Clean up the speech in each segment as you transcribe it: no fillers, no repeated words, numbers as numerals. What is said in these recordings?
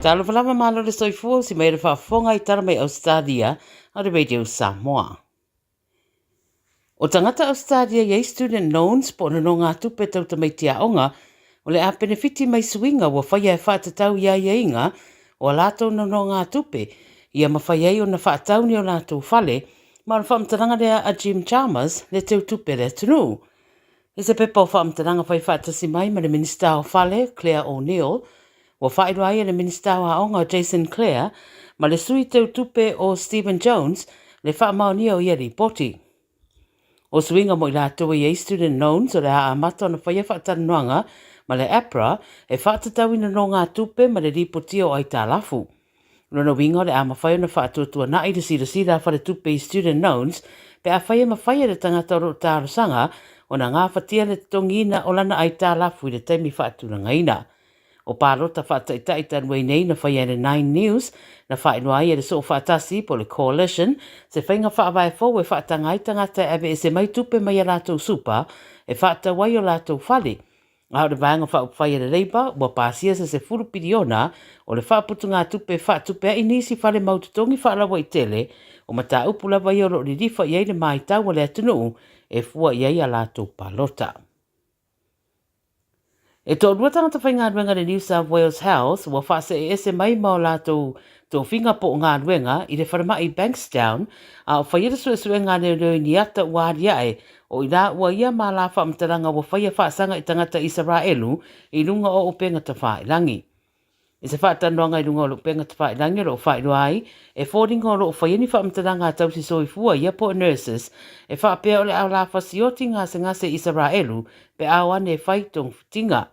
Talofa lava malo le soifua usi mai le faafofoga i tala mai Ausetalia a le Radio Samoa. O tagata Ausetalia i ai student loans po o nonogatupe tau tamaiti aoga o le a penefiti mai suiga ua faia e faatatau i aiaiga o a latou nonogatupe ia mafai ai ona faatau ni o latou fale ma o le faamatalaga lea a Jim Chalmers le teutupe a le atunuu. I se pepa o faamatalaga fai faatasi mai ma le Minisita o Fale, Clare O'Neil, ua faailoa ai e le Minisita o Aoga o Jason Clare ma le Sui Teutupe o Stephen Jones le faamaonia o ia lipoti. O suiga mo i latou e i ai student loans o le a amata ona faia faatalanoaga ma le APRA e faatatau i nonogatupe ma le lipotia o aitalafu. O lona uiga o le a mafai ona faatuatuanai le silasila a faletupe i student loans pe afai e mafai e le tagata o lo o talosaga ona gafatia le totogiina o lana aitalafu i le taimi faatulagaina. O palota faataitai talu ai nei na faia e le Nine News, na faailoa ai e le Soofaatasi po o le Coalition se faiga faavae fou e faataga ai tagata e aveese mai tupe mai a latou supa e faatau ai o latou fale. A o le Vaega Faaupufai a le Labour ua pasia se 10 piliona o le faaputugatupe e faatupe ai nisi fale mau totogi faalauaitele, o mataupu lava ia o lo o lilifa i ai le maitau a le atunuu e fua i ai a latou palota. E toalua tagata faigaluega a le New South Wales Health ua faaseeese mai ma o latou tofiga po o galuega i le falemai Bankstown a o faia le suesuega a leoleo i ni ata ua aliae o i laua ia ma la faamatalaga ua faia faasaga i tagata Isaraelu i luga o upega tafailagi. I se faatalanoaga i luga o le upega tafailagi o lo o faailoa ai e foliga o lo o faia ni faamatalaga a tausi soifua ia po o nurses e faapea o le a la fasioti gasegase i Isaraelu pe a o ane e fai togafitiga.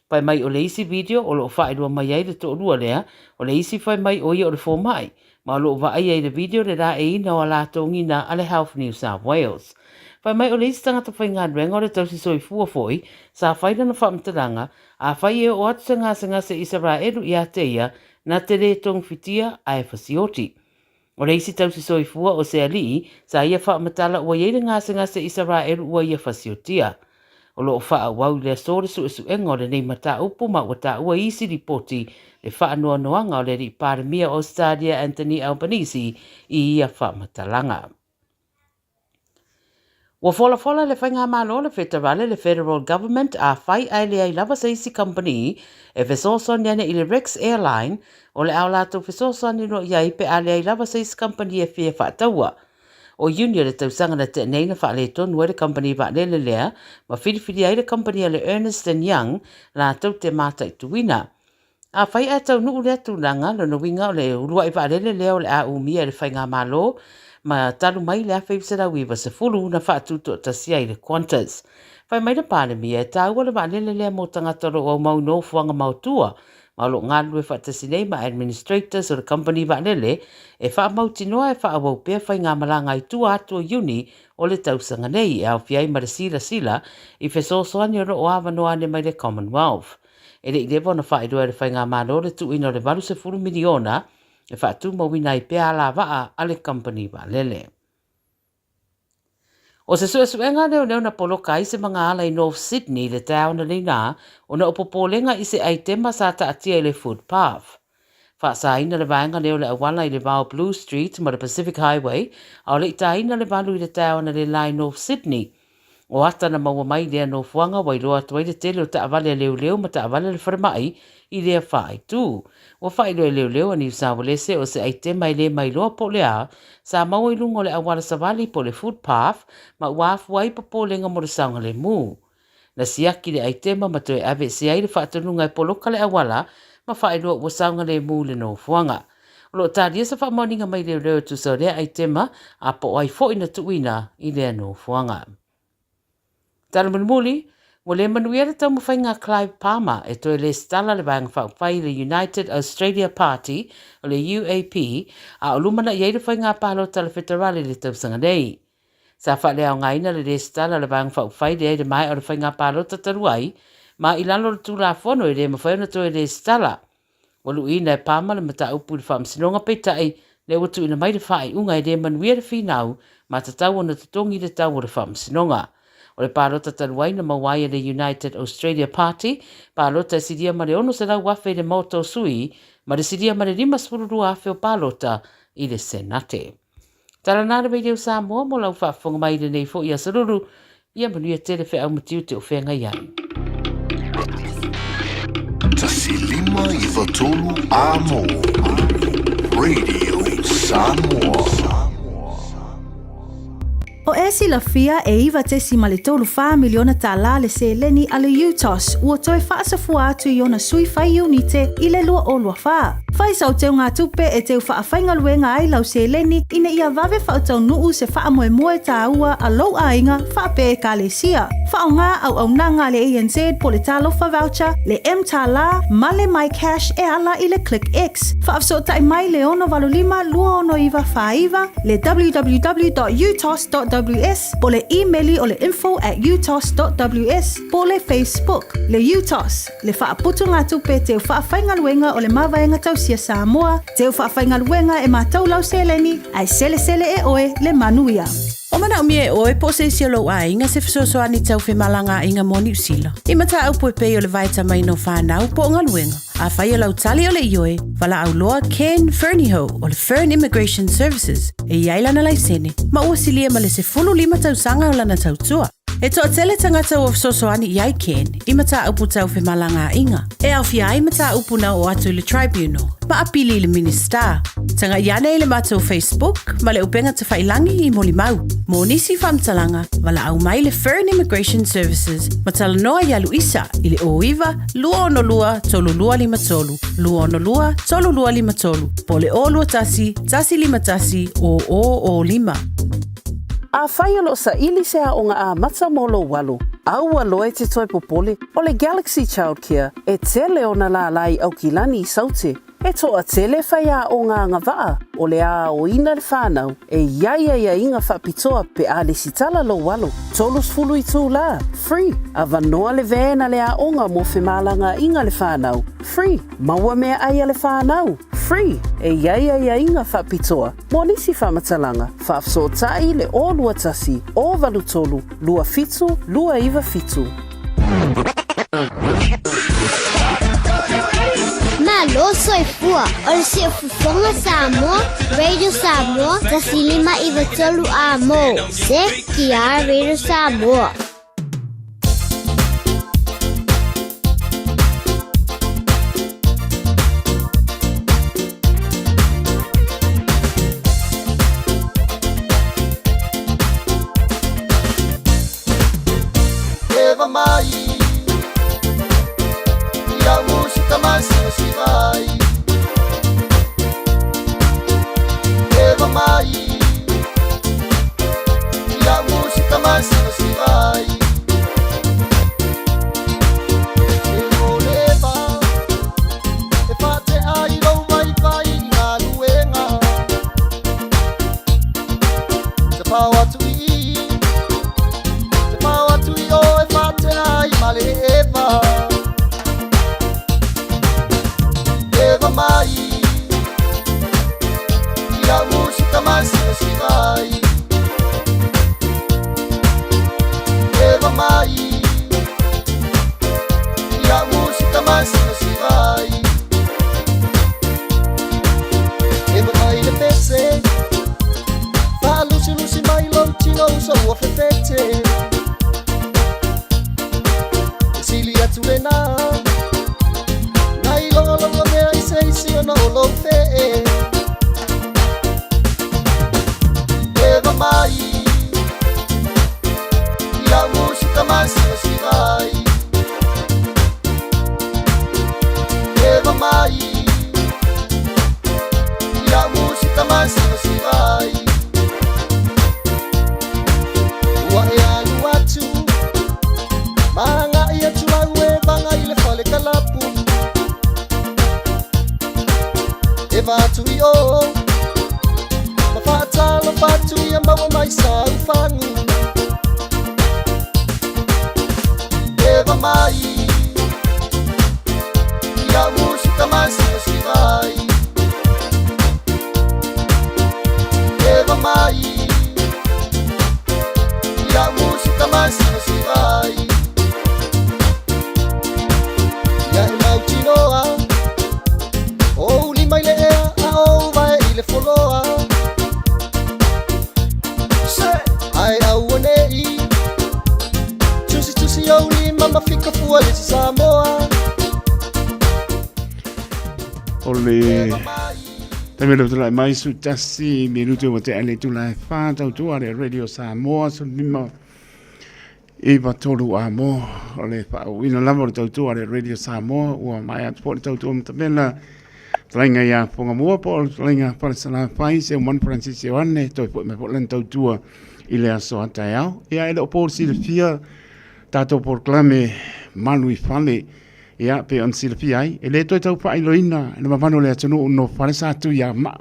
Fai mai o le isi video o lo o faailoa mai ai le toalua lea, o le isi fai mai o ia o le fomai, ma o lo o vaaia i le video le laeiina o a latou gina a le Health New South Wales. Fai mai o le isi tagata faigaluega o le tausi soifua foi sa fai lana faamatalaga, afai e oo atu se gasegase Isaraelu ia te ia, na te le togafitia ae fasioti. O le isi tausi soifua o se alii, sa ia faamatala ua i ai le gasegase Isaraelu ua ia fasiotia. O lo o faaauau i le aso le suesuega o lenei mataupu ma ua taua i isi lipoti le faanoanoaga o le alii Palemia o Ausetalia Anthony Albanese i ia faamatalaga. Ua folafola le Faigamalo le Feterale le Federal Government afai ae leai lava se isi kamupani e fesoasoani ane i le Rex Airline o le a o latou fesoasoani loa i ai pe a leai lava se isi kamupani e fia faataua. O Iuni o le tausaga na tea nei na faaletonu ai le kamupani vaalele lea ma filifili ai le kamupani a le Ernest and Young latou te mataituina. Afai ae taunuu lea tulaga, lona uiga o le uluai vaalele lea o le a umia e le Faigamalo ma talu mai le 1990 na faatutoatasi ai le Qantas. Fai mai le Palemia, e taua le vaalele lea mo tagata o lo o aumau i nofoaga maotua ma o lo o galulue faatasi nei ma administrators o le kamupani vaalele e faamautinoa e faaauau pea faigamalaga i tua atu o Iuni o le tausaga nei e aofia ai ma le silasila i fesoasoani o lo o avanoa ane mai le Commonwealth. E le i leva ona faailoa e le Faigamalo le tuuina o le $80 miliona e faatumauina ai pea alavaa a le kamupani vaalele. O se suesuega leoleo na poloka ai se magaala i North Sydney i le taeao analeila ona o popolega i se aitema sa taatia i le footpath. Faasaina le vaega lea o le auala i le va o Blue Street ma le Pacific Highway a o le i tāina le valu i le taeao analeila i North Sydney. O ata na maua mai i lea nofoaga ua iloa atu ai le tele o taavale a leoleo ma taavale a le falemai i lea faaitu. Ua faailoa e leoleo a Niu Saualese o se aitema e le mailoa po o le a sa maua i luga o le auala savali po o le footpath ma ua afua ai popolega mo le saogalemu. Na siaki le aitema ma toe aveesea ai le faatonuga e poloka le auala ma faailoa ua saogalemu le nofoaga. O lo o talia se faamaoniga mai leoleo e tusa o lea aitema a po o ai foi na tuuina i lea nofoaga. Tala mulimuli, ua le manuia le taumafaiga a Clive Palmer e toe lesitala le Vaega Faaupufai i le United Australia Party, o le UAP, a o lumanai ai le faiga palota a le Feterale i le tausaga nei. Sa faaleaogaina le lesitala a le Vaega Faaupufai lea i le maea o le faiga palota talu ai, ma i lalo o le Tulafono e le mafai ona toe lesitala. Ua luiina e Palmer le mataupu i le Faamasinoga peitai lea ua tuuina mai le faaiuga e le manuia le finau ma tatau ona totogi le tau o le Faamasinoga. O le palota talu ai na maua ai e le United Australia Party palota e silia ma le 600,000 i le Maota o Sui ma le silia ma le 52,000 o palota i le Senate. Tala nā le Radio Samoa mo lau faafofoga mai i lenei foi aso lulu, ia manuia tele feau ma tiute o feagai ai. 1 5 9 3 Amo Radio Samoa. O e silafia e $9.34 miliona tālā le seleni a le UTOS ua toe faasafua atu i ona sui fai iunite i le 2024. Fai sau teugatupe e teu faafaigaluega ai lau seleni ina ia vave faataunuu se faamoemoe tāua a lou aiga faapea ekalesia. Faaaoga auaunaga a le ANZ po o le Talofa Voucher, le mTālā ma le MyCash e ala i le ClickX. Faafesootai mai le 685 269 49, le www.utos.ws po o le imeli o le info at utos.ws po o le Facebook. Le UTOS, le faaputugatupe teu faafaigaluega o le Mavaega Tausia Samoa, teu faafaigaluega e matau lau seleni ae selesele e oe le manuia. O manaomia e oe po o se isi o lou aiga se fesoasoani tau femalagaaiga mo Niu Sila. I mataupu e pei o le vaetamaina o fanau po o galuega. Afai o lau tali o le ioe, valaau loa Ken Fernihough o le Fern Immigration Services e i ai lana laisene ma ua silia ma le 15 tausaga o lana tautua. E toatele tagata ua fesoasoani i ai Ken i mataupu tau femalagaaiga, e aofia ai mataupu na oo atu i le Tribunal ma apili i le Minisita. Tagai ane i le matou Facebook ma le upega tafailangi i molimau. Mo nisi faamatalaga, valaau mai le Fern Immigration Services ma talanoa iā Luisa i le 09 262 3253, 262 3253, po o le 021 151 0005. Afai o lo o saili se aoga amata mo lou alo, aua loa e te toe popole, o le Galaxy Childcare e tele ona lālā i Aukilani i Saute. E toatele faiaoga agavaa o le a aoina le fanau e i ai aiaiga faapitoa pe a lesitala lou alo. 30 itulā, free, avanoa le van a le aoga mo femalagaaiga le fanau, free, maua meaai a le fanau, free, e i ai aiaiga faapitoa mo nisi faamatalaga, faafesootai le 021 083 27 297. Malo soifua o le Siufofoga Samoa, Radio Samoa, 1 5 9 3 Amo, CKR Radio Samoa. Eva mai ia musika masivasivai Eva mai ia musika masivasivai E moleva e faatea i lou vaivai i galuega Tafao atu i i Tafao atu i o e faatea ai ma le Eva Eva mai Ia musika masivasivai Eva mai Ia musika masivasivai Eva mai le pese Faalusilusi mai lou tino uso ua fefete E sili atu lenā Nai logologo mea i se isi ona o lou fee Eva mai Ia musika masivasivai Eva mai Ia musika masivasivai Ua e alu atu Ma agai atu lau evaga i le fale kalapu Eva atu i o Ma faatalofa atu ia maua mai sau fagu Eva mai Ia musika masivasivai Eva mai Ia musika masivasivai Ia e mautinoa O O le taimi le tulai mai su tasi minute ua tea le itula e whā tautua le Radio Samoa 15 9 3 a mo o le whaauina lava o le tautua le Radio Samoa ua mai atu po le tautua matamela Talaiga ia Fongamua po o le talaiga Falesalafai se One Francis Ioane toe foi mai foi lana tautua i le aso a taeao. Ia e le o po silafia tatou polokalame malu i fale ia pe ona silafia ai e le toe tau faailoina le mamalu o le atunuu no fale sa tu ia maa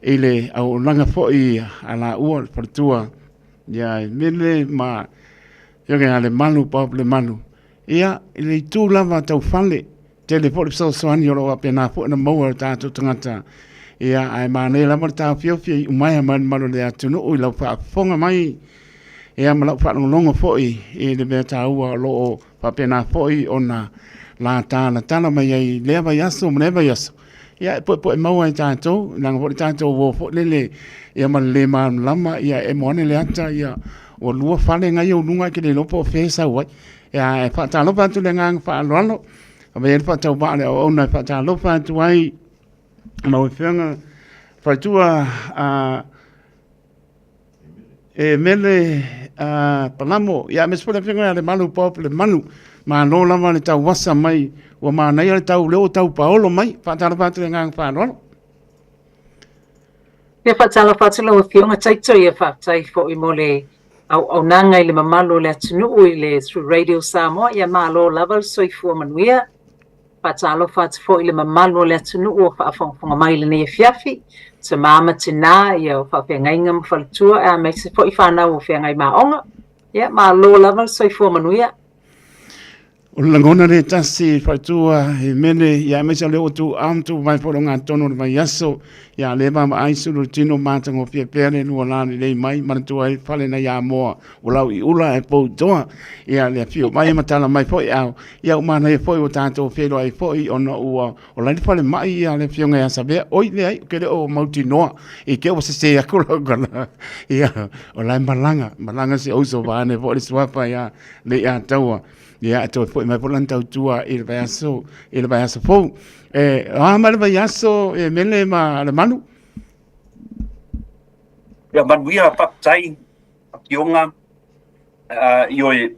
i le auaunaga foi a laua le faletua ia e mele ma Afioga ia Lemalu Bob Lemalu ia i le itu lava tau fale Tele foi le fesoasoani o lo o faapena foi ona maua e o tatou tagata. Ia, ae manaia lava le taofiofi e iu mai a malumalu o le atunuu i lau faafofoga mai, ia ma lau faalogologo foi i le mea taua o lo o faapena foi ona la talatala mai ai i lea vaiaso ma lea vaiaso. Ia, e poepoe maua e tatou, leaga foi le tatou uo foi lele, ia ma le le malamalama, ia e emo ane le ata, ia ua lua fale nai ou luga e te le iloa po o fea e sau ai. Ia, e faatalofa atu le agaga faaaloalo, avea le faatauvaa le auauna e faatalofa atu ai lau Afioga Faletua a e Mele a Palamo, ia aemaise foi le Afioga ia Lemalu Bob Lemanu, malo lava le tauasa mai, ua manaia le tau lea ua tau paolo mai, faatalofa atu le agaga faaaloalo. Ia faatalofa atu lau Afioga Taito, ia faafetai foi mo le auaunaga i le mamalu o le atunuu i le through Radio Samoa. Ia malo lava le soifua manuia. Faatalofa atu foi i le mamalu o le atunuu o faafogafoga mai i lenei afiafi, tama ma tinā, ia o faafeagaiga ma faletua, aemaise foi fanau o feagai ma aoga. Ia malo lava le soifua manuia. O le lagona le tasi faletua e mele ia aemaise o lea ua tu am tu mai foi loga tonu o le vaiaso ia le vaavaai sulu le tino matagofie pea le lua la lelei mai manatua ai fale nai Amoa ua lau i ula ae pou toa ia le afio mai ma tala mai foi ao ia ua manaia foi ua tatou feiloai foi ona ua o la le falemai ia le afioga ia Savea oi leai ou te le o mautinoa i te ua sese atu lau tala ia o la e malaga malaga si ou uso vaeane foi le suafa ia Leiataua Ia, e toe foi mai foi lana tautua i le vaiaso, i le vaiaso fou. E, o a mai le vaiaso e mele ma le malu? Ia, manuia, faafetai, Afioga, ioe,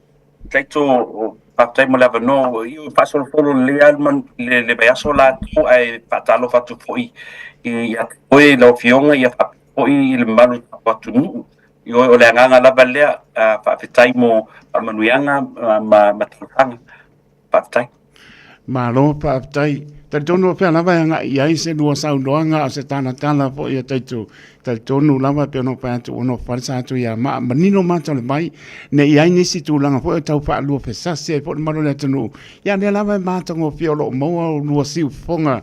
Taito, faafetai mo le avanoa. Ioe, faasolosolo lelei lava le, le vaiaso latou, ae faatalofa atu foi ia te oe lau Afioga, ia faapea foi i le mamalu o le tatou atunuu. Ioe, o le agaga lava lea, faafetai mo faamanuiaga ma ma talosaga. Faafetai. Malo faafetai. Talitonu o fea lava e agai i ai se lua saunoaga a o se talatala foi a Taito. Talitonu lava e pei ona ou fai atu ua nofo falesa atu ia maa manino mata o le vai, ne i ai nisi tulaga foi o tau faaluafesasi ai foi le mamalu o le atunuu. Ia lea lava e matagofie o lo o maua o lua siufofoga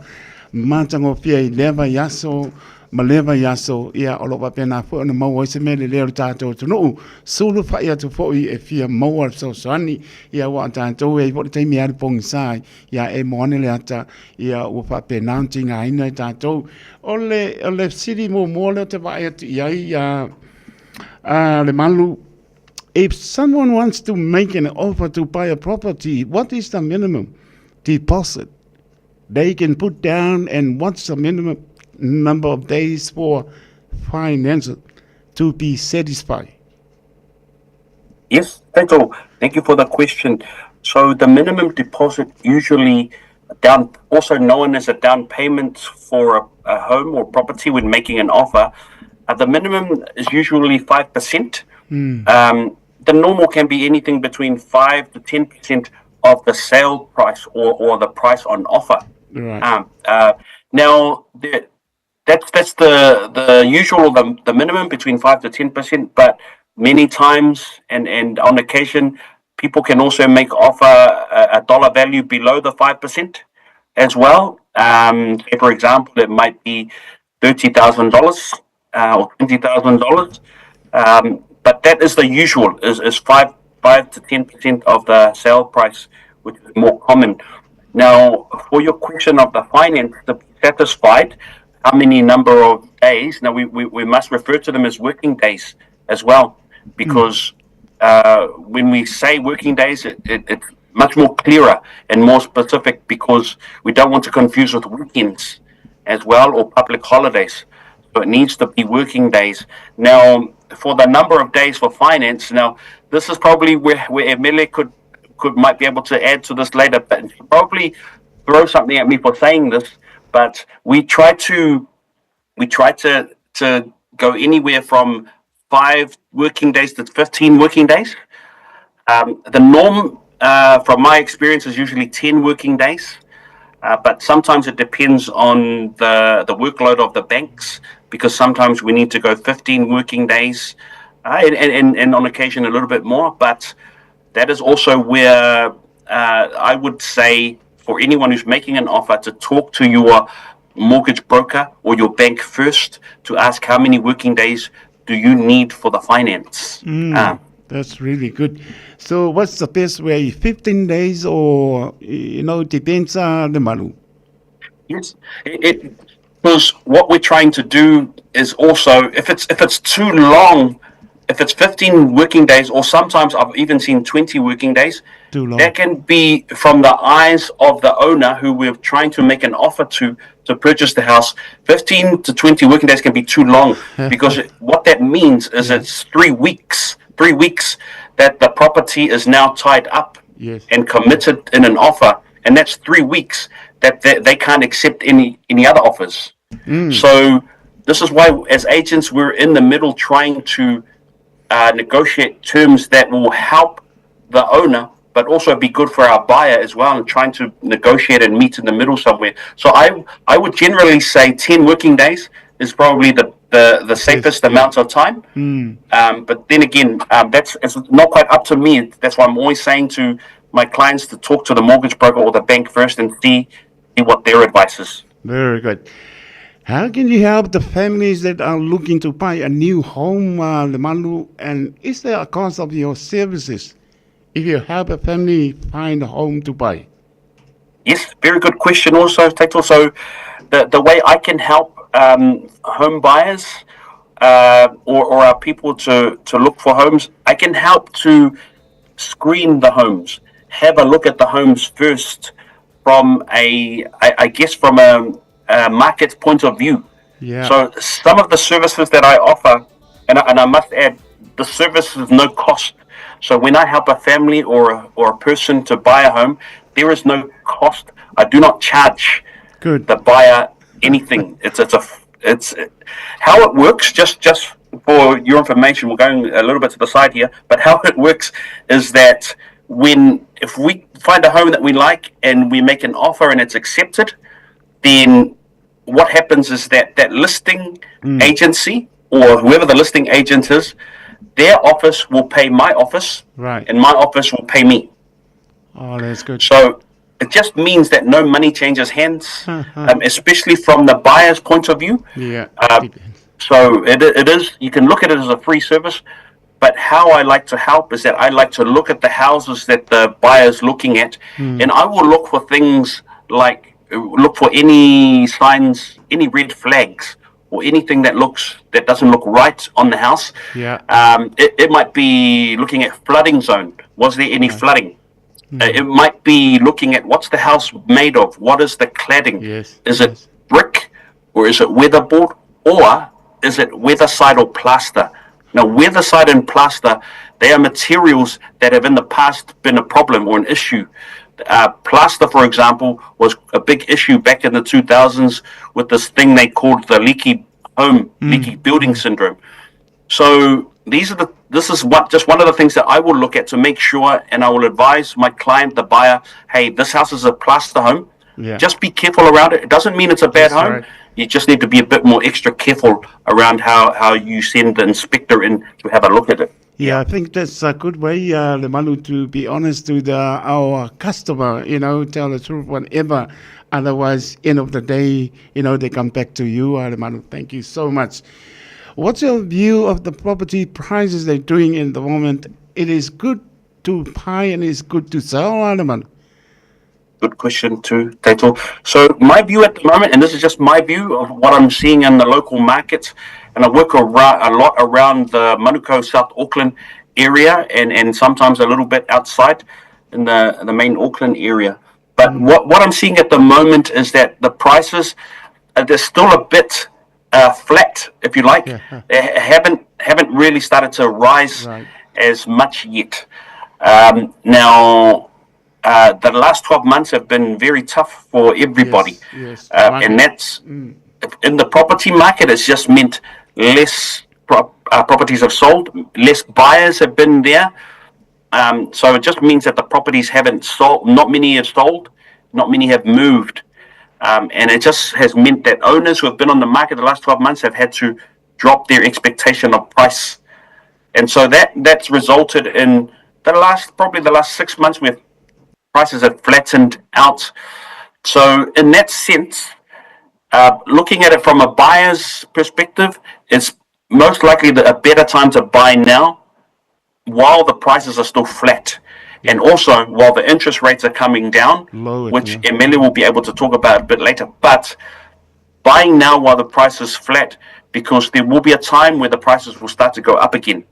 matagofie i lea vaiaso ma lea vaiaso, ia, o lo o faapena foi ona maua ai se mea lelei o le tatou atunuu. Sulufai atu foi e fia maua le fesoasoani, ia, aua o tatou e i ai foi le taimi e alu pogisa ai, ia, e emo ane le ata, ia, ua faapena ona tigaina e tatou. O le, o le fesili muamua lea ou te vaai atu i ai, ia, a Lemalu, if someone wants to make an offer to buy a property, what is the minimum deposit they can put down and what's the minimum number of days for finance to be satisfied? Yes, thank you. Thank you for the question. So the minimum deposit usually down, also known as a down payment for a, a home or property when making an offer, the minimum is usually 5%. The normal can be anything between 5 to 10% of the sale price or, or the price on offer. Right. Now, the, that's that's the the usual or the, the minimum between 5 to 10%, but many times and, and on occasion, people can also make offer a, a dollar value below the 5% as well. Say for example, it might be $30,000 or $20,000. But that is the usual, is, is 5, 5 to 10% of the sale price, which is more common. Now, for your question of the finance, to be satisfied, how many number of days? Now, we, we, we must refer to them as working days as well, because when we say working days, it, it, it's much more clearer and more specific because we don't want to confuse with weekends as well or public holidays. So it needs to be working days. Now, for the number of days for finance, now this is probably where, where Emile could, could might be able to add to this later, but probably throw something at me for saying this. But we try to we try to to go anywhere from five working days to 15 working days. Um, the norm, uh, from my experience, is usually 10 working days. Uh, but sometimes it depends on the, the workload of the banks because sometimes we need to go 15 working days uh, and, and, and on occasion a little bit more. But that is also where uh, I would say for anyone who's making an offer to talk to your mortgage broker or your bank first to ask how many working days do you need for the finance. Mm, um, that's really good. So what's the best way, 15 days or, you know, depends on the malu? Yes, it, it, because what we're trying to do is also, if it's, if it's too long, if it's 15 working days, or sometimes I've even seen 20 working days, Too long. that can be from the eyes of the owner who we're trying to make an offer to to purchase the house. 15 to 20 working days can be too long because what that means is yeah. it's three weeks, three weeks that the property is now tied up yes. and committed in an offer. And that's three weeks that they, they can't accept any, any other offers. Mm. So this is why, as agents, we're in the middle trying to uh, negotiate terms that will help the owner, but also be good for our buyer as well, and trying to negotiate and meet in the middle somewhere. So I I would generally say 10 working days is probably the, the, the safest yes. amount of time. Mm. Um, but then again, um, that's it's not quite up to me. That's why I'm always saying to my clients to talk to the mortgage broker or the bank first and see, see what their advice is. Very good. How can you help the families that are looking to buy a new home, uh, Lemalu? And is there a cost of your services if you help a family find a home to buy? Yes, very good question also, Tato. So the, the way I can help um, home buyers uh, or, or our people to, to look for homes, I can help to screen the homes, have a look at the homes first from a, I, I guess, from a, a market point of view. Yeah. So some of the services that I offer, and I, and I must add, the service is no cost. So when I help a family or a, or a person to buy a home, there is no cost. I do not charge Good. the buyer anything. it's it's a it's how it works. Just just for your information, we're going a little bit to the side here, but how it works is that when if we find a home that we like and we make an offer and it's accepted, then what happens is that that listing mm. agency or whoever the listing agent is, their office will pay my office, right, and my office will pay me. Oh, that's good. So it just means that no money changes hands, um, especially from the buyer's point of view. Yeah. Uh, so it, it is, you can look at it as a free service, but how I like to help is that I like to look at the houses that the buyer's looking at, mm. and I will look for things like look for any signs, any red flags, or anything that looks that doesn't look right on the house. Yeah. Um, it, it might be looking at flooding zone. Was there any yeah. flooding? Mm. Uh, it might be looking at what's the house made of? What is the cladding? Yes. Is yes. it brick or is it weatherboard or is it weatherside or plaster? Now, weatherside and plaster, they are materials that have in the past been a problem or an issue. Uh, plaster, for example, was a big issue back in the 2000s with this thing they called the leaky home, mm. leaky building syndrome. So these are the this is what just one of the things that I will look at to make sure, and I will advise my client, the buyer, hey, this house is a plaster home. Yeah. Just be careful around it. It doesn't mean it's a bad That's home. Right. You just need to be a bit more extra careful around how, how you send the inspector in to have a look at it. Yeah, I think that's a good way, uh, Lemalu, to be honest to the, our customer, you know, tell the truth whenever. Otherwise, end of the day, you know, they come back to you, uh, Lemalu. Thank you so much. What's your view of the property prices they're doing in the moment? It is good to buy and it's good to sell, Lemalu. Good question too, Tato. So my view at the moment, and this is just my view of what I'm seeing in the local markets, and I work a, a lot around the Manukau, South Auckland area and, and sometimes a little bit outside. in the, the main Auckland area. But mm. what, what I'm seeing at the moment is that the prices, uh, they're still a bit uh, flat, if you like. Yeah. They haven't haven't really started to rise right. as much yet. Um, now, uh, the last 12 months have been very tough for everybody. Yes, yes. Uh, and that's mm. in the property market, it's just meant less prop, uh, properties have sold, less buyers have been there. Um, so it just means that the properties haven't sold, not many have sold, not many have moved. Um, and it just has meant that owners who have been on the market the last 12 months have had to drop their expectation of price. And so that that's resulted in the last, probably the last six months where prices have flattened out. So in that sense, uh, looking at it from a buyer's perspective, it's most likely the, a better time to buy now while the prices are still flat. And also while the interest rates are coming down, Low, which yeah. Emily will be able to talk about a bit later. But buying now while the price is flat, because there will be a time where the prices will start to go up again.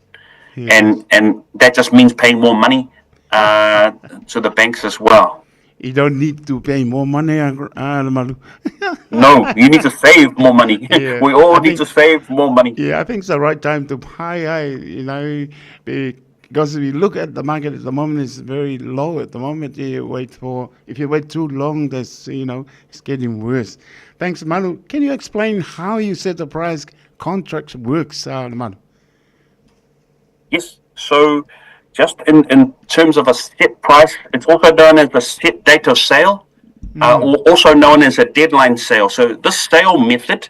Yes. And and that just means paying more money uh, to the banks as well. You don't need to pay more money, uh, Malu. no, you need to save more money. Yeah. we all I need think, to save more money. Yeah, I think it's the right time to buy. I, you know, because if you look at the market at the moment, it's very low at the moment. You wait for if you wait too long, there's you know it's getting worse. Thanks, Manu. Can you explain how you set the price contract works, uh, Manu? Yes. So, just in, in terms of a set price, it's also known as the set date of sale, mm. uh, or also known as a deadline sale. So, this sale method,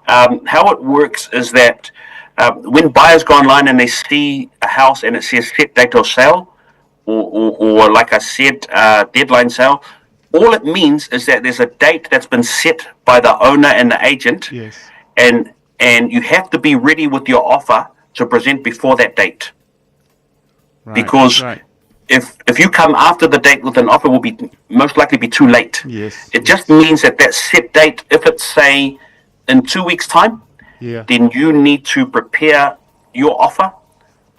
um, how it works is that uh, when buyers go online and they see a house and it says set date of sale, or, or, or like I said, uh, deadline sale, all it means is that there's a date that's been set by the owner and the agent. Yes. And and you have to be ready with your offer to present before that date. Right, because right. if if you come after the date with an offer, will be most likely be too late. Yes. It just means that that set date, if it's say in two weeks' time, yeah. then you need to prepare your offer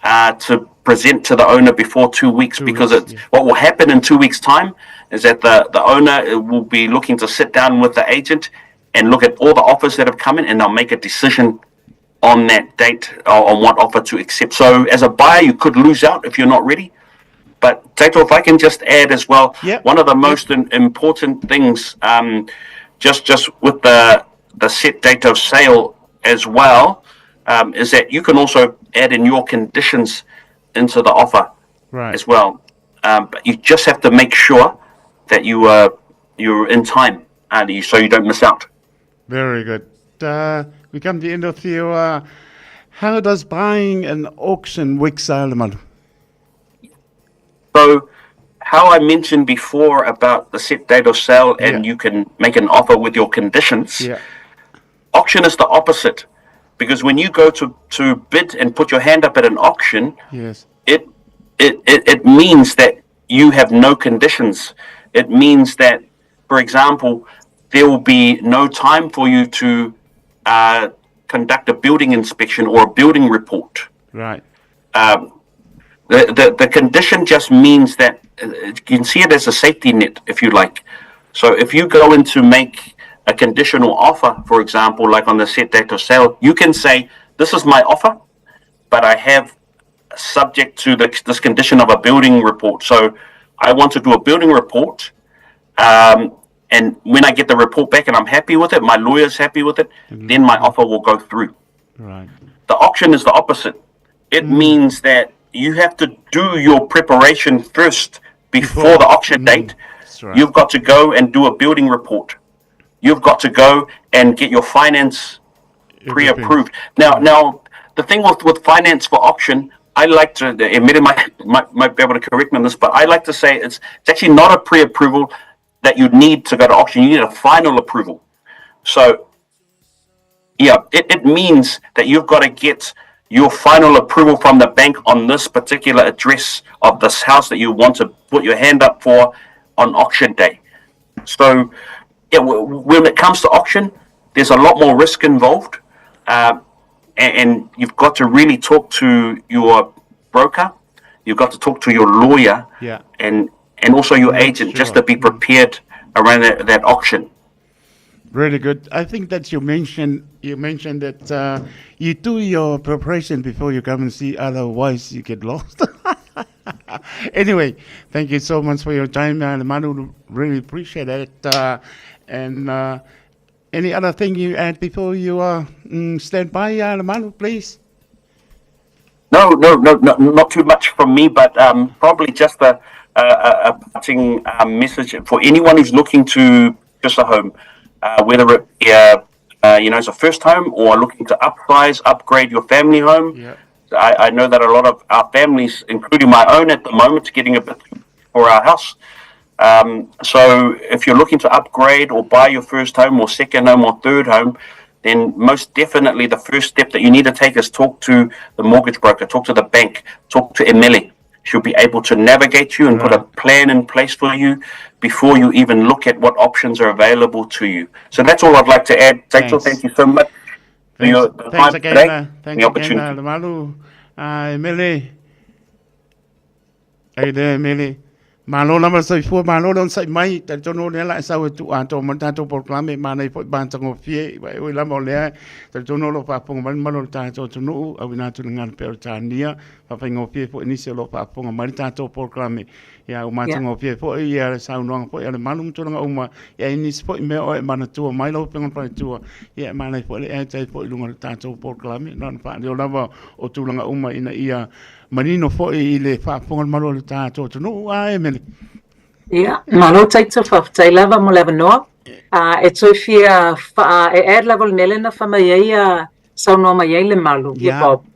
uh, to present to the owner before two weeks two because weeks, it's yeah. what will happen in two weeks' time is that the, the owner will be looking to sit down with the agent and look at all the offers that have come in and they'll make a decision on that date uh, on what offer to accept. So as a buyer, you could lose out if you're not ready. But Tato, if I can just add as well, yep. one of the most yep. important things, um, just just with the the set date of sale as well, um, is that you can also add in your conditions into the offer right. as well. Um, but you just have to make sure that you are you're in time and you, so you don't miss out. Very good. Uh, we come to the end of the. Uh, how does buying an auction work, Salomon? So, how I mentioned before about the set date of sale and yeah. you can make an offer with your conditions. Yeah. Auction is the opposite because when you go to, to bid and put your hand up at an auction, yes. it, it, it, it means that you have no conditions. It means that, for example, there will be no time for you to uh, conduct a building inspection or a building report. Right. Um, the, the, the condition just means that uh, you can see it as a safety net, if you like. So if you go in to make a conditional offer, for example, like on the set date of sale, you can say, this is my offer, but I have subject to the, this condition of a building report. So I want to do a building report. Um, and when I get the report back and I'm happy with it, my lawyer's happy with it, mm-hmm. then my offer will go through. Right. The auction is the opposite. It mm. means that you have to do your preparation first before, before. the auction mm. date. Right. You've got to go and do a building report. You've got to go and get your finance pre-approved. Now, now the thing with, with finance for auction, I like to, Emily might, might, might be able to correct me on this, but I like to say it's, it's actually not a pre-approval that you need to go to auction. You need a final approval. So, yeah, it, it means that you've got to get your final approval from the bank on this particular address of this house that you want to put your hand up for on auction day. So, yeah, when it comes to auction, there's a lot more risk involved. Uh, and, and you've got to really talk to your broker. You've got to talk to your lawyer. Yeah. And and also your agent just to be prepared around that, that auction. Really good. I think that you mentioned you mentioned that uh, you do your preparation before you come and see, otherwise you get lost. anyway, thank you so much for your time, uh, Manu. Really appreciate it. Uh, and uh, any other thing you add before you uh, mm, stand by, uh, Manu, please? No, no, no, no, not too much from me, but um, probably just a, a, a parting um, message for anyone who's looking to purchase a home, uh, whether it be a, uh, you know, it's a first home or looking to upsize, upgrade your family home. Yeah. I, I know that a lot of our families, including my own at the moment, getting a bit for our house. Um, so if you're looking to upgrade or buy your first home or second home or third home, then most definitely the first step that you need to take is talk to the mortgage broker, talk to the bank, talk to Emily. She'll be able to navigate you and put a plan in place for you before you even look at what options are available to you. So that's all I'd like to add. Rachel, thank you so much for Thanks, your time thanks again, today thanks and the again, opportunity. Lemalu. Emily. Are you there, Emily? Malo lava le soifua, malo le onosai mai, talitonu o lea la e sau e tuu atoa mai le tatou polokalame, manaia foi matagofie, e ui lava o lea, talitonu o lo o faafofoga mai le mamalu o le tatou atunuu, auina atu i le galo pea o le Tania, faafaigofie foi nisi o lo o faafofoga mai le tatou polokalame, ia ua matagofie foi ia le saunoaga foi a Lemalu ma tulaga uma, ia e nisi foi mea o e manatua mai lau Afioga i le Faletua, ia e manaia foi le add ai foi i luga o le tatou polokalame, na ona faaleo lava o tulaga uma ina ia Manino foi i le faafofoga mamalu o le tatou atunuu. A Emily. Ia, malo Taito, faafetai lava mo le avanoa. Uh, e toe fia wha, e add lava le mea lea na wha mai ai a saunoa mai ai Lemalu, yeah. Bob.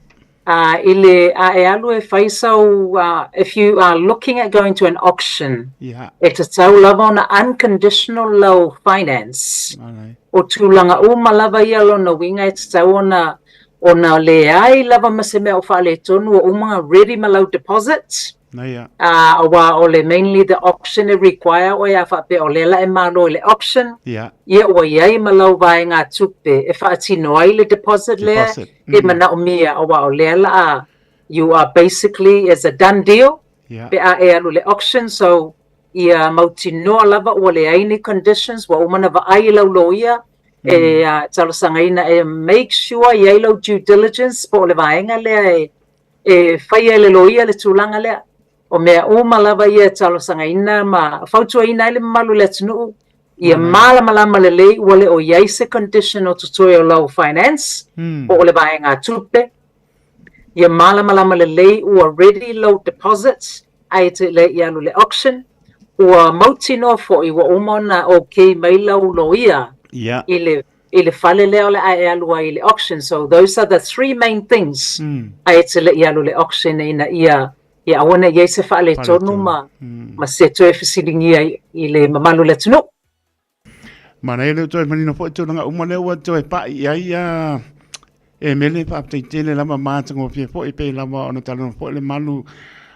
Uh, i le, a e alu e whai sau, uh, if you are looking at going to an auction, yeah. e tatau lava ona unconditional lau finance. Alright. O tulaga uma lava ia lona uiga e tatau ona ona leai lava ma se mea o faaletonu ua uma ona ready ma lau deposit. Naia. Ā, aua o le mainly the auction e require oe a faapea o lea la e malo i le auction, ia ua i ai ma lau vaegatupe e faatino ai le deposit lea Deposit. e manaomia aua o lea la a you are basically is a done deal pe a e alu i le auction so ia mautinoa lava ua leai ni conditions ua uma ona vaai i lau loia e talosagaina e make sure i ai lau due diligence po o le vaega lea e e faia e le loia le tulaga lea. O mea uma lava ia e talosagaina ma fautuaina ai le mamalu o le atunuu ia malamalama lelei ua le o i ai se condition o totoe o lau finance po o le vaegatupe. Ia malamalama lelei ua ready lau deposit ae te le i alu i le auction. Ua mautinoa foi ua uma ona okay mai lau loia i le i le fale lea o le a e alu ai i le auction. So those are the three main things ae te le i alu i le auction ina ia ia aua ne i ai se faaletonu ma ma se toe fesiligia i le mamalu o le atunuu. Manaia lea ua toe manino foi tulaga uma lea ua toe pai i ai a e mele faafetai tele lava matagofie foi pei lava ona talanoa foi le malu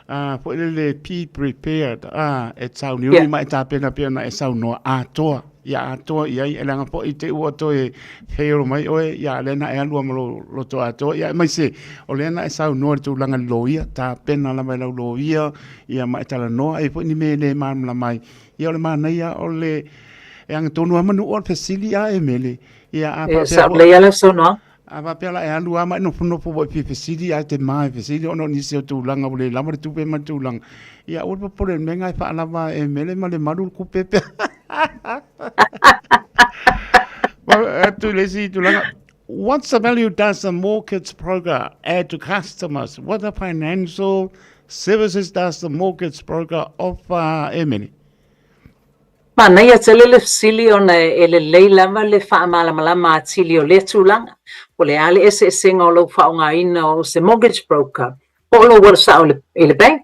a foi lele be prepared a e sauniuni Yeah. ma e tapena pei ona e saunoa atoa ia atoa i ai e leaga foi te ua toe fail mai oe ia lea na e alu ma lo loto atoa ia aemaise o lea na e saunoa i le tulaga i le loia tapena lava i lau loia ia ma e talanoa ai foi ni mea e le malamalama ai Ia o le manaia o le e agatonu lava manu o le fesili a e mele. Ia a E faapea sao foi lelei lava lau saunoaga. a faapea la e alu lava ma e nofonofo foi e fia fesili ae te ma e fesili ona o nisi o tulaga ua le lava le tupe ma le tulaga. Ia aua le popole i le mea lena e faalava e mele ma le malu le kupe pe Atu i le isi tulaga. What's the value does the mortgage broker add to customers? What the financial services does the mortgage broker offer, Emily? Manaia tele le fesili ona e lelei lava le faamalamalama atili o lea tulaga. Po o le a le eseesega o lou faaaogaina o se mortgage broker po o lou alu sao i le bank.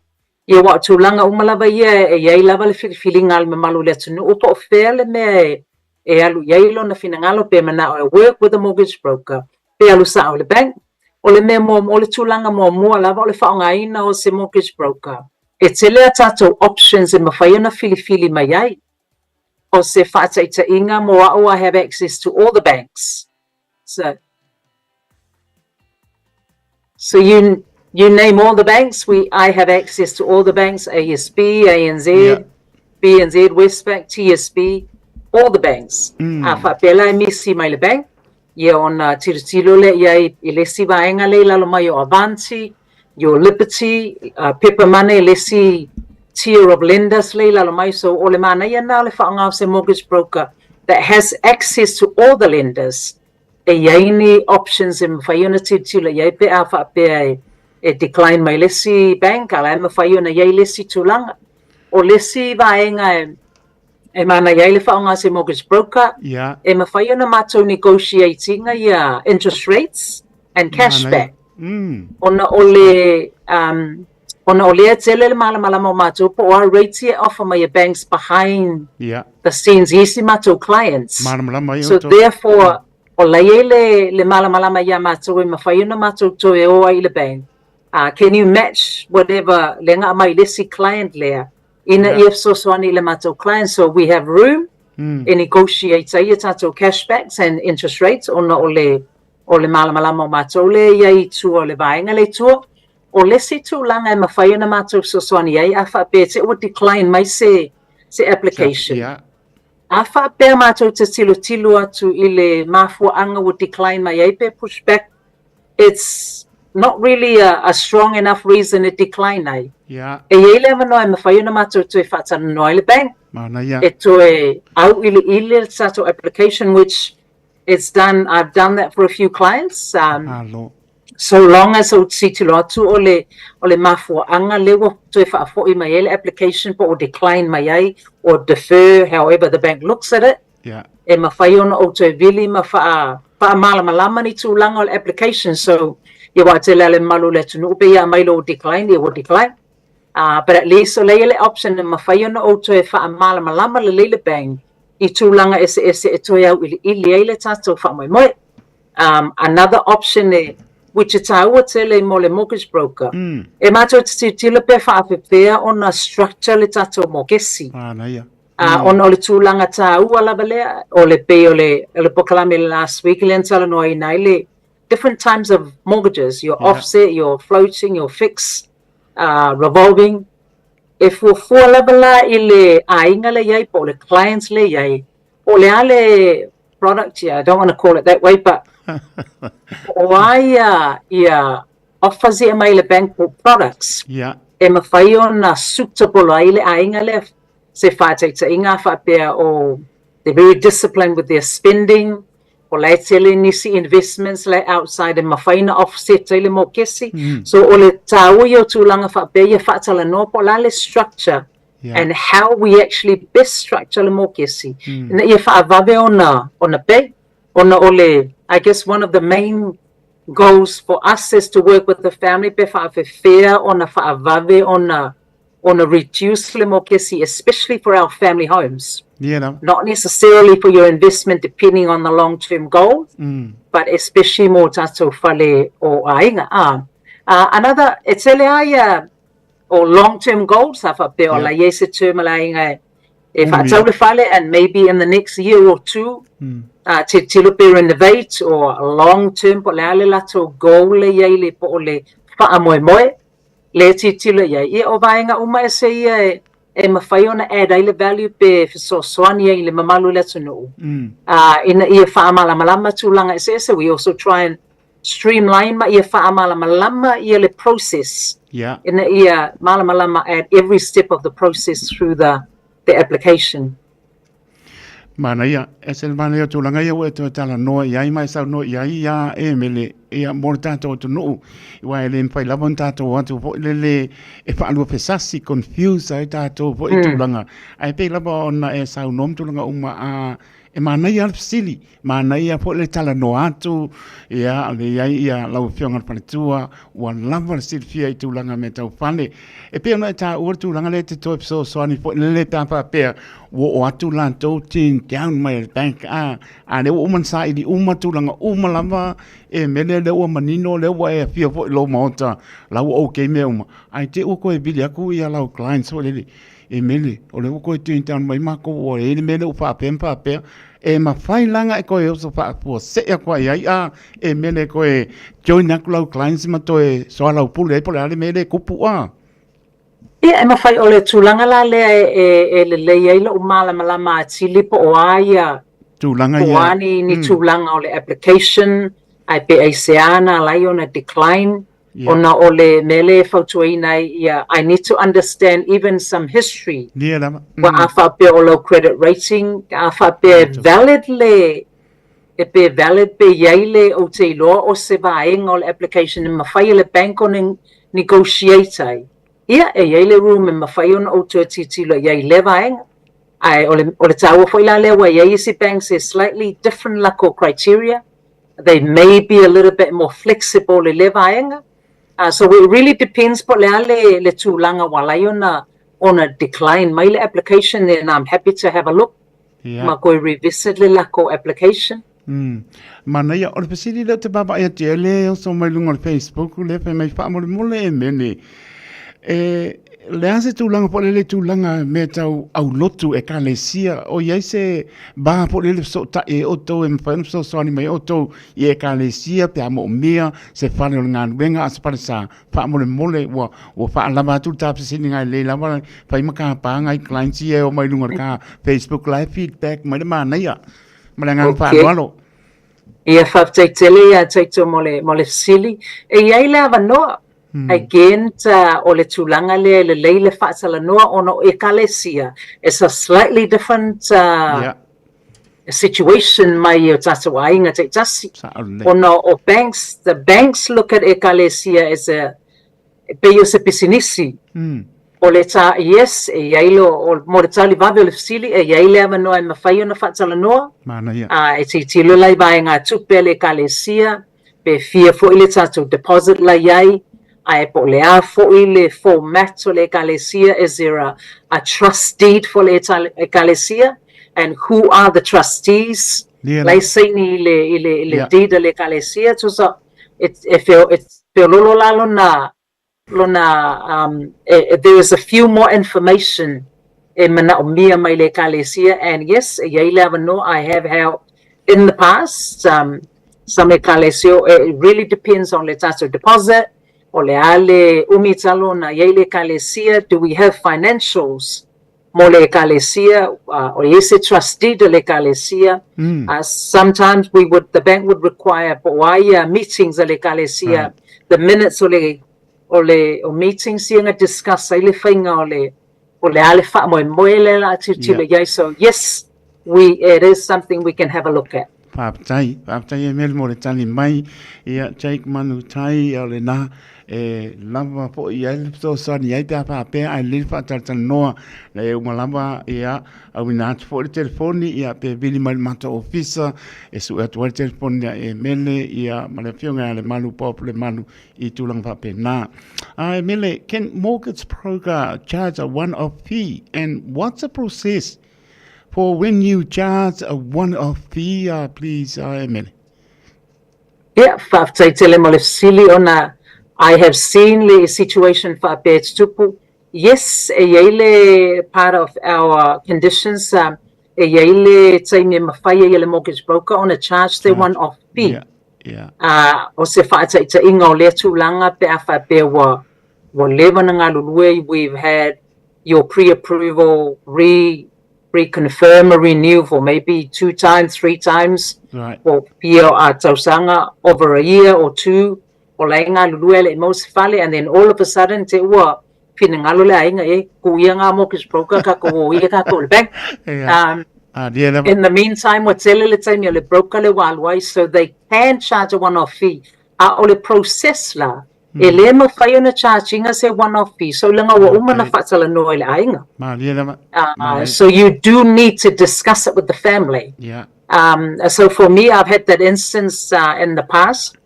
Ia aua o tulaga uma lava ia e i ai lava le filifiliga a le mamalu o le atunuu po o fea le mea e e alu i ai lona finagalo pe manao e work with a mortgage broker pe alu sao i le bank. O le mea muamua, o le tulaga muamua lava o le faaaogaina o se mortgage broker. E tele a tatou options e mafai ona filifili mai ai. O se faataitaiga mo au I have access to all the banks. So, so you, you name all the banks, we, I have access to all the banks, ASB, ANZ, Yeah. BNZ, Westpac, TSB, all the banks. A faapea la e misi mai le bank, ia ona tilotilo lea i ai i le isi vaega lea i lalo mai o Avanti, your Liberty, Pepper Money, le isi tier of lenders lea i lalo mai. So o le manaia lena o le faaaoga o se mortgage broker that has access to all the lenders. E i ai ni options e mafai ona tilotilo i ai pe a faapea e decline mai le isi bank, a la e mafai ona i ai le isi tulaga. O le isi vaega e manaia ai le faaaoga o se mortgage broker, e mafai ona matou negotiate ina ia interest rates and cash back. Ona o le ona o lea tele le malamalama o matou po o a rates ia e offer mai e banks behind the scenes i isi matou clients. Malamalama ia So therefore, o la e i ai le malamalama ia matou e mafai ona matou toe o ai i le bank. Can you match whatever lea na aumai i le isi client lea ina ia fesoasoani i le matou client so we have room e negotiate ai ia tatou cashbacks and interest rates ona o le o le malamalama o matou lea e i ai i tua o le vaega lea i tua. O le isi tulaga e mafai ona matou fesoasoani ai a faapea te ua decline mai se se application. A faapea matou te tilotilo atu i le mafuaaga ua decline mai ai pe push back it's not really a strong enough reason e decline ai. E i ai le avanoa e mafai ona matou toe faatalanoa ai le bank e toe auiliili le tatou application which it's done, I've done that for a few clients. So long as ou tilotilo atu o le, o le mafuaaga lea ua toe faafoi mai ai le application po o decline mai ai or defer, however the bank looks at it, e mafai ona ou toe vili ma faa, faamalamalama ni tulaga o le application. So, ia aua e tele lava le mamalu o le atunuu pe ia aumai loa ua decline, ia ua decline. But at least o lea e i ai le option e mafai ona ou toe faamalamalama lelei le bank i tulaga eseese e toe auiliili ai le tatou faamoemoe. Another option e, which e taua tele mo le mortgage broker, e matou te tilotilo pe faapefea ona structure le tatou mokesi. Ona o le tulaga taua lava lea, o le pei o le, o le polokalame last week lea na talanoaina ai le different types of mortgages, your offset, your floating, your fixed, revolving. E fuafua lava la i le aiga lea i ai po o le client lea i ai, po o le a le product, yeah, I don't want to call it that way, but po o a ia offers ia mai le bank po products e mafai ona suitable ai le aiga lea. Se faataitaiga a faapea o they're very disciplined with their spending, o la e tele nisi investments la e outside e mafai ona offset ai le mokesi. So o le taua ia o tulaga faapea ia faatalanoa po o le a le structure and how we actually best structure le mokesi ina ia faavave ona pay. Ona o le, I guess one of the main goals for us is to work with the family pe faafefea ona faavave ona reduce le mokesi, especially for our family homes. Not necessarily for your investment depending on the long term goal, but especially mo tatou fale o aiga. Another, e tele ai ia o long term goals, a faapea o la i ai se term a le aiga e faatau le fale and maybe in the next year or two, tilotilo pe renovate or long term po o le a le latou goal le i ai le po o le faamoemoe le tilotilo i ai. Ia o vaega uma ese ia e mafai ona add ai le value pe fesoasoani ai i le mamalu o le atunuu. Ina ia faamalamalama tulaga eseese, we also try and streamline ma ia faamalamalama ia le process. Ina ia malamalama at every step of the process through the application. Manaia, e se manaia o tulaga ia ua e toe talanoa i ai ma e saunoa i ai ia e mele ia mo le tatou atunuu. Aua e le mafai lava ona tatou o atu foi lele e faaluafesasi, confuse ai tatou foi i tulaga. Ae pei lava ona e saunoa ma tulaga uma a e manaia le fesili, manaia foi le talanoa atu, ia le i ai ia lau Afioga i le Faletua, ua lava le silafia i tulaga mea tau fale. E pei ona e taua le tulaga lea e te toe fesoasoani foi lele pe a faapea ua oo atu latou turn down mai e le bank, a lea ua uma ona saili uma tulaga uma lava e mele lea ua manino lea ua e afio foi i lou maota la ua okay mea uma, ae te i ua toe vili atu ia lau clients foi lele e mele o lea ua toe turn down mai matou ua i ai le mea lea ua faapea ma faapea, e mafai la ona e toe oso faafuasei atu ai ai a e mele e toe join atu lau clients ma toe soalaupule ai po o le a le mea lea e tupu a. Ia, e mafai, o le tulaga la lea e, e, e lelei ai lou malamalama atili po o a ia Tulaga po o ia. a ni, ni tulaga o le application, ae pe aisea na ala ai ona decline, Ia. ona o le mea lea e fautuaina ai ia, I need to understand even some history. Ia lava. Aua a faapea o lau credit rating, a faapea e valid le, e pe valid pe i ai le, ou te iloa o se vaega o le application e mafai e le bank ona negotiate ai, ia, e i ai le room e mafai ona ou toe tilotilo i ai i lea vaega. Ae o le, o le taua foi la lea ua i ai isi banks e slightly different lakou criteria, they may be a little bit more flexible i lea vaega. So it really depends po o le a le, le tulaga ua ala ai ona, ona decline mai le application, then I'm happy to have a look ma toe revisit le lakou application. Mm. Manaia, o le fesili lea ou te vaavaai atu i ai, lea e oso mai luga o le Facebook, lea fai mai faamolemole e Mene, e, le a se tulaga po o le le tulaga mea tau aulotu ekalesia, o i ai se va po o le le fesootai e outou e mafai ona fesoasoani mai outou i ekalesia pe a moomia se fale o le galuega a se fale sa, faamolemole ua, ua faalava atu le ta fesiliga e lelei lava fai ma kapa ngai clients ia e o mai luga o le ka Facebook live feedback mai le manaia. Ma le agaga Okay. faaaloalo. Ia, faafetai tele ia Taito mo le, mo le fesili. E i ai le avanoa. Again, ta, o le tulaga lea e lelei le faatalanoa ona o Ekalesia, it's a slightly different uh, Ia, situation mai o tatou aiga taitasi. sao lelei. Ona o banks, the banks look at Ekalesia as a, E pei o se pisinisi. O le ta, yes, e i ai le, o, mo le tali vave o le fesili, e i ai le avanoa e mafai ona faatalanoa, Manaia. ā, e tilotilo la i vaegatupe a le Ekalesia, pe fia foi le tatou deposit la i ai, ae po o le a foi le format o le Ekalesia, is there a, a trust deed for le Ekalesia, and who are the trustees, Ia la la. e saini i le, i le, i le Ia. deed a le Ekalesia, tusa, e, e, feo, e feololo la lona, lona, um, e, e, there is a few more information e manaomia mai le Ekalesia, and yes, e i ai le avanoa, I have helped in the past, um, some Ekalesia, it really depends on le tatou deposit, o le a le umi talo na i ai le Ekalesia, do we have financials mo le Ekalesia, o i ai se trustee de le Ekalesia. Sometimes we would, the bank would require po o a ia meetings a le Ekalesia, the minutes o le, o le, o meetings ia na discuss ai le faiga o le, o le a le faamoemoe lea la a tilotilo i ai. So yes, we, it is something we can have a look at. Faafetai, faafetai e Meli mo le tali mai. Ia, Jake Manutai, ia o lena e lava foi i ai le fesoasoani ai pe a faapea ae lelei le faatalatalanoa e uma lava ia auina atu foi le telefoni ia pe vili mai le matou ofisa e sue atu ai le telefoni a Emele ia ma le afioga ia Lemalu Bob Lemalu i tulaga faapena. Uh, Emele, can mortgage broker charge a one-off fee and what's the process For when you charge a one-off fee, uh, please, uh, Emele. Ia, faafetai tele mo le fesili ona I have seen le situation faapea e tutupu. Yes, e i ai le part of our conditions, um, e i ai le taimi e mafai ai e le mortgage broker ona charge the one-off fee. Yeah, yeah. Uh, o se faataitaiga o lea tulaga pe a faapea ua, ua leva ona galulue, we've had your pre-approval re reconfirm a renew for maybe two times, three times, Right. for fia a tausaga over a year or two, o la e galulue le i maua se fale, and then all of a sudden te ua finagalo le aiga e ku ia ngā mortgage broker ka ko o ia ka ko le bank. Yeah. Um, Ah, dia lava. in the meantime, ua tele le taimi o le broker le ua alu ai, so they can charge a one-off fee. A o le process la, E le mafai ona charge ina se one off fee, so leaga ua uma na faatalanoa i le aiga. Malie lava. So you do need to discuss it with the family. Yeah. Um, so for me, I've had that instance uh, in the past.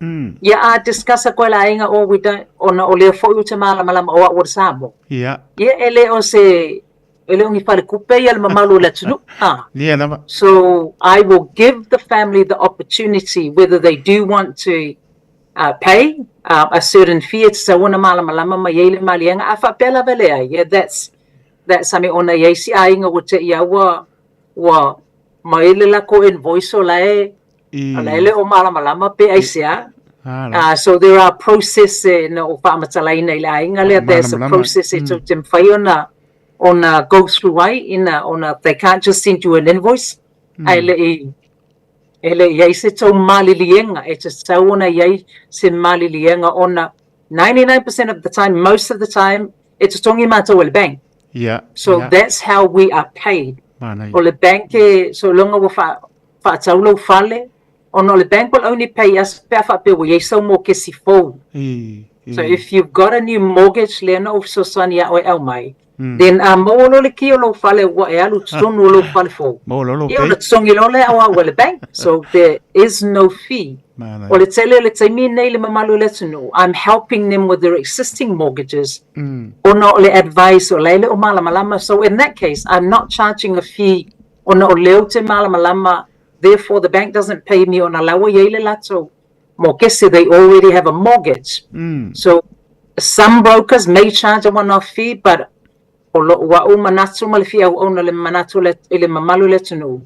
Yeah, I discuss a koe le aiga, oh, we don't, ona o lea foi u te malamalama o au o le Samoa. Yeah. Yeah, e le o se, e le o ni falekupe ia le mamalu o le atunuu. Ah. Yeah, lava. So I will give the family the opportunity, whether they do want to uh, pay uh, a certain fee e tatau ona malamalama mai ai le maliega a faapea lava e leai yeah, that's that's something ona i ai si aiga ua te ia ua ua mai le lako invoice o la e I, o la e le o malamalama pe aisea. Uh, so there are process e na o faamatalaina i le aiga lea, there's a process e tou te mafai ona ona go through ai ina ona they can't just send you an invoice ae le i e le i ai se tou maliliega e tatau ona i ai se maliliega ona 99% of the time most of the time e totogi matou e le bank. Yeah. So that's how we are paid. Manaia. O le bank e so loga ua faa faatau lou fale ona o le bank will only pay us pe a faapea ua i ai sau mokesi fou. So if you've got a new mortgage lea na ou fesoasoani ia oe e aumai, then a maua loa le ki o lou fale ua e alu i totonu o lou fale fou. Maua loa lou Ia ona pay. totogi loa lea o au e le bank. So there is no fee. Manaia. O le tele o le taimi nei i le mamalu o le atunuu, I'm helping them with their existing mortgages ona o le advice o la e le o malamalama. So in that case, I'm not charging a fee ona o lea ou te malamalama therefore the bank doesn't pay me ona la ua i ai le latou mokese, they already have a mortgage. So some brokers may charge a one-off fee but o lo'u a'u manatu ma le fia auauna le manatu le, i le mamalu o le atunuu,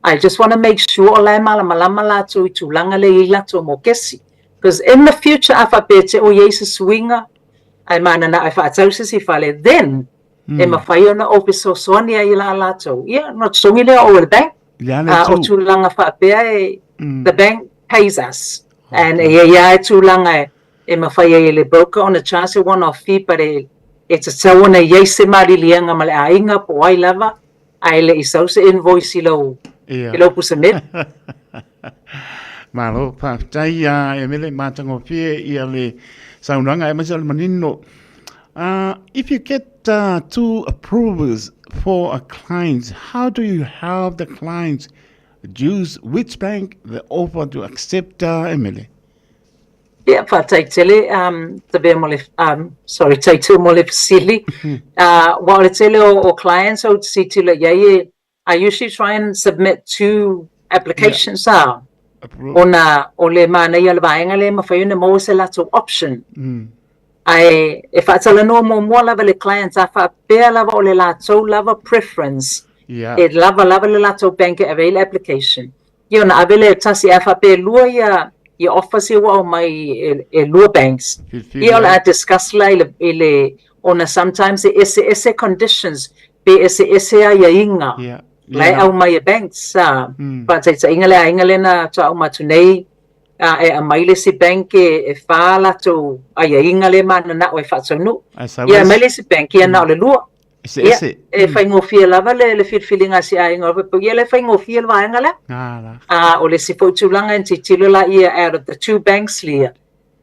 I just want to make sure o la e malamalama latou i tulaga lea e i ai latou mokesi. Because in the future a faapea te o i ai se suiga ae mananao e faatau se isi fale, then e mafai ona ou fesoasoani ai i la latou. Ia, ona totogi lea o oe e le bank. Le a le O tu. tulaga faapea e, the bank pays us. And e i ai lava tulaga e, e mafai ai e le broker ona charge se one off fee but e, e tatau ona i ai se maliliega ma le aiga po o ai lava, ae le i sau se invoice i lou, Ia. i lou pusamea. Malo, faafetai ia Emele, matagofie ia le saunoaga aemaise o le manino. If you get two approvals for a client, how do you help the client choose which bank the offer to accept, Emele? Ia, faafetai tele, um, Tavea mo le, um, sorry, Taitu mo le fesili. Aua o le tele o, o clients ou te tilotilo i ai e, I usually try and submit two applications yeah. Ona o le manaia o le vaega lea e mafai ona maua se latou option. Ae e faatalanoa muamua lava le client a faapea lava o le latou lava preference yeah. e lava lava le latou bank e ave ai le application. Ia ona ave lea e tasi, a faapea e lua ia ia offers ia ua aumai e, e lua banks. Ia o le a discuss la i le, i le ona sometimes e eseese conditions pe eseese aiaiga yeah. la e aumai e banks. A, faataitaiga le aiga lea na faatoa uma atu nei, a, e aumai le isi bank e, e whā latou aiaiga lea mananao e faataunuu. Ia aumai le isi bank, ia na o le lua. Eseese. Ia, e faigofie lava le, le filifiliga a si aiga o Pau. Ia le faigofie le vaega lea. Ah, A o le isi foi tulaga e tilotilo la ia out of the two banks lia,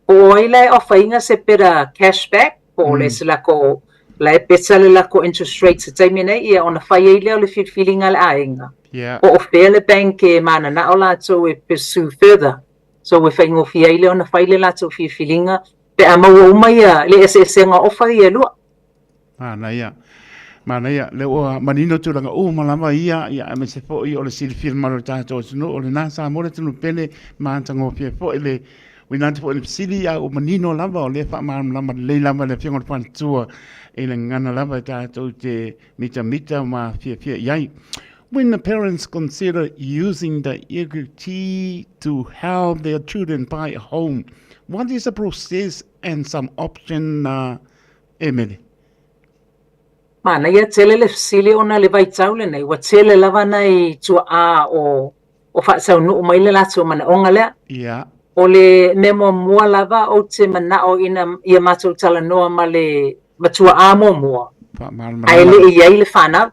po o ai la e offer ina se better cash back, po o le se lako, la e better le lako interest rate se taimi nei, ia ona fai ai lea o le filifiliga a le aiga. Yeah. Po o fea le bank e mananao latou e pursue further. So e faigofie ai lea ona fai le latou filifiliga pe a maua uma ia le eseesega o offer ia e lua. Manaia, manaia, lea ua manino tulaga uma lava ia, ia aemaise foi o le silafia mamalu o le tatou atunuu, o lena Samoa le atunuu pele, matagofie foi le uiga atu foi i le fesili, a ua manino lava, o lea e faamalamalama lelei lava e le Afioga i le Faletua i le gagana lava e tatou te mitamita ma fiafia i ai. When the parents consider using the equity to help their children buy a home, what is the process and some option E Mele. Manaia tele le fesili ona le vaitau lenei ua tele lava nai tuaa o o faataunuu mai le latou manaoga lea. Ia. O le mea muamua lava ou te manao ina ia matou talanoa ma le matuaa muamua ae le i ai le fanau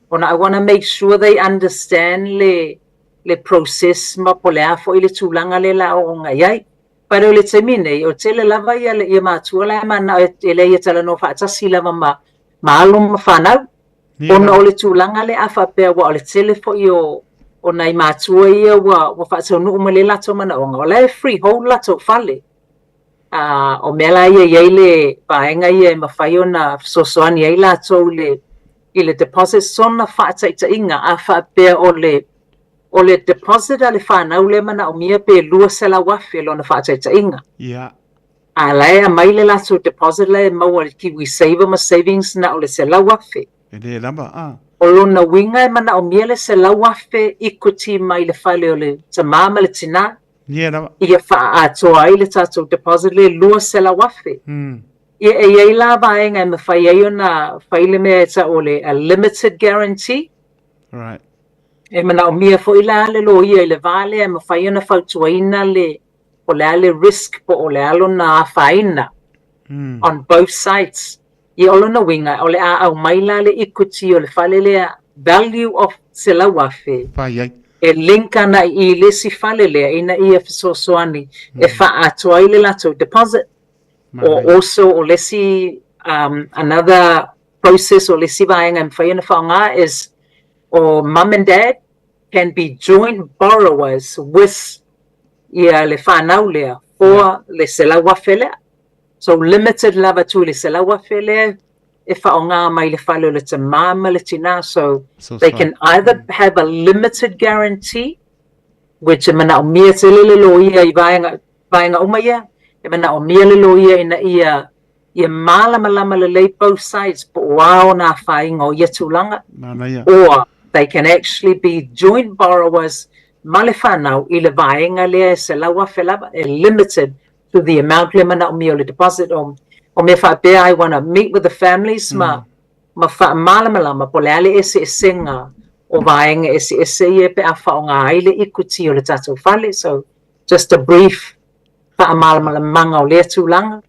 ona I wanna make sure they understand le le process ma po o le a foi le tulaga lea la aooga i ai. But o le taimi nei, o tele lava ia ia matua la e manao e leai e talanoa faatasi lava ma ma alo ma fanau, ona o le tulaga lea a faapea aua o le tele foi o o nai matua ia ua ua faataunuu mai le latou manaoga, o la e freehold latou fale. A o mea la ia e i ai le vaega ia e mafai ona fesoasoani ai latou i le i le deposit sona faataitaiga a faapea o le O le deposit a le fanau lea manaomia pe $200,000 lona faataitaiga. Ia. A la e aumai le latou deposit la e maua i le Kiwi Saver ma Savings na o le $100,000. E le lava, a. O lona uiga e manaomia le $100,000 equity mai le fale o le tamā ma le tinā. Ia lava. Ia faaatoa ai le tatou deposit lea $200,000. Ia e i ai la vaega e mafai ai ona fai le mea e tau o le a limited guarantee. Right. E manaomia foi la le loia i le va lea e mafai ona fautuaina le po o le a le risk po o le a lona afaina on both sides. Ia o lona uiga o le a aumai la le equity o le fale lea value of $100,000 Fai ai. e link ana i i le isi fale lea ina ia fesoasoani e faaatoa ai le latou deposit. Or also o le isi um another process o le isi vaega e mafai ona faaaoga is o mum and dad can be joint borrowers with ia le fanau lea for le $100,000 lea. So limited lava atu i le $100,000 lea e faaaoga mai le fale o le tamā ma le tinā. So they can either have a limited guarantee which e manaomia tele le loia i vaega, vaega uma ia, e manaomia le loia ina ia ia malamalama lelei both sides po o a ona afaina o ia tulaga. Manaia. Or they can actually be joint borrowers ma le fanau i le vaega lea e $100,000 lava, e limited to the amount lea manaomia o le deposit o, o mea faapea I wanna meet with the families ma, ma faamalamalama po o le a le eseesega o vaega eseese ia pe a faaaoga ai le equity o le tatou fale. So just a brief faamalamalamaga o lea tulaga.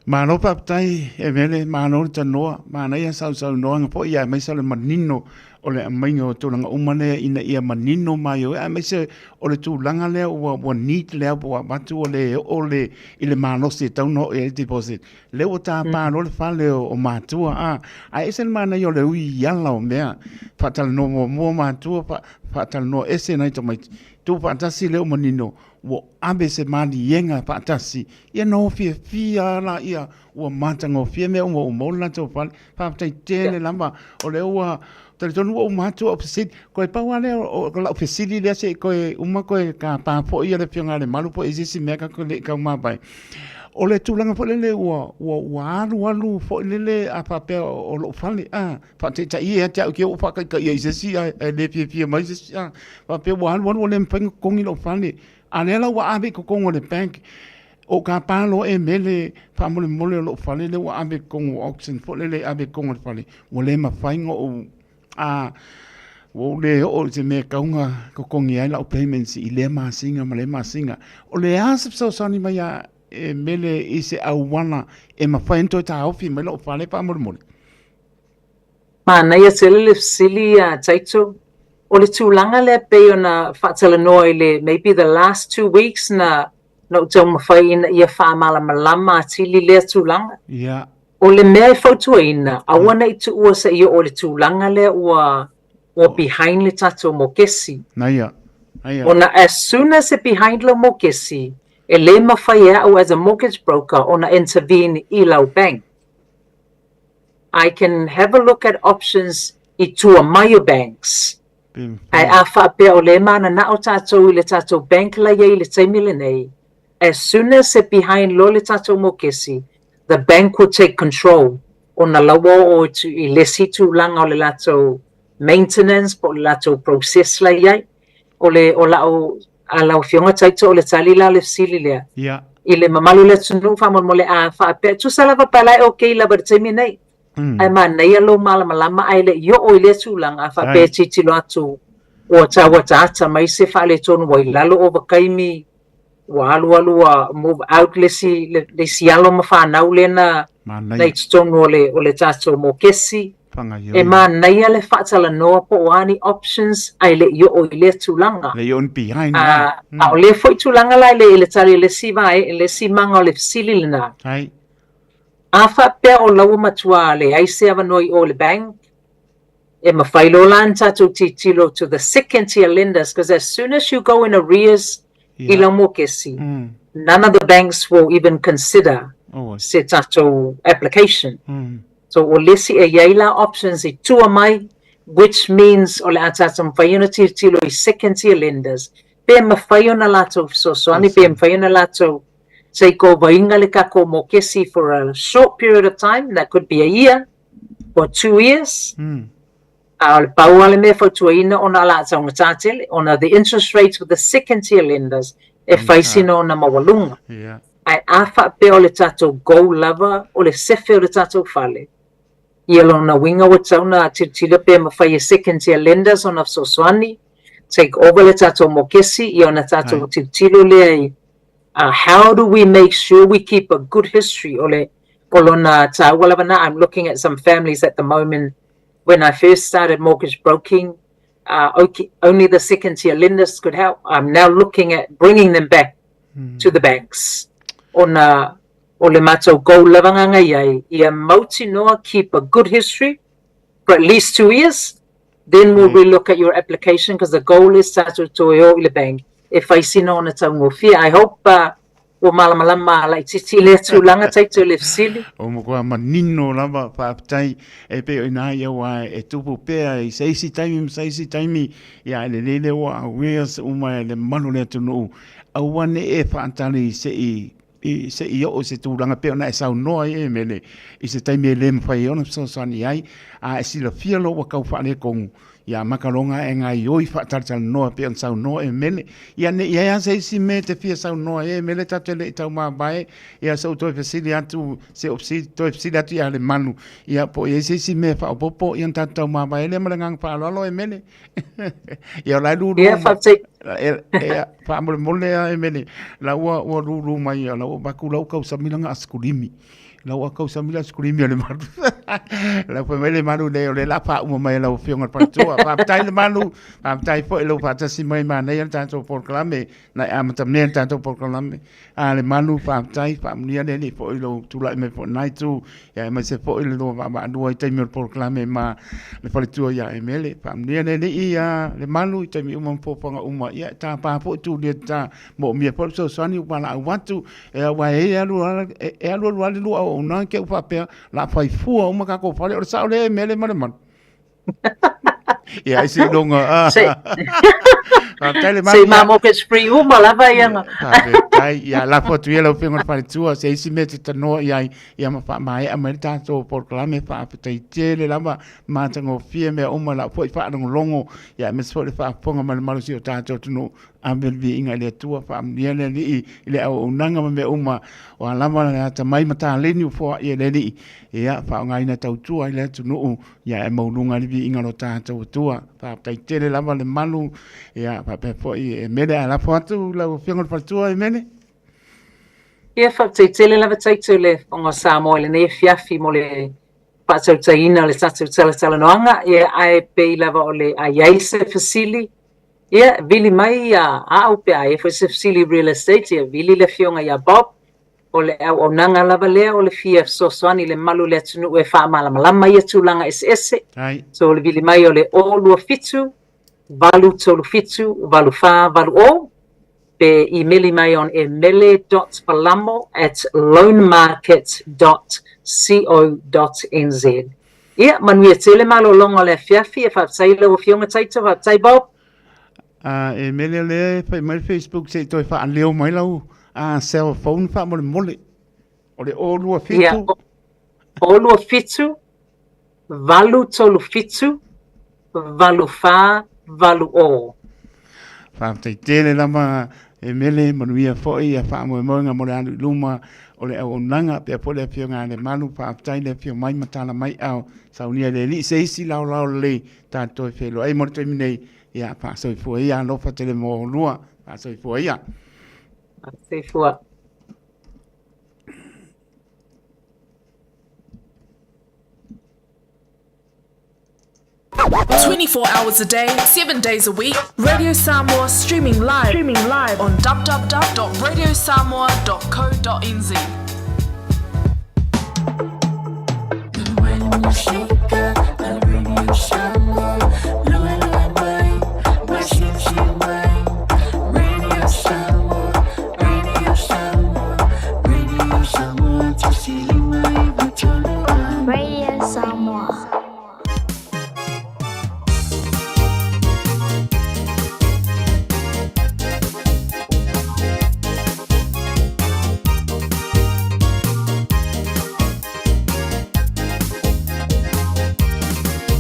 Malo faafetai e Mele, malo le tanoa, manaia sausaunoaga foi aemaise o le manino o le aumaiga o tulaga uma lea ina ia manino mai oe aemaise o le tulaga lea ua, ua need lea ua avatu ua le oo le, i le malosi e tatau ona oo i ai le deposit. Lea ua tapa loa le fale o, o matua a, ae ese le manaia o le ui i ala o mea, faatalanoa muamua matua, fa, faatalanoa ese nai tamaiti, tuufaatasi lea ua manino ua ave se maliega faatasi, ia na o fiafia lava laia ua matagofie mea uma ua maua le latou fale. Faafetai tele lava, o lea ua talitonu ua uma atu au fesili. Koe pau lava lea o lau fesili lea se i koe uma koe tapa foi le Afioga ia Lemalu po o i ai se isi mea tatou te le i taumavae. O le tulaga foi lele ua, ua, ua alualu foi lele a faapea o lou fale, a, faataitaia ia te au te i ua faataitaia i se isi ae le fiafia mai se isi, a, faapea ua alualu ua le mafai ona totogi lou fale. A lea la ua ave i totonu o le bank, o tapa loa e mele faamolemole o lou fale lea ua ave i totonu o auction foi lele e ave i totonu o le fale, ua le mafai ona ou, a, ua ou le oo i se mea e tatau ona totogi ai lau payments i lea masina ma lea masina. O le a se fesoasoani mai a e mele i se auala e mafai ona toe taofi mai lou fale faamolemole? Manaia tele le fesili a Taito. O le tulaga lea pei ona faatalanoa i le maybe the last 2 weeks na na ou taumafai ina ia faamalamalama atili lea tulaga. O le mea e fautuaina, aua ne i tuua se i oo i le tulaga lea ua ua behind le tatou mokesi. Naia. Naia. Ona as soon as e behind lau mokesi, e le mafai e au as a mortgage broker ona intervene i lau bank. I can have a look at options i tua mai o banks. Ae a faapea o lea e mananao tatou i le tatou bank la i ai i le taimi lenei, as soon as e behind loa le tatou mokesi, the bank will take control ona la ua oo atu i le isi tulaga o le latou maintenance po o le latou process la i ai. O le, o lau, a lau Afioga Taito, o le tali la o le fesili lea. I le mamalu o le atunuu faamolemole a faapea, tusa lava pe a la e okay lava i le taimi nei. Ae manaia lou malamalama ae le i oo i lea tulaga a faapea e tilotilo atu ua tau ataata mai se faaletonu ua i lalo ovataimi, ua alualu ua move out le isi, le isi alo ma fanau lea na, na i totonu o le, o le tatou mokesi. E manaia le faatalanoa po o a ni options ae le i oo i lea tulaga. Le i oo ni behind. A, a o lea foi tulaga la i le, i le tali a le isi vae, le isi maga o le fesili lena. Hai. A faapea o la ua matua leai se avanoa i o i le bank, e mafai loa la ona tatou tilotilo to the second tier lenders because as soon as you go in arrears i lau mokesi, none of the banks will even consider se tatou application. So o le isi e i ai la options i tua mai which means o le a tatou mafai ona tilotilo i second tier lenders pe mafai ona latou fesoasoani, pe mafai ona latou take over ina le tatou mokesi for a short period of time, that could be a year or 2 years. A o le pau lava le mea e fautuaina ona o le a taugata tele, ona the interest rates with the second tier lenders e fai sina ona maualuga. Ae a faapea o le tatou goal lava o le sefe o le tatou fale, ia lona uiga ua tatau ona tilotilo pe mafai e second tier lenders ona fesoasoani, take over le tatou mokesi, ia ona tatou tilotilo lea i how do we make sure we keep a good history o le o lona taua lava na. I'm looking at some families at the moment when I first started mortgage broking, okay, only the second tier lenders could help. I'm now looking at bringing them back to the banks. Ona o le matou goal lava nga i ai, ia mautinoa keep a good history for at least 2 years, then we'll relook at your application because the goal is tatou toe o i le bank e fai sina ona taugofie. I hope ua malamalama laitiiti i lea tulaga Taito i le fesili. O matua manino lava, faafetai e pei o ina ia ua e tupu pea i se isi taimi ma se isi taimi, ia e lelei lea ua awareness uma e le mamalu o le atunuu, aua ne i e faatali se i i se i oo i se tulaga pei ona e saunoa ai e Mele i se taimi e le mafai ai ona fesoasoani ai, a e silafia loa ua tau faaletonu, ia makaloga e gaoioi faatalatalanoa pei ona saunoa e Mele. Ia ne i ai lava se isi mea e te fia saunoa ai e Mele tatou te le i taumavae, ia se i ou toe fesili atu, se i ou toe fesili atu ia Lemanu, ia po o i ai se isi mea faaopoopo, ia ona tatou taumavae lea ma le agaga faaaloalo e Mele. Ia o la e lulu Ia, faafetai. Ia, faamolemole lava e Mele, la ua ua lulu mai, la ua avatu lau tausami lana asikulimi. La ua tausami le asikulimi a Lemalu. La fai mai Lemalu nei, o lea o le a faauma mai e lau Afioga i le Faletua. Faafetai Lemalu, faafetai foi i lou faatasi mai, manaia le tatou polokalame, na e amatamea le tatou polokalame. A Lemalu, faafetai, faamanuia le Alii foi i lou tulai mai foi i lena itu, ia aemaise foi le lua vaavaalua i taimi o le polokalame ma le faletua ia Emele. Faamanuia le Alii ia Lemalu i taimi uma ma foafoaga uma, ia e tapa foi Tulieta, moomia foi le fesoasoani ua valaau atu, aua e alu e alu alu lava le lua auaunaga te i ua faapea o le a fai fua uma tatou fale, o le sao lea Emele ma Lemalu? Ia, ai seiloga. Ah. Faafetai le Se i ma mortgage free uma lava ia. Faafetai. Ia, lafo atu ia lau Afioga i le Faletua, se isi mea e te tanoa i ai, ia ma faamaea mai le tatou polokalame, faafetai tele lava, matagofie mea uma, lau foi faalogologo, ia aemaise foi le faafofoga mai le malosi o tatou atunuu, Ave le viiga i le Atua, faamanuia le Alii i le auaunaga ma mea uma, o a lava le atamai ma taleni ua foai e le Alii, ia faaaogaina e tautua ai le atunuu, ia e maualuga ai le viiga o lo tatou Atua. Faafetai tele lava le malu, ia faapea foi e Mele, ae lafo atu lau Afioga i le Faletua e Mele. Ia, faafetai tele lava Taito i le Fofoga o Samoa i lenei afiafi mo le faatautaiina o le tatou talatalanoaga, ia ae pei lava o le a i ai se fesili, Ia, vili mai ia au pe a i ai foi se fesili real estate, ia vili le afioga ia Bob. O le auaunaga lava lea o le fia fesoasoani i le malu o le atunuu e faamalamalama ia tulaga eseese. So o le vili mai o le 027 837 8480 pe imeli mai on emele dot palamo at loanmarket dot co dot nz. Ia, manuia tele malologa o le afiafi, e faafetai i lau Afioga Taito, faafetai Bob. A e mele o lea e fai mai le Facebook se i toe faaleo mai lau cell phone faamolemole. O le 027. Ia, 027 837 8480. Faafetai tele lava e mele, manuia foi ia faamoemoega mo le alu i luma o le auaunaga pea foi le afioga ia Lemalu, faafetai le afio mai ma tala mai ao saunia e le Alii se isi laolao lelei tatou toe feiloai mo le taimi nei, ia faasoifua ia, alofa tele mo oulua, faasoifua ia. Faasoifua. 24 hours a day, 7 days a week, Radio Samoa streaming live, streaming live on www.radiosamoa.co.nz. Radio Samoa.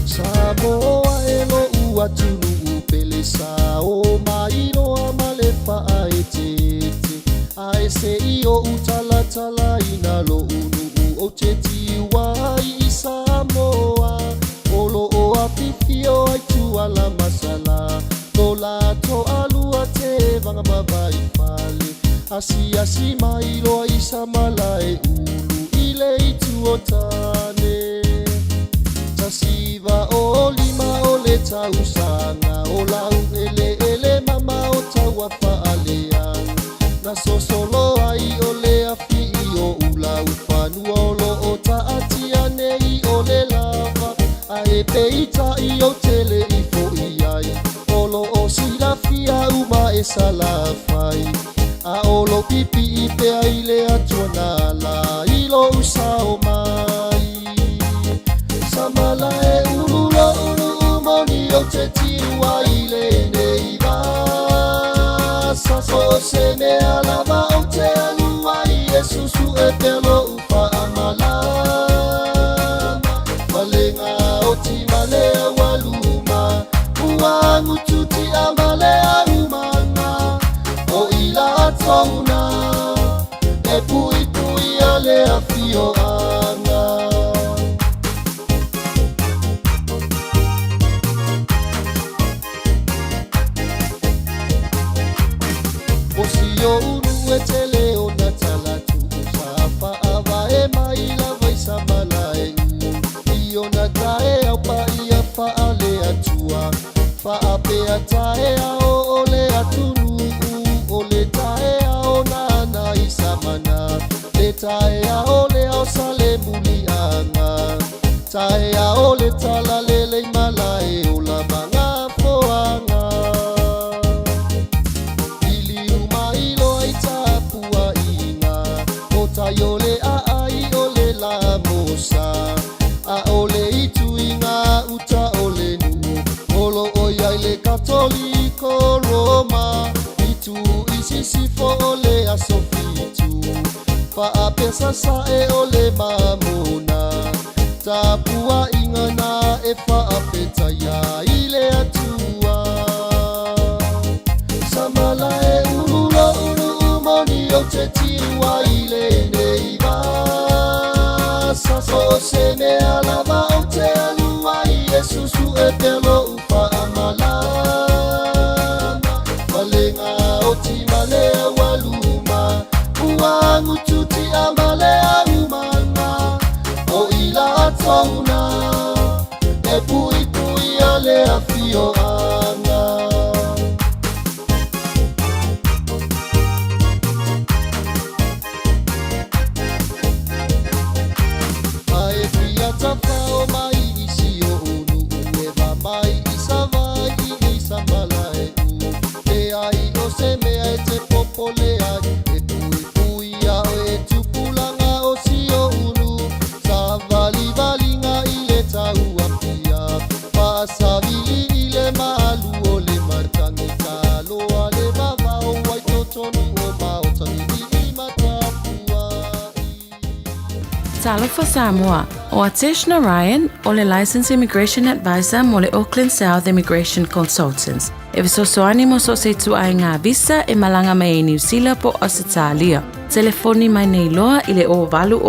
Samoa. se i oʻu talatalaina loʻu nuʻu ou te tiu ai i Samoa o loo afifio ai Tuala ma Sala lo la toalua te vaga ma Vaifale asiasi mai loa i Samalaeulu i le itu o Tane. 1905 o le tausaga o Laueleele mama o taua faaleaga na sosolo ai o le afi i o Ulaufanua o loo taatia nei o le lava ae peitai ou te le i foʻi ai o loo silafia uma e Salafai a o lou pipii pea i le Atua na ala i lou sao mai. Samalaeulu loʻu nuu moni ou te tiu ai i lenei vasa so o se mea lava ou te alu ai e susue pea loʻu faamalama falega o timale aualuma ua gututia ma le aumaga o i latou na e puipuia le afioaga. O si oʻu nuu e tele ona talatuu sa faavae mai lava i Samalaeulu i ona taeao paia faale-Atua faapea taeao o le atunuu o le taeao nana i Samana le taeao lea o Salemuliaga taeao le talalelei malae o Lamagafoaga liliu mai loa i tapuaiga o tai o le aai o le lamosa a o le ituiga uta o le nuu o loo iai le Katoliko Roma itu i sisifo o le aso fitu faapea sasae o le mamona tapuaiga na e faafetaia i le Atua. Samalaeulu loʻu nuu moni ou te tiu ai i lenei vasa so o se mea lava ou te alu ai e susue pea loʻu faamalama falega o timale aualuma ua gututia ma le aumaga o i latou na e puipuia le afioaga. Ae fia tafao mai i si oʻu nuu e va mai i Savaii i Samalaeulu e ai o se mea e te popole ai e puipuia oe tupulaga o si oʻu nuu savalivaliga i le tauapia faasavili i le malu o le matagi taloa le vavao ai totonu o maota i matapuai. Talofa Samoa, o Atesh Narayan, o le Licensed Immigration Advisor mo le Auckland South Immigration Consultants. E fesoasoani mo so o se ituaiga visa e malaga mai ai Niu Sila po o Ausetalia. Telefoni mai nei loa i le 0800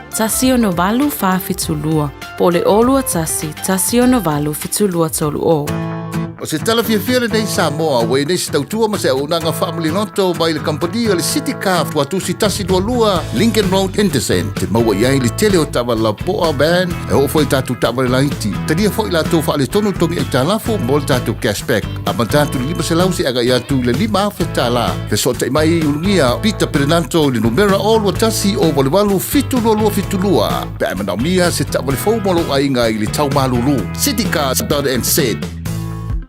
168 472 po o le 021 168 7230. O se tala fiafia lenei Samoa ua i ai nei se tautua ma se auaunaga faamaliloto mai le kamupani o le City Car Tuatusi 122 Lincoln Road Henderson te maua i ai le tele o taavale lapoa van e oo foi i tatou taavale laiti. Talia foi latou faaletonu togi aitalafu mo le tatou cashback. Amata atu i le 500 seia agai atu i le $5,000. Fesootai mai i Ulugia Peter Perenanto i le numera 021 088 722 pe a e manaomia se taavale fou mo lou aiga i le tau malulu. Citycars.nz.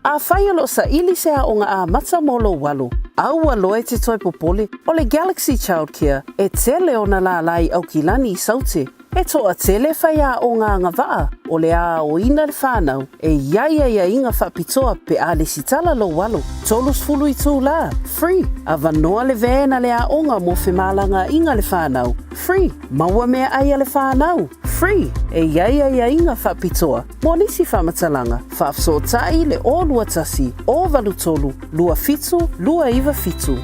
Afai o lo o saili se aoga amata mo lou alo, aua loa e te toe popole, o le Galaxy Childcare e tele ona lālā i Aukilani i Saute. E toatele faiaoga agavaa o le a aoina le whanau e i ai aiaiga faapitoa pe a lesitala lou alo, 30 itulā, free, avanoa le van a le aoga mo femalagaaiga le whanau, free, maua meaai a le whanau, free, e i ai aiaiga faapitoa mo nisi faamatalaga, faafesootai le 021 083 27 297.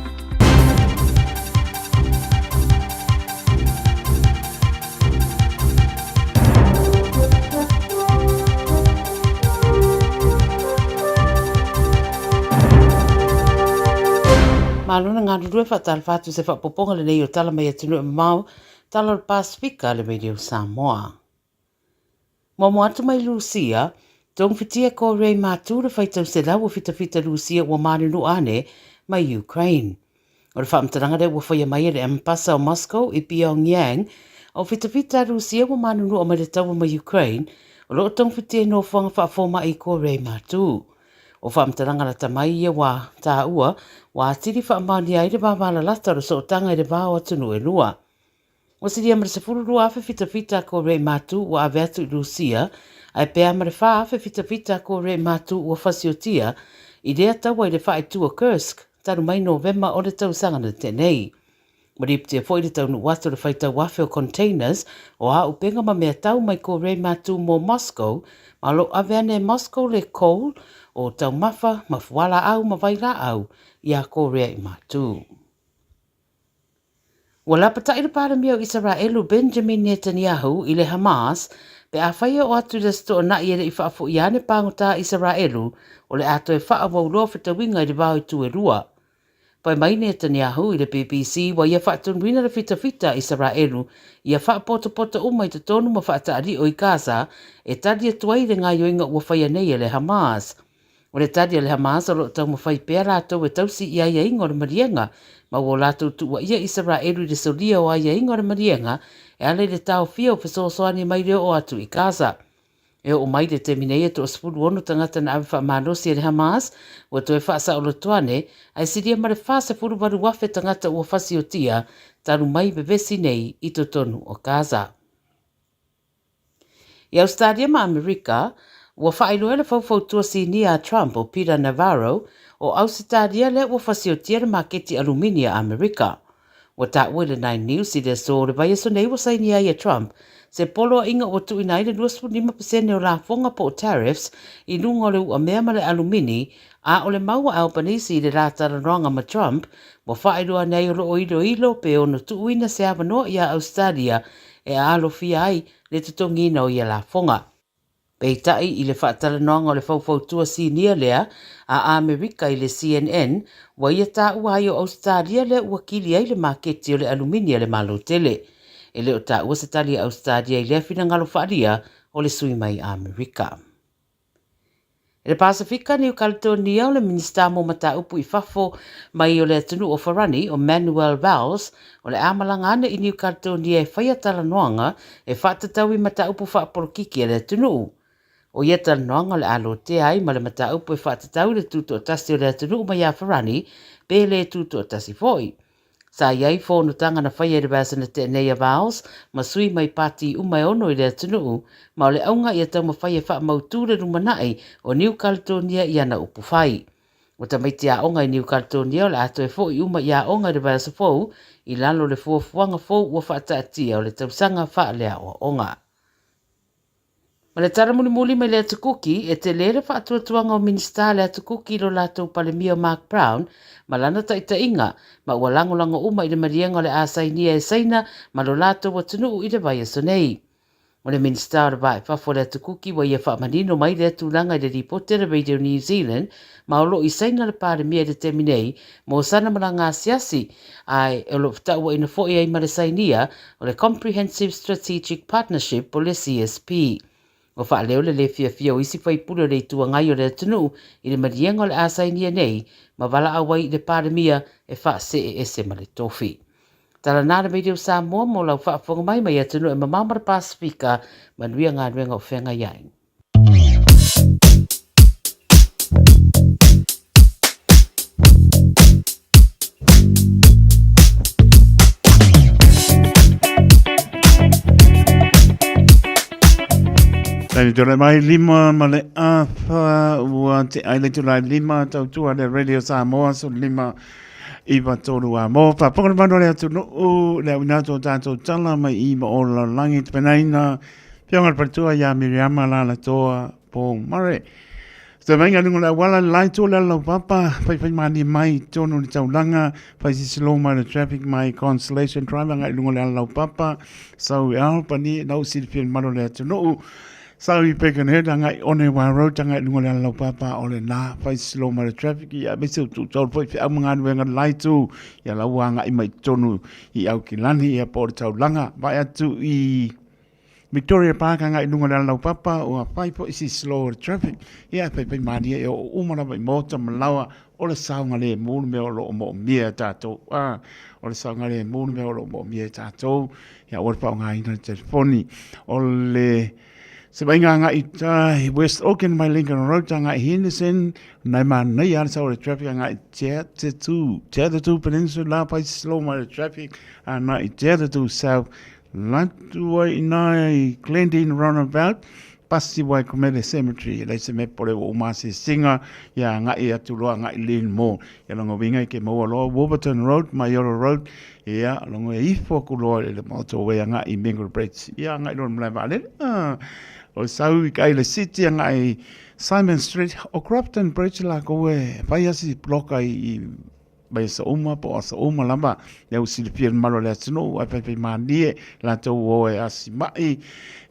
Malo na galulue faatalofa atu se faaopoopoga lenei o Tala Mai Atunuu e Mamao, Tala o le Pasefika a le Radio Samoa. Muamua atu mai Lusia, togafiti ko Ray Matu le faitau selau o fitafita Lusia ua manunu ane mai Ukraine. O le faamatalaga lea ua faia mai e le Ambasa o Moscow i Pyongyang, o fitafita a Rusia ua manunua mai le taua ma Ukraine, o lo o togafiti e nofoaga faafoma'i i Korea i Matu. O faamatalaga lata mai ia ua taua, ua atili faamaonia ai le vavalalata o le sootaga i le va o atunuu e lua. Ua silia ma le 12,000 fitafita a Korea i Matu ua ave atu i Rusia, ae pea ma le 4,000 fitafita a Korea i Matu ua fasiotia i lea taua i le faaitu o Kursk talu mai Novema o le tausaga na tea nei. Ua lipotia foi le taunuu atu o le faitau afe o containers o auupega ma mea tau mai Korea i Matu mo Moscow, ma o lo o ave ane e Moscow le coal o taumafa ma fualaau ma vailaau iā Korea i Matu. Ua lapatai le Palemia o Isaraelu Benjamin Netanyahu i le Hamas pe afai e oo atu i le Aso Toonai e le i faafoia ane pagota a Isaraelu o le a toe faaauau loa fetauiga i le va o itu e lua. Fai mai Netanyahu i le BBC ua ia faatonuina le fitafita a Isaraelu ia faapotopoto uma i totonu ma faataalio i Gaza e tali atu ai i le gaoioiga ua faia nei e le Hamas. O le tali a le Hamas o lo o taumafai pea latou e tausi i aiaiga o le maliega ma ua latou tuuaia Isaraelu i le solia o aiaiga o le maliega e ala i le taofia o fesoasoani mai le oo atu i Gaza. E oo mai le taimi nei e toa-16 tagata na ave faamalosi e le Hamas ua toe faasaoloto ane ae silia ma le 48,000 tagata ua fasiotia talu mai vevesi nei i totonu o Gaza. I Ausetalia ma Amerika, ua faailoa e le faufautua sinia a Trump o Peter Navarro, o Ausetalia lea ua fasiotia le maketi alumini a Amerika. Ua taua i le Nine News i le aso o le vaiaso nei ua sainia ai e Trump se poloaiga ua tuuina ai le 25% o lafoga po o tariffs i luga o le uamea ma le alumini, a o le mau a Albanese i le la talanoaga ma Trump, ua faailoa ane ai o lo o iloilo pe ono tuuina se avanoa iā Ausetalia e alofia ai le totogiina o ia lafoga. Peitai, i le faatalanoaga o le faufautua sinia lea a Amerika i le CNN, ua ia taua ai o Ausetalia lea ua kili ai le maketi o le alumini a le Malo tele. E le o taua se tali a Ausetalia i lea finagalo faaalia o le sui mai Amerika. I le Pasefika, Niu Kaletonia, o le Minisita mo Mataupu i Fafo mai o le atunuu o Farani, o Manuel Valls, o le a malaga ane i Niu Kaletonia e faia talanoaga e faatatau i mataupu faapolokiki a le atunuu. O ia talanoaga o le a lotea ai ma le mataupu e faatatau i le tutoatasi o le atunuu mai ia Farani, pe le tutoatasi foi. Sa i ai fonotaga na faia i le vaiaso na tea nei a Valls ma sui mai pati uma e ono i le atunuu, ma o le auga ia taumafai e faamautū le lumanai o Niu Kaletonia i ana upu fai. O tamaiti aoga i Niu Kaletonia o le a toe fo'i uma i aoga i le vaiaso fou i lalo o le fuafuaga fou ua faataatia o le tausaga faaleaoaoga. Ma le tala mulimuli mai le Atu Kuki, e tele le faatuatuaga o Minisita a le Atu Kuki i lo latou Palemia o Mark Brown ma lana taitaiga, ma ua lagolago uma i le maliega o le a sainia e Saina ma lo latou atunuu i le vaiaso nei. O le Minisita o le Va i Fafo o le Atu Kuki ua ia faamanino mai lea tulaga i le lipoti a le Radio New Zealand ma o lo o i Saina le Palemia i le taimi nei mo sana malaga asiasi ae o lo o fetauaina foi ai ma le sainia o le Comprehensive Strategic Partnership po le CSP. Ua faaleo le le fiafia o isi faipule o le Itu Agai o le atunuu i le maliega o le a sainia nei ma valaau ai i le Palemia e faasee ese ma le tofi. Tala na le Radio Samoa mo lau faafofoga mai mai atunuu e mamao ma le Pasefika, manuia galuega o feagai ai. Taimi tō mai lima ma le awha ua te aile tū lai lima tautua le Radio Samoa so lima iwa tōru a mō. Whāponga manu le atu nuu le au ina tō tātou tala mai i ma o langi te penaina Whionga le Paletua iā Miriama Lalatoa Paul Murray. Te vainga lunga le auala le laito le alau papa, whai whai mani mai tonu le taulanga, whai sisilo mai le traffic mai Constellation Drive anga i lunga le alau papa, sau e ao pani nau silifia le malo le atunuu. Sau i Birkenhead agai i Onewa Road agai i luga o le ala laupapa o lena fai slow mai le traffic ia aemaise o tuutau foi feau ma galuega le la itu ia la ua agai mai i totonu i Aukilani ia po o le taulaga vaai atu i Victoria Park agai i luga o le ala laupapa ua fai foi si slow o le traffic ia e faifai malie e oo uma lava i maota ma laoa o le saogalemu le mea o lo o moomia e tatou a o le saogalemu le mea o lo o moomia e tatou Ia aua le faaaogaina le telefoni. O le se vaaiga agai i tai West Auckland mai Lincoln Road agai i Henderson, na e manaia lava le sau o le traffic agai i Te Atatū, Te Atatū Peninsula, pai slow mai le traffic agai i Te Atatū South, latu ai i ina i Glendene Roundabout, pasi Waikumete Cemetery, e leai se mea pole ua uma asiasiga, ia agai atu loa agai i Linmore. Ia lona uiga e ke maua loa Warburton Road, Maioro Road, ia logo e ifo aku loa i le motorway agai i Mingle Bridge, ia agai loa i le malae vaalele. Ah, o le sau i kai le city agai i Simon Street, o Crofton Bridge lakou e fai asi bloka i mai aso uma po o aso uma lava, lea ua silafia e le mamalu o le atunuu, ae faifai malie latou o e asi mai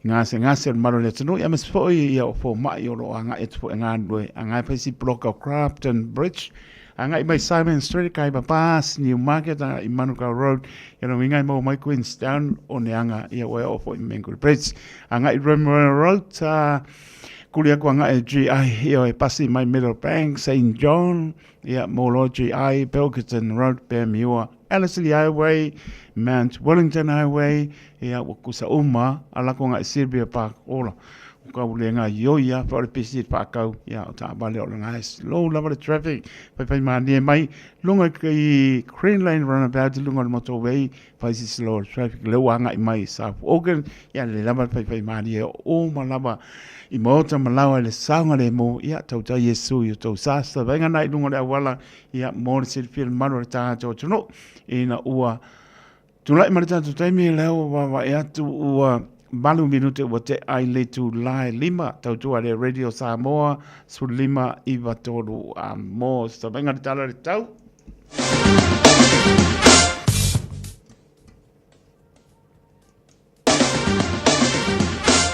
gasegase o le mamalu o le atunuu, ia aemaise foi ia o fomai o lo o agai atu foi e galulue agai fai si bloka o Crofton Bridge agai mai Simon Street kai Papas Newmarket agai i Manukau Road ia lona uiga e maua mai Queenstown Oneaga ia ua e oo foi i Mangere Bridge agai i Remuera Road kuli aku agai i GI ia e pasi mai Meadowbank St John ia mo loa GI Pilkington Road Panmure Ellerslie Highway Mount Wellington Highway ia ua kusa uma a lako agai i Sylvia Park ola o ka ua le gaoioi lava pe o le pisi i le faatau ia o taavale o lena e slow lava le traffic faifai malie mai luga i Green Lane Runabout i luga o le motorway fai si slow le traffic lea ua agai mai i South Auckland ia lelei lava le faifai malie o uma lava i maota ma laoa i le saogalemu ia tautai Iesu i o tou sa vaega na i luga o le auala ia mo le silafia le mamalu o le tatou atunuu ina ua Tulai mai le tatou taimi lea ua vaavaai atu ua 8 minute ua tea i le itula e 5 tautua le Radio Samoa 15 93 a mo se tavaiga le tala le tau.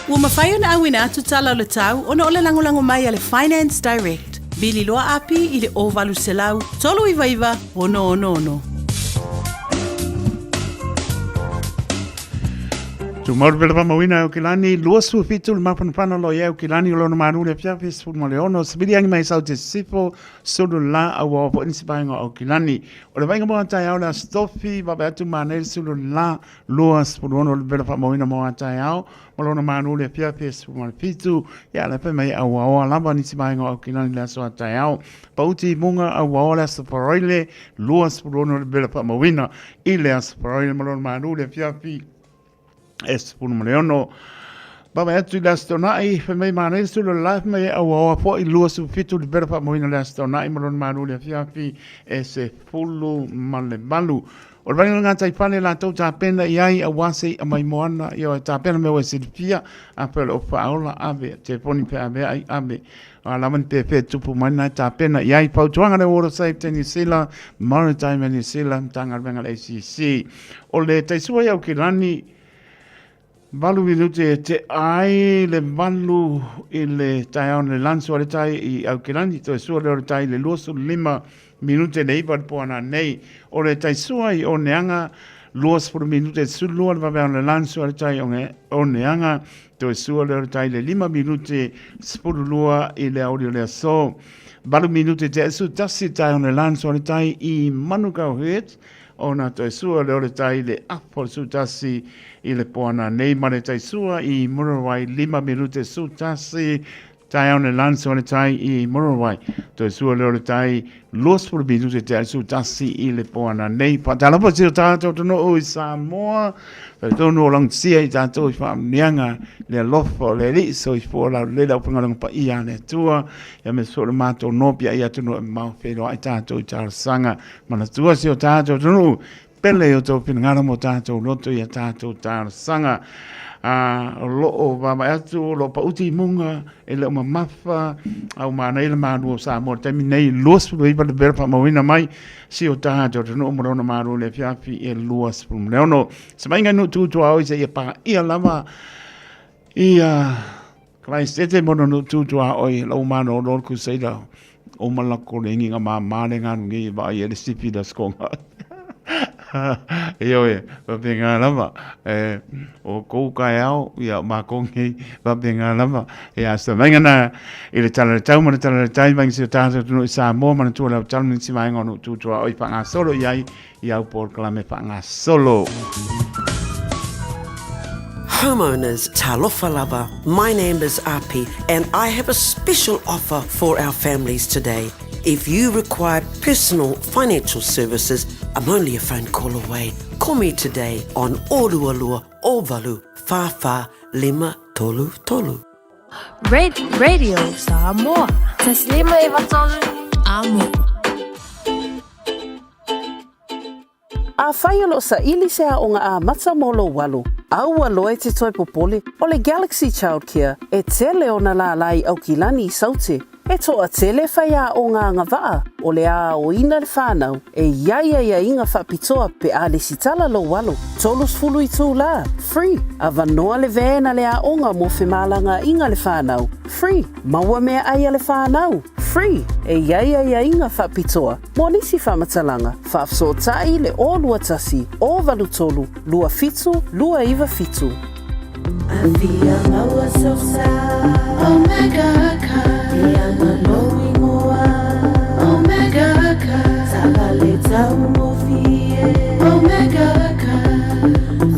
Ua mafai ona auina atu tala o le tau ona o le lagolago mai a le Finance Direct. Vili loa api i le 0800 399 666. Tumau le faamauina e Aukilani, 27 le mafanafana o lo o i ai Aukilani o lona malu i le afiafi 16, savili agi mai sau te sisifo, sulu le la, a ua oa foi nisi vaega o Aukilani. O le vaaiga mo a taeao le Aso Tofi, vaavaai atu manei le sulu le la, 26 le vela faamauina mo a taeao, ma lona malu i le afiafi 17, ia le fai mai a ua oa lava nisi vaega o Aukilani i le aso a taeao. Pauti i muga a ua oa le Aso Faraile, 26 le vela faamauina i le Aso Faraile ma lona malu i le afiafi e 16. Vaavaai atu i le Aso Toonai, fai mai manaia le sulu o le la, fai mai e auaoa foi 27 le vela faamauina i le Aso Toonai ma lona malu i le afiafi e 18. O le vaaiga o le gataifale latou tapena i ai aua se i'a mai moana, ioe, tapena mea ua e silafia, afai o le ofu faaola, ave, telefoni pe ave ai, ave. A lava ni pēpē tupu mai na e tapena i ai. Fautuaga le Water Safety New Zealand, Maritime New Zealand, Matagaluega a le ACC. O le taisua i Aukilani, 8 minute e tea ai le 8 i le taeao nei le lanso a le tai i Aukilani, toe sua lea o le tai i le 25 minute le 9 i le po ananei. O le taisua i Oneaga, 20 minute e 12 le vaveao le lanso a le tai o Oneaga, Toe sua lea o le tai i le 5 minute 12 i le aoauli o le aso. 8 minute te asu tasi tae o le lanso o le tai i Manukau Hurt ona toe sua lea o le tai i le afa o le sutasi i le poana nei ma le tai sua i Muriwai 5 minute sutasi Taeao le lanso o le tai i Muriwai. Toe sua lea o le tai 20 minute te ae 11 i le poana nei. Faatalofa si o tātou atunuu i Samoa. Talitonu o lagosia i tātou i faamanuiaga le alofa o le Alii soifua laulelei le aufaigaluega paia a le Atua. Ia me so le mātou nōpia i atunuu e mamao feiloai tātou i talosaga. Manatua si o tātou atunuu Pele i o tou finagalo mo tatou loto i a tatou talosaga. A, o lo o vaavaai atu, o lo o pauti i muga, e le o mamafa, a ua manaia le malu o Samoa i le taimi nei, 29 le vela faamauina mai, si o tatou atunuu ma lona malu i le afiafi e 26. Se maiga nuu tu tuaoi seia paia lava ia. Karaisete mo na nuu tutuaoi lau malolo le kuseila o malako le ingiga mama le ganu nei e vaai ai le sipi le asokoga. Ioe, faapena lava, e, o kou kaeao, ia, o makou nei, faapena lava. Ia, se maiga na i le tala le tau ma le tala le tai mai si o tātou atunuu i Samoa, manatua le autalo nisi vaega o nuu tutuaoi faagasolo i ai i au polokalame faagasolo. Homeowners, talofa lava, my name is Api and I have a special offer for our families today. If you require personal financial services, I'm only a phone call away. Call me today on 022 0 44 5 3 3. Radio Samoa. Taslima Ivatolu. Amo. Afai o lo o saili se aoga amata mo lou alo, a ua loa e te toe popole, o le Galaxy Childcare e tele ona lālā i Aukilani i Saute. E toatele faiaoga agavaa o le aoina le whanau e i ai aiaiga faapitoa pe a lesitala lou alo. 30 itulā, free, avanoa le van a le aoga mo femalagaaiga le whanau, free, maua meaai a le whanau, free, e i ai aiaiga faapitoa mo nisi faamatalaga, faafesootai le 021 083 27 297. Afia maua sosa Omega car Ianga lou ingoa Omega car Taavale taugofie Omega car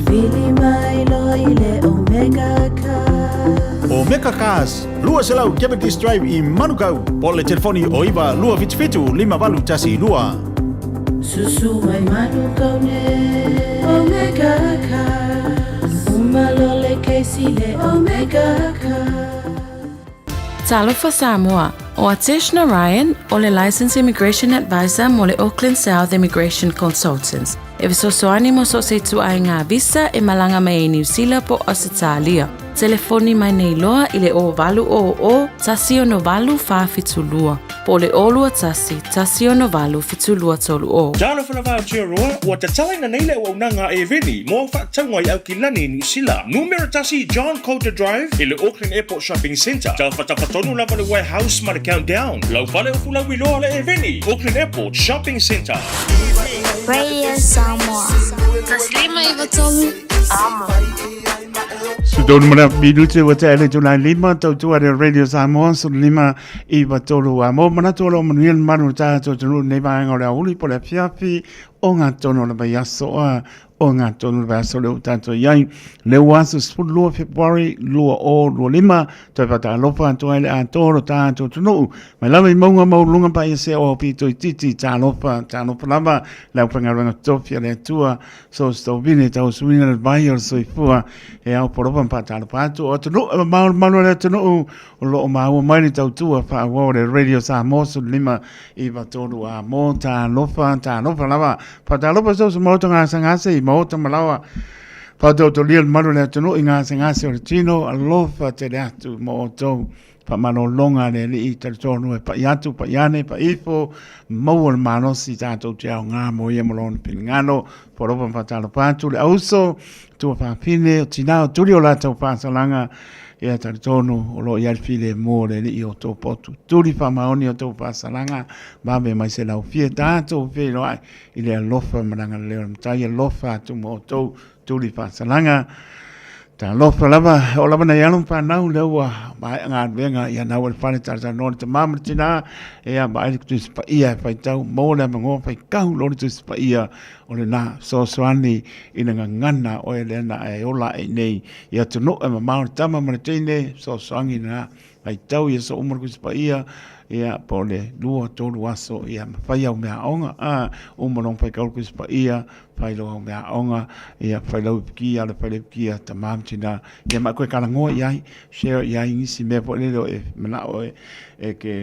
Vili mai loa i le Omega car Omega Cars, 200 Cavendish Drive i Manukau, po o le telefoni o 9 277 5812. Susu mai Manukau nei Omega Cars Uma loa le kesi le Omega Cars. Talofa Samoa, ʻO Atesh Narayan, ʻo le Licensed Immigration Advisor mo le Auckland South Immigration Consultants. E fesoasoani mo so o se ituaiga visa e malaga mai ai Niu Sila po o Ausetalia. Telefoni mai nei loa i le 0800 168 472 po o le 021 168 7230. Talofa lava Aotearoa, ua tatalaina nei le auaunaga a Eveni mo au faatauga i Aukilani i Niu Sila. Numera tasi John Coulter Drive i le Auckland Airport Shopping Centre. Tafatafa tonu lava le Warehouse ma le Countdown. Lau fale o Fulauiloa le Eveni, Auckland Airport Shopping Centre. Radio Samoa. Taslima Ivatolu. Amo. Sutonu mana minute ua te ele tūnai lima, tautua reo Radio Samoa, sulu lima i watolu a mō manatu o lo manuia le manu tā tō tunu nei vaenga o le auli po le afiafi o ngā tono o le vaiaso a o ngā tonu le vaiaso le o tātou i ai. Le ua aso 12 February 2025, Toe whakaalofa atu ai le atoa o lo tātou atunuu. Mai lava i maunga maualuluga paia se o pito i titi, talofa, talofa lava, le aufaigaluega tofi a le Atua, so se tovine tau suina le vai o le soifua, e ao polofa ma whaatalofa atu o atunuu e mamao le malu o le atunuu, o lo o maua mai le tautua whaauau o le Radio Samoa 15 i 3 a mō, talofa, talofa lava, whaatalofa so se maota ngasangase i maota malawa, Whataotoria le malu o le atunuu i gasegase o le tino, alofa tele atu mo outou. Faamalologa le Alii talitonu e pai atu, pai ane, pai ifo, maua le malosi tatou te aoga mo ia mo lona finagalo. Foalofa ma faatalofa atu le auso, tua fafine, o tina o tuli o latou faasalaga, ia talitonu o lo o i ai le filemu o le Alii o outou potu. Tuli faamaoni o outou faasalaga, vave mai se laufie tatou feiloai i le alofa ma le agalelei o le Matai, alofa atu mo outou tuli faasalaga. Talofa lava, o lava nei alo ma whanau, lea ua maea galuega, ia nau e le fale talatalanoa le tamā ma le tinā, ia vaai le Tusi Paia e faitau, maua le avanoa faikahu loa le Tusi Paia o lena fesoasoani i le gagana oe lea na e ola ae nei i atunuu e mamao le tama ma le teine, fesoasoani lena faitau ia so uma le Tusi Paia, ia po o le lua, tolu aso, ia ma fai au mea aoga, a, uma loa ona faitau le Tusi Paia, fai loa au mea aoga, ia fai lau ipukia, le fai le ipukia, tamā ma tinā, ia ma e koe talanoa i ai, share i ai nisi mea foi lele o e manao e, e ke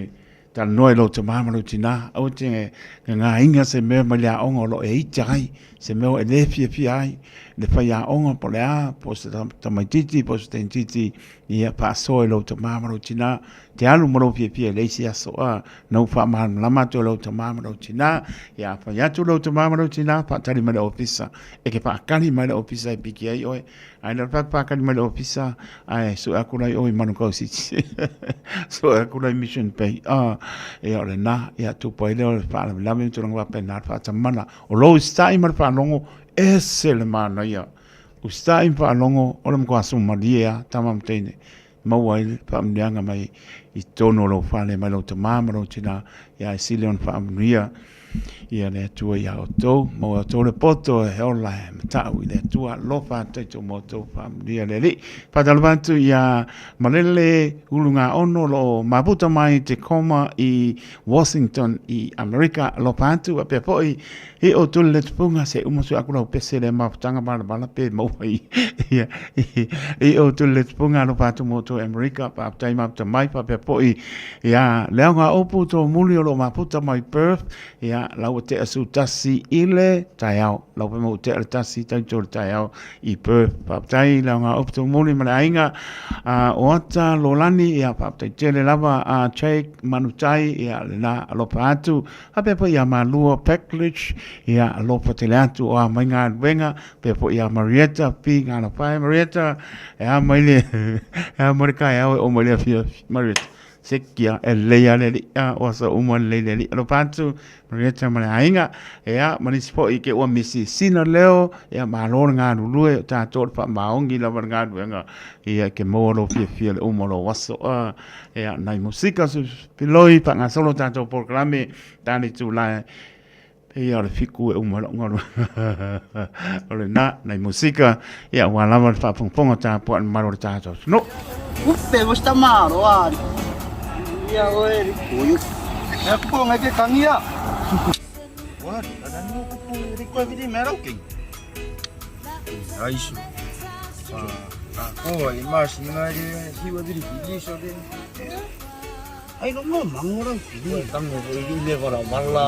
talanoa i lou tamā ma lou tinā, aua te gagāiga se mea mai le aoga o lo o e ita ai, se mea o e le fiafia ai. le faiaoga po o le a, po o se tamaitiiti po o se teineitiiti, ia faasoa i lou tama ma lou tina, te alu ma lou fiafia i le isi aso a, na ou faamalamalama atu e lou tama ma lou tina, ia a fai atu lou tama ma lou tina, faatali mai le ofisa, e ke faakali mai le ofisa e piki ai oe, ae le o le faakali mai le ofisa, ae sue aku la i o i Manukau City, sue aku la i Mission Bay, a, ia o lena, ia tupu ai lea o le faalavelave ma tulaga faapena, le faatamala, o lou usitai ma le faalogo, ese le manaia, usitai ma faalogo, o le matua sumalie lava, tama ma teine, maua ai le faamanuiaga mai i totonu o lou fale mai lou tama ma lou tina, ia e sili ona faamanuia ia le Atua iā outou, maua e outou le poto e ola e matau i le Atua, alofa atu tatou ma outou, faamanuia le Alii. Faatalofa atu iā Malele Ulugaono o lo o mafuta mai i Tacoma i Washington i Amerika, alofa atu, faapea foi I outou le tupuga se uma sui aku lau pese le mafutaga valavala pe maua i ia i outou le tupuga alofa atu mo outou Amerika faafetai mafuta mai faapea foi ia le aoga upu tō muli o lo mafuta mai Perth ia lau ua tea su tasi i le taeao lau pe mau tea le tasi taito le taeao i Perth faafetai le aoga upu tō muli ma le aiga o ata Lolani ia faafetai tele lava a Jake Manutai ia lena alofa atu Faapea foi ia Malua Peklich, ia alofa tele atu o a mai galuega, faapea foi ia Marietta P. Galafae. Marietta, e a mai le, e a mai le kaeao e oo mai le afiafi. Marietta, se kia, e lelei lava le alii, a, o aso uma e lelei le alii. Alofa atu Marietta ma le aiga, ia, ma nisi foi ke ua misi sina leo, ia, malo le galulue, o tatou o le faamaoni lava le galuega, ia, ke maua lou fiafia i le uma o lou aso. A, ia, nai musika Piloi faagasolo tatou polokalame tane tulae pei o le fiku e uma lou galuega o lena nai musika ia ua lava le faafogafoga tapuai le mamalu o le tatou atunuu. Upe mo sta maro ari. Ia oe oyo. Ea kupu ngai ke kangia. Wa, ana ni kupu riko vili mera ke. Aisu. Ko ai ma singa le hiwa vili vili so le. Ai no mo mangora vili. Tango i le vara mala.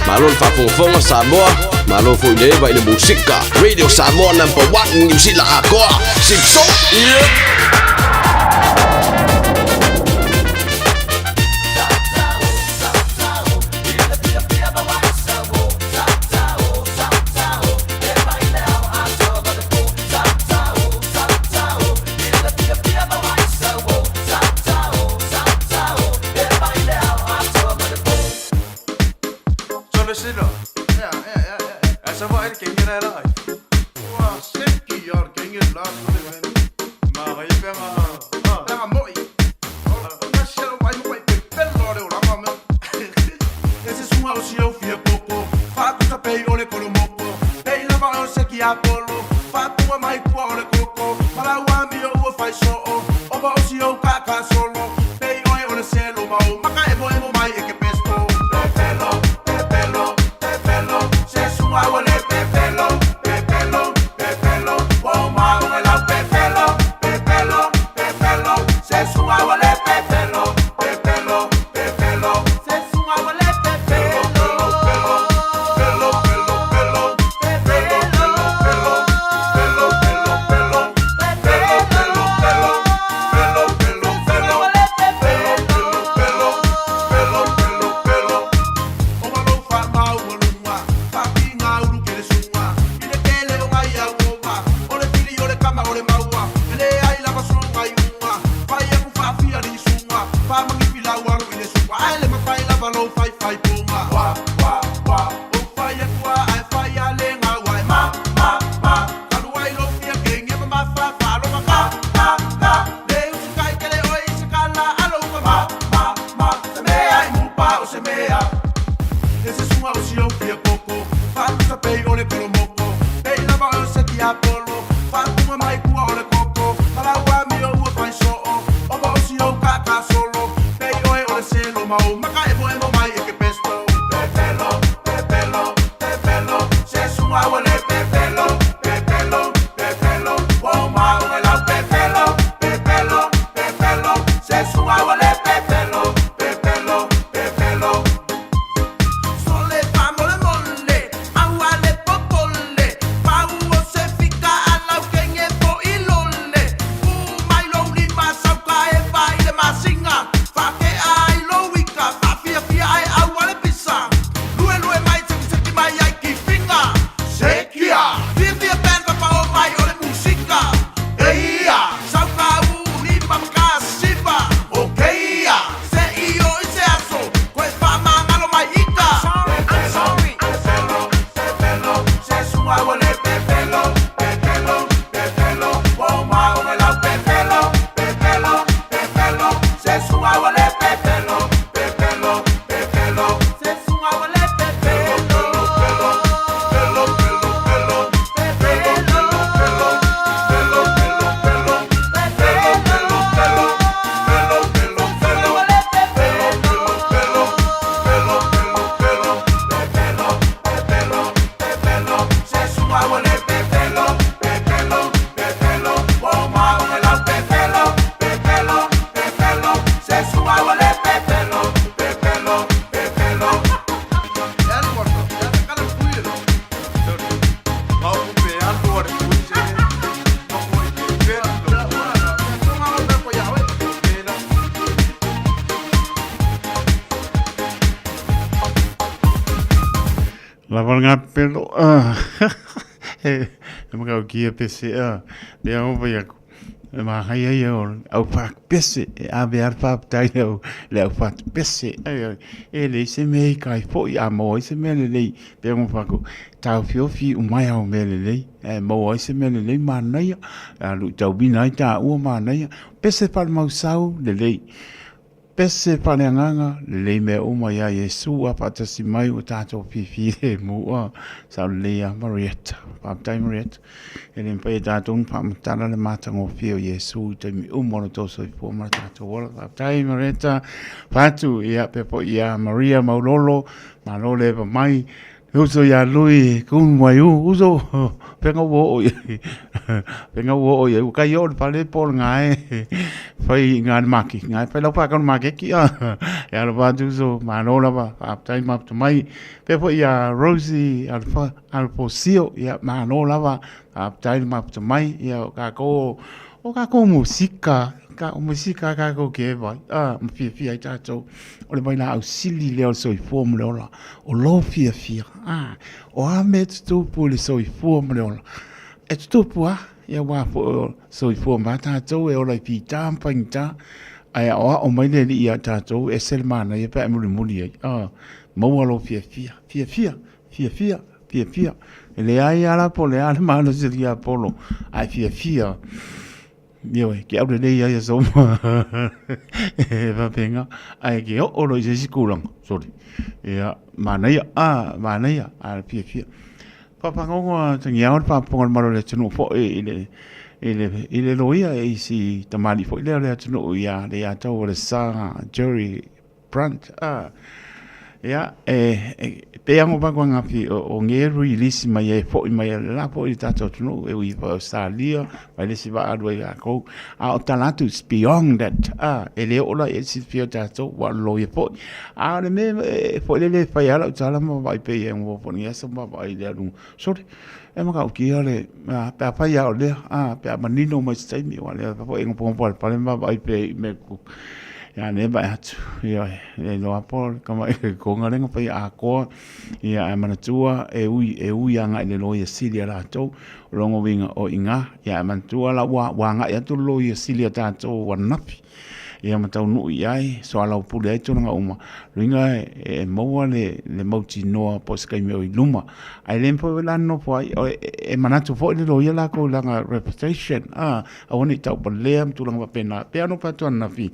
Malo le faafogafoga Samoa, malo foi le eva i le musika. Radio Samoa number 1 Niu Sila akoa. Sipso. Yeah. Esse é um tiapolo Faapuga mai tua o le koko Ma lau amio ua fai soo Ova o si ou kaakasolo Pei oe o le selo ma ou maka emoemo mai e ke pesto Pepelo, pepelo, pepelo Se suga ua le pepelo, pepelo, pepelo Ua ou maoga i lau pepelo, pepelo, pepelo Se suga ua le pepelo, pepelo, pepelo Se suga ua le pepelo Pelo, pelo, pelo, pelo, pelo, pelo, pelo, pelo, pelo, pelo, pelo, pelo, pelo, pelo, pelo, pelo, pelo, pelo, pelo, pelo. O malou faamaualuga, faapigaulu ke le suga, i le tele o ngai auova, o le fili o le kama o le maua, e leai lava sona iuga, fai aku faafia lisuga, faamagifi lau alo i le suka, ae le mafai lava lou faifaipoga. Wa, wa, wa, ou fai aku a ae fai a le gau ae ma, ma, ma, kalu ai lou fia kege ma mafa faaloga ka, ka, ka, le usikai tele oe i se kala alo uka ma, ma, ma, se mea i mupa o se mea. E se suga o si ou fia koko, faalusa pei o le kolomoko, pei lava oe o se tiapolo, faapuga mai tua o le koko, ma lau amio ua fai soo, ova o si ou kaakasolo, pei oe o le selo ma ou maka emoemo mai e ke pesto. Pepelo, pepelo, pepelo, se suga ua le pepelo, pepelo, pepelo, ua ou maoga i lau pepelo, pepelo, pepelo, se suga ua le pepelo, pepelo, pepelo. Sole faamolemole, aua le popole, pau o se fika a lau kenge fo'i lole. Ku mai lou lima sauka e fa i le masina, faatea ai lou ika, faafiafia ai aua le pisa. Luelue mai sekiseki mai ai ki figa. Sekia! Fiafia band papao mai o le musika. Eia! Sauka u lima ma ka siva. Okeia! Se i o i se aso, koe faamagalo mai ika. Pepelo, pepelo, pepelo, se suga ua le pepelo, pepelo, pepelo, ua ou maoga i lau pepelo, pepelo, pepelo, se suga ua le pepelo, pepelo, pepelo, se suga ua le pepelo, pelo, pelo, pelo, pelo, pelo, pelo, pelo, pelo, pelo, pelo, pelo, pelo, pelo, pelo, pelo, pelo, pelo, pelo, pepelo, pepelo, se suga ua le pepelo, pepelo, pepelo, ua ou maoga i lau pepelo, pepelo, pepelo, se suga ua le pepelo, pepelo, pepelo. Lava ngā pelo, ah, he, he makau kia pese, ah, le au vai aku. E mahai ai au au whakapese, e ave ar whāpatai le au, le au whakapese. Ai, ai, e lei se mea i kai fo'i a maua ai se mea lelei, pea mo whako, tāowhiofi umai au mea lelei, e maua ai se mea lelei manaia, a lu tauina ai tā ua manaia, pese whalemausau lelei. Pese faaleagaga lelei mea uma iā Iesu a faatasi mai ua tatou fiafia lemu a sao lelei a Marietta. Faafetai Marietta. E le mafai e tatou ona faamatala le matagofie o Iesu i taimi uma o le tou soifua ma le tatou ola. Faafetai Marietta. Fatu ia pea foi ia Maria Maulolo, malo le eva mai. Le uso iā Lui Kun Wai U, uso fega ua oo i ai. Fega ua oo i ai. Ua kai oo le fale po o le gae fai i ngā le maki. Ngā fai lau whākau le makeki a. E alofa atu uso, malo lava, faafetai mafuta mai. Pea foi iā Rosie Alfa, Alfosio, ia malo lava, faafetai le mafuta mai. Ia o kākou o kākou musika, ka o musika a kākou ke vai, a, ma fiafia ai tātou. O le vailaau sili lea o le soifua ma le ola, o lou fiafia, a, o a mea e tutupu i le soifua ma le ola. E tutupu lava, ia aua foi o le soifua ma tātou e ola i fita ma faigata, ae aoao mai le Alii ia tātou, e ese le manaia pe a e mulimuli ai, a, maua lou fiafia, fiafia, fiafia, fiafia. E leai lava la po o le a le malosi o le tiapolo, ae fiafia. Ioe, ke au lelei ai aso uma. E faapena, ae ke oo loa i se isi tulaga, sorry. Ia, manaia, a, manaia, a fiafia. Faafagogo a tagiao le faafofoga a le Malo o le atunuu foi i le i le i le loia e isi tamalii foi lea o le atunuu ia le ia tau o le Sa Jerry Brunt a ia e e pei lava ona ou avatu ananafi o ge release mai ai foi mai le la foi i le tatou atunuu e ui foi i Ausetalia mai le isi vaa alu ai latou a o tala atu it's beyond that a e le oo la i ai le silafia o tatou ua loia foi. A o le mea e foi lele e fai lava lau tala ma vaai pea i ai foi i lenei aso ma vaai i le alu sole. E matautia le, pe afai lava o lea, a, pe a manino mai se taimi, aua o lea foi e nofonofo lava i le fale ma vaavaai pea i mea tutupu. Ia a o lea e vaai atu, ioe, le iloa po o le tamai toga lea na fai atoa, ia ae manatua e ui, e ui agai i le Loia Sili a latou, o lona uiga o i ina, ia ae manatua la ua agai atu le Loia Sili a tatou ananafi. ia ma taunuu i ai, soalaupule ai tulaga uma, luiga e maua le, le mautinoa po o se taimi o i luma. Ae le mafai foi la ona nofo ai, e manatu foi le loia latou i lana reputation, a, aua ne i taupalea ma tulaga faapena. E pei lava ona ou fai atu ananafi,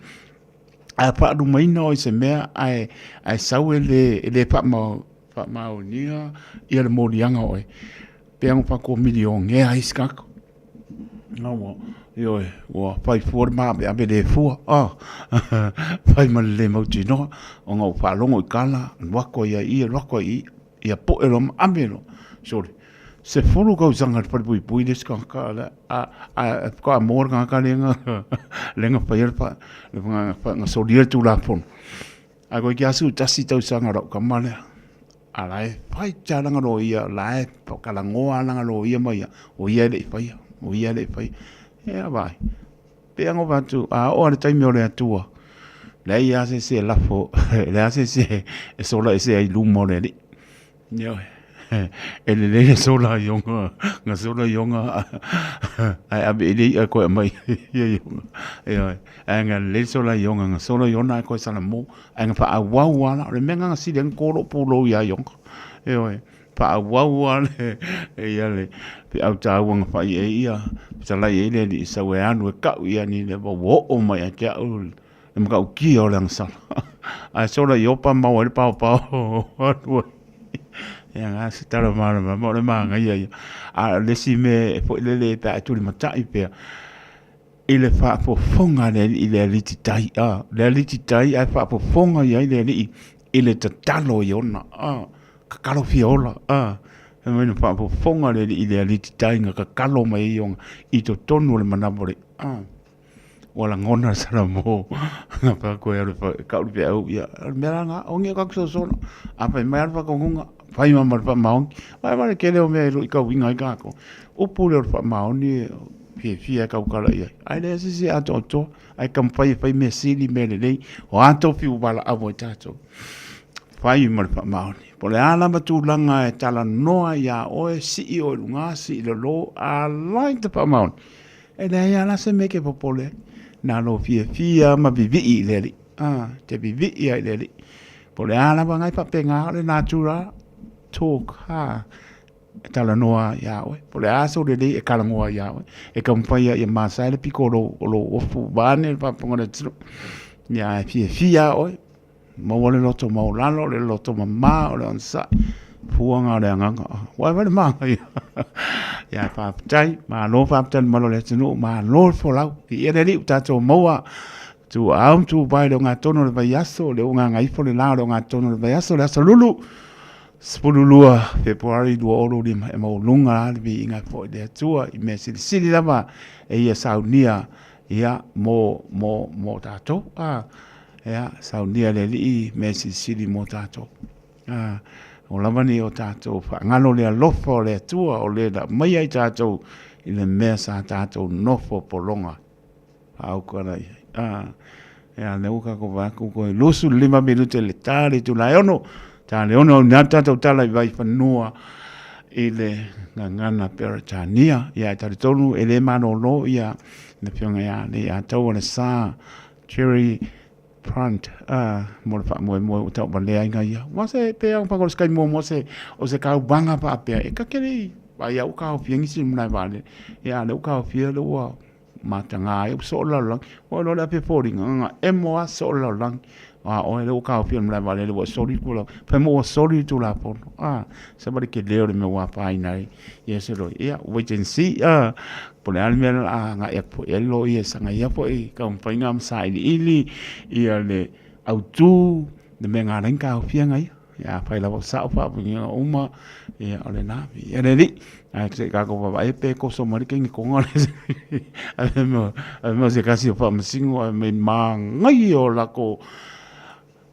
a faalumaina oe i se mea ae, ae sau e le, e le faamaonia ia le moliaga o oe, pei lava ona ou fai atu ua milionea ai isi tagata. Ioe, ua fai fua le maaveave le fua, fai ma le le mautinoa, ona ua faalogo i tala, alu atu ai i i, alu atu ai i i, ia poe loa ma ave loa. Sole, 10 tausaga i le falepuipui le isi tagata lea, ae faatoa maua le tagata lea na, lea na faia le, na solia le Tulafono. Ae toeitiiti lava 11 tausaga o lau tama lea. A la e fai lava lana loia, o la e talanoa lava lana loia ma ia, o ia e le i faia, o ia e le i faia. Ia vaai, pei lava ona ou fai atu, a oo lava i le taimi o le Atua, leai lava se isi e lafo, leai lava se isi e sola ese ai i luma o le Alii. Ioe, e lelei le sola i ona, na sola i ona ae ave i ai le i'a e toe aumai ia i ona. Ioe, ae na lelei le sola i ona, na sola i ona ae toe salamo. Ae na faaauau lava la, o le mea lena na sili ai ona to lou pulou ia Ioga. Ioe, faaauau lava le, ia le feau taua na fai ai ia, fetalai ai le alii sau e alu e kau ia ni le ua oo mai ia te au le matautia o le agasala. Ae sola Iopa maua ai le paopao alu ai. Ia na se tala malamalama o le manaia ia. A o le isi mea e foi lele pe a e tulimatai pea, i le faafofoga a le Alii i le alititai, a, le alititai ae faafofoga i ai le Alii i le tatalo i ona, a, tatalo fia ola, a, fai mai na faafofoga le Alii i le alititai na tatalo mai ai ona i totonu o le manava o le, a, ua lagona le Salamo, na fai atu ai e alu e kau le feau, ia, o le mea la lena, o ni o tatou sosola, a fai mai lava le faatonuga, fai ma le faamaoni, vaai le tele o mea e luitauina ai tatou, upu lea o le faamaoni, fiafia e tautala i ai. Ae leai se isi e atoatoa, ae taumafai e fai mea sili, mea lelei, o a tofi ua valaau ai tatou, fai ma le faamaoni. Po o le a lava tulaga e talanoa iā oe, sii oe i luga, sii i lalo, a like te faamaoni, e leai lava la se mea e te popole ai. Na lou fiafia ma vivii i le Alii, a, te vivii lava i le Alii. Po o le a lava, na e faapena le natura, talk, ha. e talanoa iā oe. Po o le a sou lelei e talanoa iā oe. E taumafai ia masae le pito o lou, o lou ofu vaeane le faafofoga a le atunuu. Ia ae fiafia lava oe, maua le loto maualalo, le loto mama, o le onosai, fua lena o le agaga. Ua vaai le manaia. Ia ae faafetai, malo faafetai i le mamalu o le atunuu, malo le folau. Viia le Alii ua tatou maua tuuau ma tuuvae i le ogatotonu o le vaiaso, lea ua gagaifo le la o le ogatotonu o le vaiaso, le aso Lulu. 12 Fepuari 2025 e maualuga lava le viiga foi i le Atua i mea silisili lava e ia saunia ia mo mo mo tatou a ia saunia le Alii mea silisili mo tatou a o lava nei o tatou faagalo le alofa o le Atua o le na aumaia i tatou i le mea sa tatou nofo pologa Aukana i ai. Ah, ia lea ua tatou vaai atu toe 25 minute le ta le itula e 6. Ta le 6 au nā tatou tala i Vaifanua i le gagana Peretania. Ia e talitonu e le malolo ia le afioga ia Leiataua le Sa Jerry Prant ah, mo le faamoemoe ua tauvalea ai ia. Ua se pe au whakaro skai mua se o se kauwanga faapea. E kake lei, vai au kaofia ngisi muna e vale. Ia le u kaofia le ua Mataga ai ua soo le lalolagi. Ua iloa le afe foliga, na emo lava soo le lalolagi. A oe lea ua taofia e le malae vaalele ua e soli le tulafono. Fai mai ua soli le tulafono, a, savali tele o le mea ua afaina ai ia se loia. Ia, wait and see, a, po o le a le mea o le a agai atu foi i ai le loia i sana ia foi taumafaiga ma sailiili ia le autu le mea na ala ai ona taofia ia. Ia afai lava o sao faamaoniga uma, ia o lena, viia le Alii. Ae se i tatou vaavaai pe toso mai le kenetoga lea. Ae fai mai o se tasi o faamasino ae fai mai manaia o latou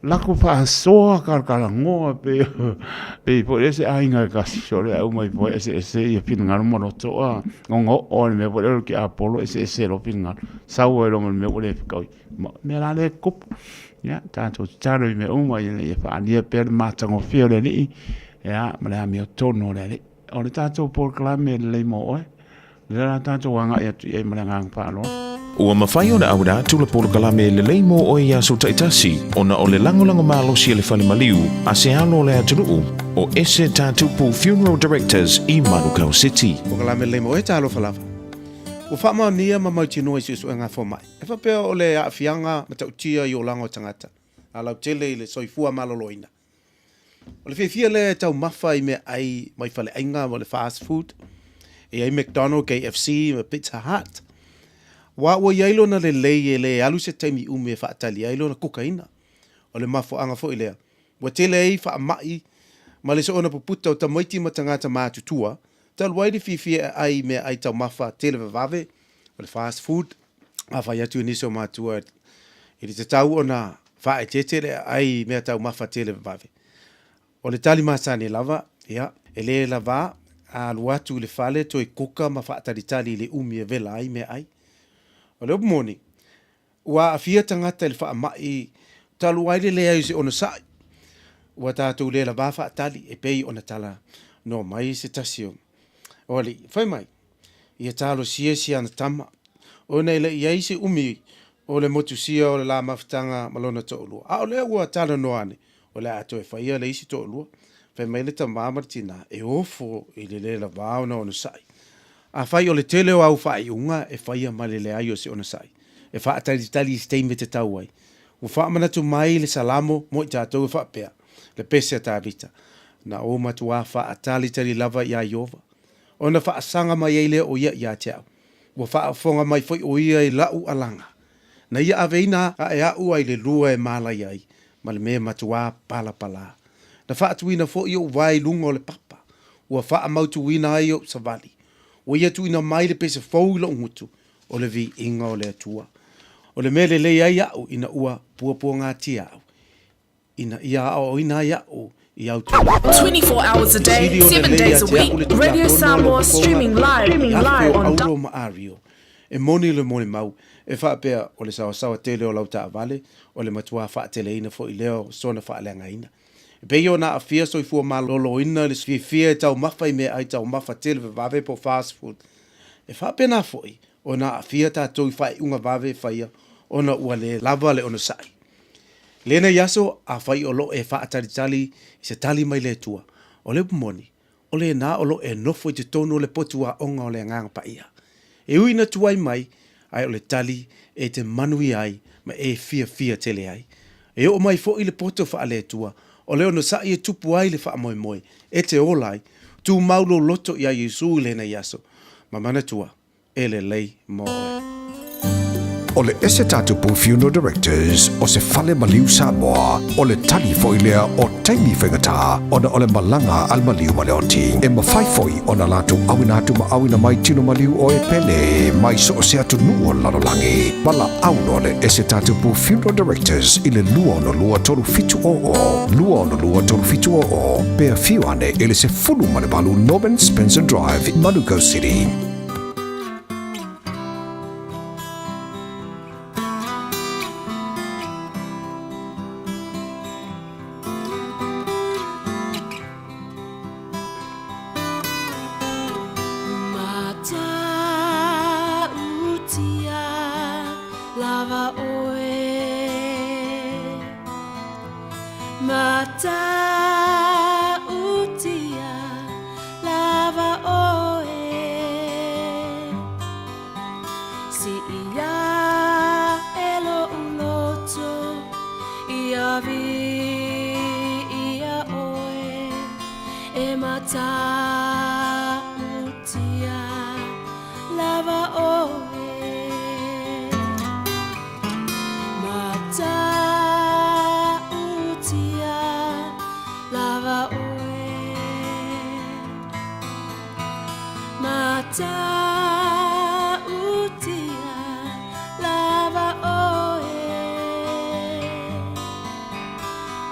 latou faasoa talatalanoa pei pei foi lea se aiga e tasi o le aumai foi eseese ia finagalo ma loto a ona oo lava i le mea foi lea o le tiapolo eseese loa finagalo sau ai loa ma le mea ua le fetaui mea la lea e tupu. Ia tatou tatalo i mea uma ina ia faaalia pea le matagofie o le Alii ia ma le amiotonu o le Alii. O le tatou polokalame e lelei mo oe, lea la tatou agai atu i ai ma le agaga faaaloalo. Ua mafai ona auina atu le polokalame e lelei mo oe i aso taitasi ona o le lagolago malosi a le Fale Maliu a se alo o le atunuu o Ese Tatupu Funeral Directors i Manukau City. Polokalame lelei mo oe, talofa lava. Ua faamaonia ma mautinoa i suesuega a fomai, e faapea o le aafiaga matautia i olaga o tagata, a lautele i le soifua maloloina. O le fiafia lea e taumafa i meaai mai faleaiga ma le fast food, e i ai McDonald, KFC ma Pizza Hut. Aua ua i ai lona lelei e le alu se taimi umi e faatali ai lona kukaina. O le mafuaaga foi lea, ua tele ai faamai ma le soona puputa o tamaiti ma tagata matutua, talu ai le fiafia e ai i meaai taumafa televavave, o le fast food. Afai atu i nisi o matua i le tatau ona faaeteete le aai i meataumafa televavave. O le tali masani lava, ia, e le lava a alu atu i le fale toe kuka ma faatalitali i le umi e wela ai meaai. O le upu moni, ua aafia tagata i le faamai talu ai le leai o se onosai. Ua tatou le lava faatali e pei ona tala noa mai se tasi o alii. Fai mai, ia talosia si ana tama, ona e le i ai se umi o le motusia o le la mafutaga ma lona toalua. A o lea ua talanoa ane, o le a toe faia le isi toalua. Fai mai le tama ma le tina, e ofo i le le lava ona onosai. Afai o le tele o au faaiuga e faia ma le leai o se onosai, e faatalitali i se taimi e tatau ai. Ua faamanatu mai le Salamo mo i tatou e faapea, le pese a Tavita, Na ou matuā faatalitali lava iā Ieova, ona faasaga mai ai lea o ia ia te au. Ua faafofoga mai foi o ia i la'u alaga, na ia aveina ae a'u ai le lua e mālaia ai, ma le mea matuā palapalā. Na faatuina foi o'u vae i luga o le papa, ua faamautuina ai o'u savali. Ua ia tuuina mai le pese fou i lo'u gutu, o le viiga o le Atua. O le mea lelei ai a'u ina ua puapuagatia a'u, ina ia aoaoina ai a'u i au Tulafono. 24 hours a day, Sili o 7 lelei days ia a te a'u week, le Radio Tulafono a lou Samoa fofoga streaming live, i streaming afe live o on auro ma ario, e moni le molimau, e faapea, o le saoasaoa tele o lau taavale, o le matuā faateleina foi lea o sona faaleagaina. E pei ona aafia soifua maloloina i le fiafia e taumafa i meaai taumafa televavave po o fast food. E faapena foi ona aafia tatou i faaiuga vave e faia ona ua le lava le onosai. Lenei aso, afai o lo o e faatalitali i se tali mai le Atua, o le upu moni, o lena o lo o e nofo i totonu o le potu aoga o le Agaga Paia. E ui ina tuai mai, ae o le tali e te manuia ai ma e fiafia tele ai. E oo mai foi le poto faale-Atua, o le onosai e tupu ai le faamoemoe, e te ola ai. Tumau lou loto iā Iesu i lenei aso, ma manatua, e lelei mo oe. O le Ese Tatupu Funeral Directors o se fale maliu Samoa, o le tali foi lea o taimi faigata ona o le malaga a le maliu ma le oti. E mafai foi ona latou auina atu ma auina mai tino maliu o e pele mai so o se atunuu o le lalolagi. Valaau loa le Ese Tatupu Funeral Directors i le 262 3700, 262 3700, pe afio ane i le 18 Norman Spencer Drive, Manukau City. Matautia lava oe Matautia lava oe. matautia lava oe. Matautia lava oe. Matautia lava oe.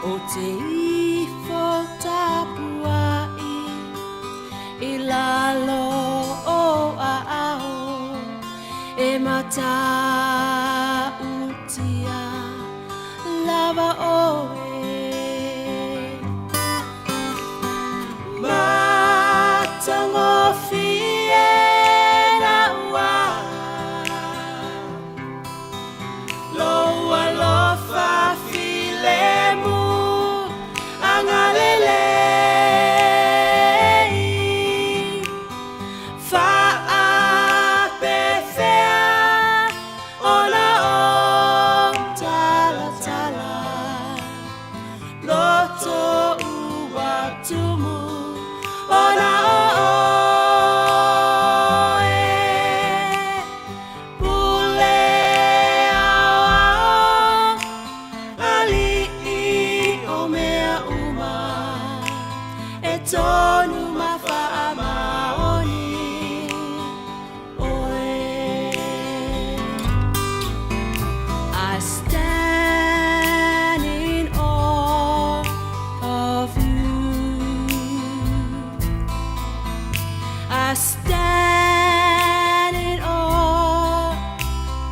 O te ifo tapuai i lalo o aao e matautia lava oe. Matagofie na ua lou alofa filemu agalelei. Faapefea ona ou talatala loto ua tumu ona o oe. Pule aoao ali'i o mea uma e tonu ma faamaoni oe. I stand in awe of you. I stand in awe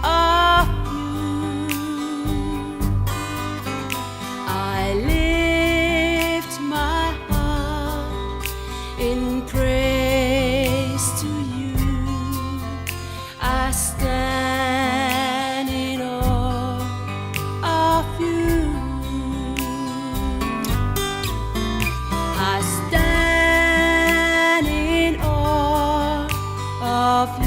of you. I lift my heart in praise to you. I stand in awe of you. I stand in awe of you.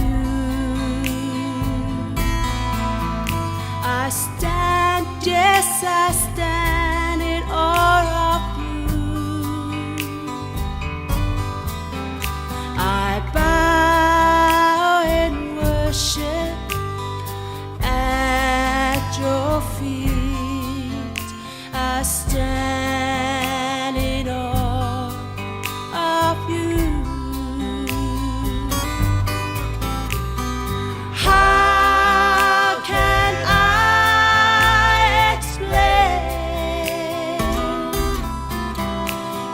I stand, yes, I stand in awe of you. I bow in worship at your feet. I stand in awe of you. How can I explain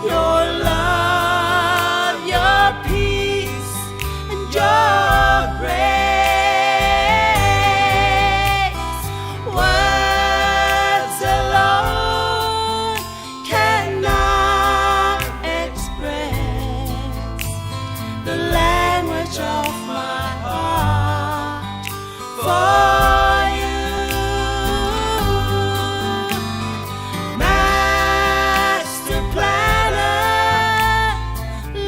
your love, your peace, and your grace? Words alone cannot express the language of my heart for you. Master planner,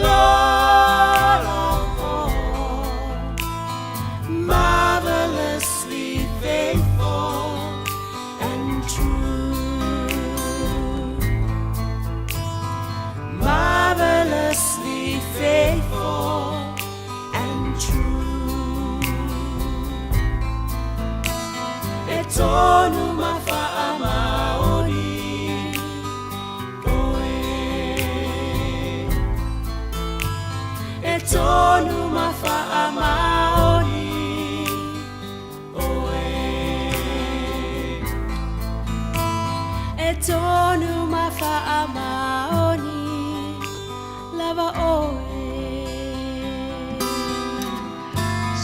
Lord of all, marvelously faithful and true. Marvelously faithful and true. E tonu ma faamaoni oe. E tonu ma faamaoni oe. E tonu ma faamaoni lava oe.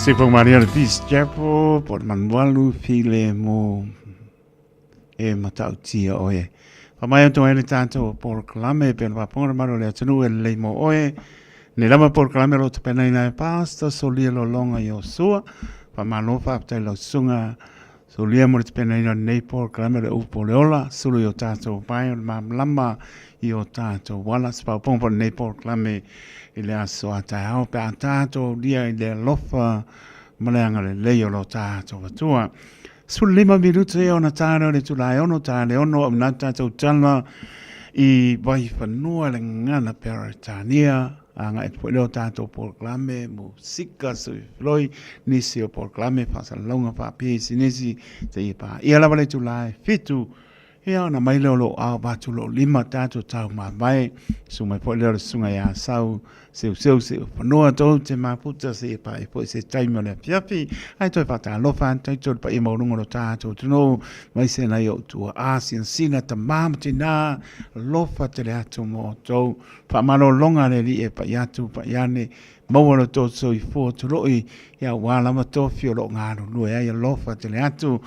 Sipo Maria le Peace Chapel, po le manualu file mo e matautia oe. Fa mai atu ai le tātou o polokalame pe na whaponga maro le atunuu e lelei mo oe. Nei lava polokalame o lo tapenaina e Pastor Solia Lolonga Iosua. Fa malo faafetai lau susuga Solia mo le tapenaina o lenei polokalame o le upu o le ola, sulu i o tātou pae o le malamalama i o tātou ala. Se paopaoga po o lenei polokalame i le aso a taeao pe a tātou aulia i le alofa ma le agalelei o lo tātou Atua. 15 minute ona tāna o le itula e 6 tā le 6 au nā tātou tala i Vaifanua le gagana Peretania, agai atu foi lea o tatou polokalame, musika, soifloi, nisi o polokalame faasalalauga faapisinisi seia paia lava le itula e 7. Ia ona mai lea o lou ao avatu lou lima tatou tau mavae, susu mai foi lea o le susuga ia Sau Seuseu Seufanua tou te mafuta seia paia foi se taimi o le afiafi. Ae toe faatalofa atu ai le paia maualuga o lo tatou atunuu, aemaise nai ou tuaa, sinasina, tama ma tina, alofa tele atu mo outou. Faamalologa a le Alii e pai atu pai ane, maua lo outou soifua tuloi, ia aua lava tofi o lo o galulue ai, alofa tele atu.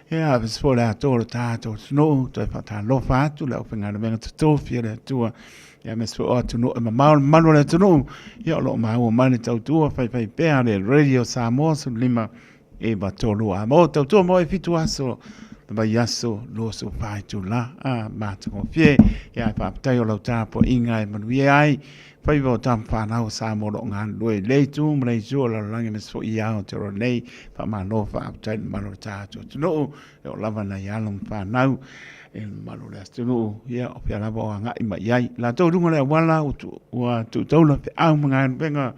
Ia, aemaise foi o le atoa o lo tatou atunuu, toe faatalofa atu le aufaigaluega totofi a le Atua. Ia aemaise foi o atunuu e mamao le mamalu o le atunuu, ia o lo o maua mai le tautua faifaipea a le Radio Samoa 15 9 3 a mo tautua mo e 7 aso le vaiaso 24 itula a matagofie. Ia faafetai o lau tapuaiga e manuia ai faiva o tama fanau o Samoa o lo o galulue i lea itu ma lea itu o le lalolagi aemaise foi i Aotearoa nei. Faamalo faafetai i le mamalu o le tatou atunuu e oo lava nai alo ma fanau i le mamalu o le atunuu, ia o fea lava o agai mai i ai. Latou i luga o le auala ua tuutaula feau ma galuega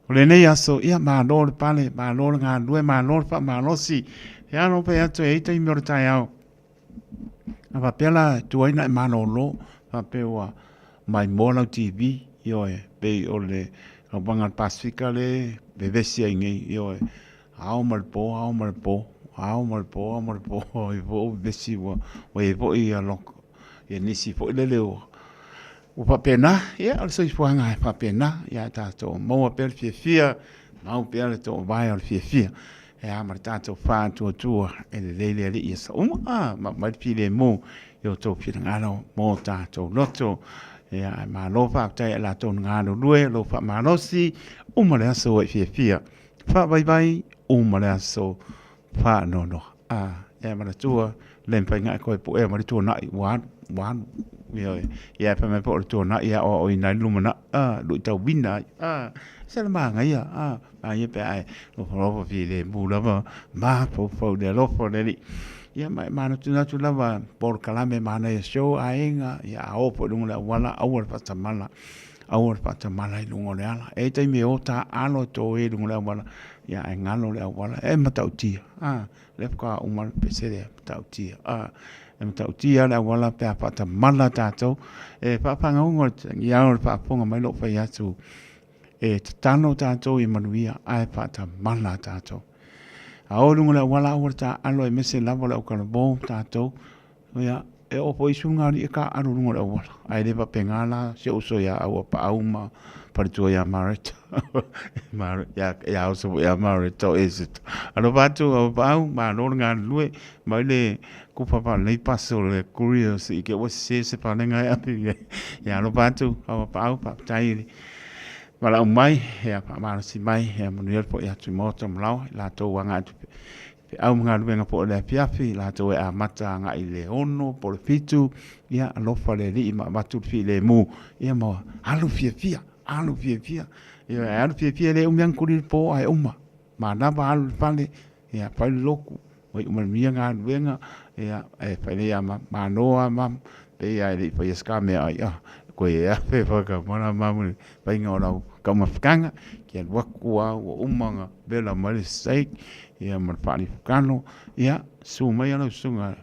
o lenei aso, ia malo le pale, malo le galulue, malo le faamalosi. E alo fai atu e i ai taimi o le taeao. A faapea la e tuai ona e malolo, faapea ua maimoa lau TV, ioe, pei o le lauvaga a le Pasefika lea e vevesi ai nei, ioe, ao ma le po, ao ma le po, ao ma le po, ao ma le po, ai foi ua vevesi ua i ai foi ia loko, ia nisi foi lele ua ua faapena, ia o le soifuaga e faapena, ia tatou maua pea le fiafia, mau pea le toovae o le fiafia. E a ma le tatou faatuatua e lelei le Alii i aso uma, a ma aumai le filemu i outou finagalo mo tatou loto. Ia, ae malo faafetai ia i latou na galulue, lou faamalosi, uma le aso ua e fiafia. Faavaivai, uma le aso faanoanoa. A, e manatua, le mafai ona e toe puea mai le tuanai, ua alu, ua alu. Ioe. Ia e fai mai foi o le tuanai e aoaoina ai le lumanai, a, luitauina ai, a, se le manaia, a, manaia pe a e nofonofo filemu lava, mafaufau i le alofa o le Alii. Ia ma e manatunatu lava polokalame manaia show aiga, ia a o foi i luga o le auala, aua le faatamala, aua le faatamala i luga o le ala. E i ai taimi e o taaalo e toe i luga o le auala, ia ae galo le auala, e matautia, a. Lea faatoa uma le pese lea, matautia. A, e matautia le auala pe a faatamala tatou. E faafagauga o le tagiao o le faafofoga mai lou fai atu, e tatalo tatou ia manuia ae faatamala tatou. A o i luga o le auala aua le taaalo aemaise lava o le aukalavo tatou. Ia, e oo foi i suiga alii e taaalo i luga o le auala. Ae le faapena la si ou uso ia Auapaau ma faletua ia Mareta. Ia oso foi ia Mareta o Eseta. Alofa atu Auapaau, malo le galulue, mai le kupa faalelei paso le courier se i te ua sese se palega e ave i ai. Ia alofa atu Auapaau, faafetai i le valaau mai, ia faamalosi mai, ia manuia le foi atu i maota ma laoa, i latou agai atu feau ma galuega foi o le afiafi, i latou e amata agai i le 6 po o le 7, ia alofa le Alii ma avatu le filemu, ia ma alu fiafia, alu fiafia. Ia e alu fiafia e le umi lava ona tuli le po ae uma. Manava alu i le fale, ia fai le lotu, ua iu manuia galuega, ia e fai lea ia malo lava mama, pei lava e le i faia se ta meaai, ah, koe afe whakamana mama le faiga o lau taumafataga, ke alu atu lava ua uma ona vela mai le steak, ia ma le faalifukano, ia susu mai lau susuga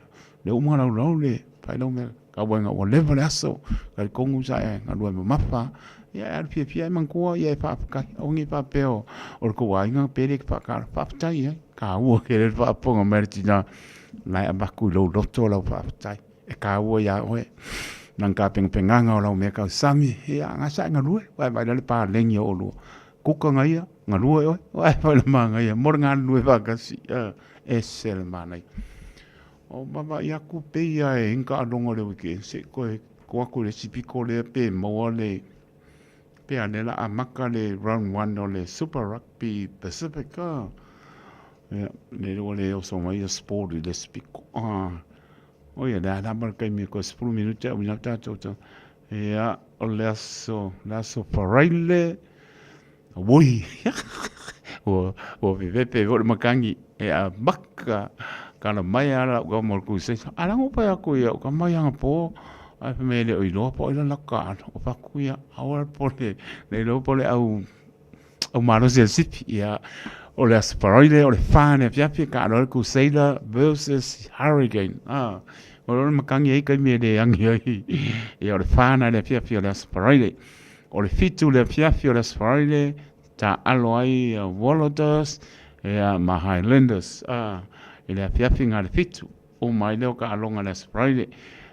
le uma laulau le fai lau mea tau ai ua leva le aso, talitonu sa e galue mamafa, ia e alu fiafia ai manatua ia e faafetai, aua ne i faapea o le tou aiga pe le faatala, faafetai i ai, taua tele le faafofoga mai a le tina, la e avatu i lou loto lau faafetai, e taua ia oe lana tapenapenaga o lau meatausami, ia na sa e galue, aua e vaai la le paleni o oulua, kuka na ia, galue oe, aua e vaai le manaia mo le galulue faatasi, ese le manaia. O vaavaai atu pei lava e i ai ni taaloga o le weekend se i toe tuu atu i le isi pito lea pe maua le pe a lea o le a amata le round one o le Super Rugby Pacific a. Ia, lea ua le oso mai ia sport i le isi pito. Oi, o le a lava le taimi toe 10 minute auina atu tatou. Ia, o le aso, le aso Faraile, Ui! Ua pepepe foi le makani e amaka kala mai a lau tama o le Crusader. A lago pai aku ia ka mai anga po. Ae fai mai e le o iloa po o ai lana kaalo. O faku ia, aua le popole, le iloa po o le au au malosi a le sipi. Ia, o le Aso Faraile, o le fa le afiafi, kaalo ai le Crusader versus Hurricane. Ah, o le makangi ai kaimi e le angi ai. Ia, o le fa na le afiafi o le Aso Faraile. O le fitu le afiafi o le Aso Faraile, taalo ai ia Waratahs ia ma Highlanders. Ah, i le afiafi nga le fitu. Uma ai lea o kaaloga i le Aso Faraile.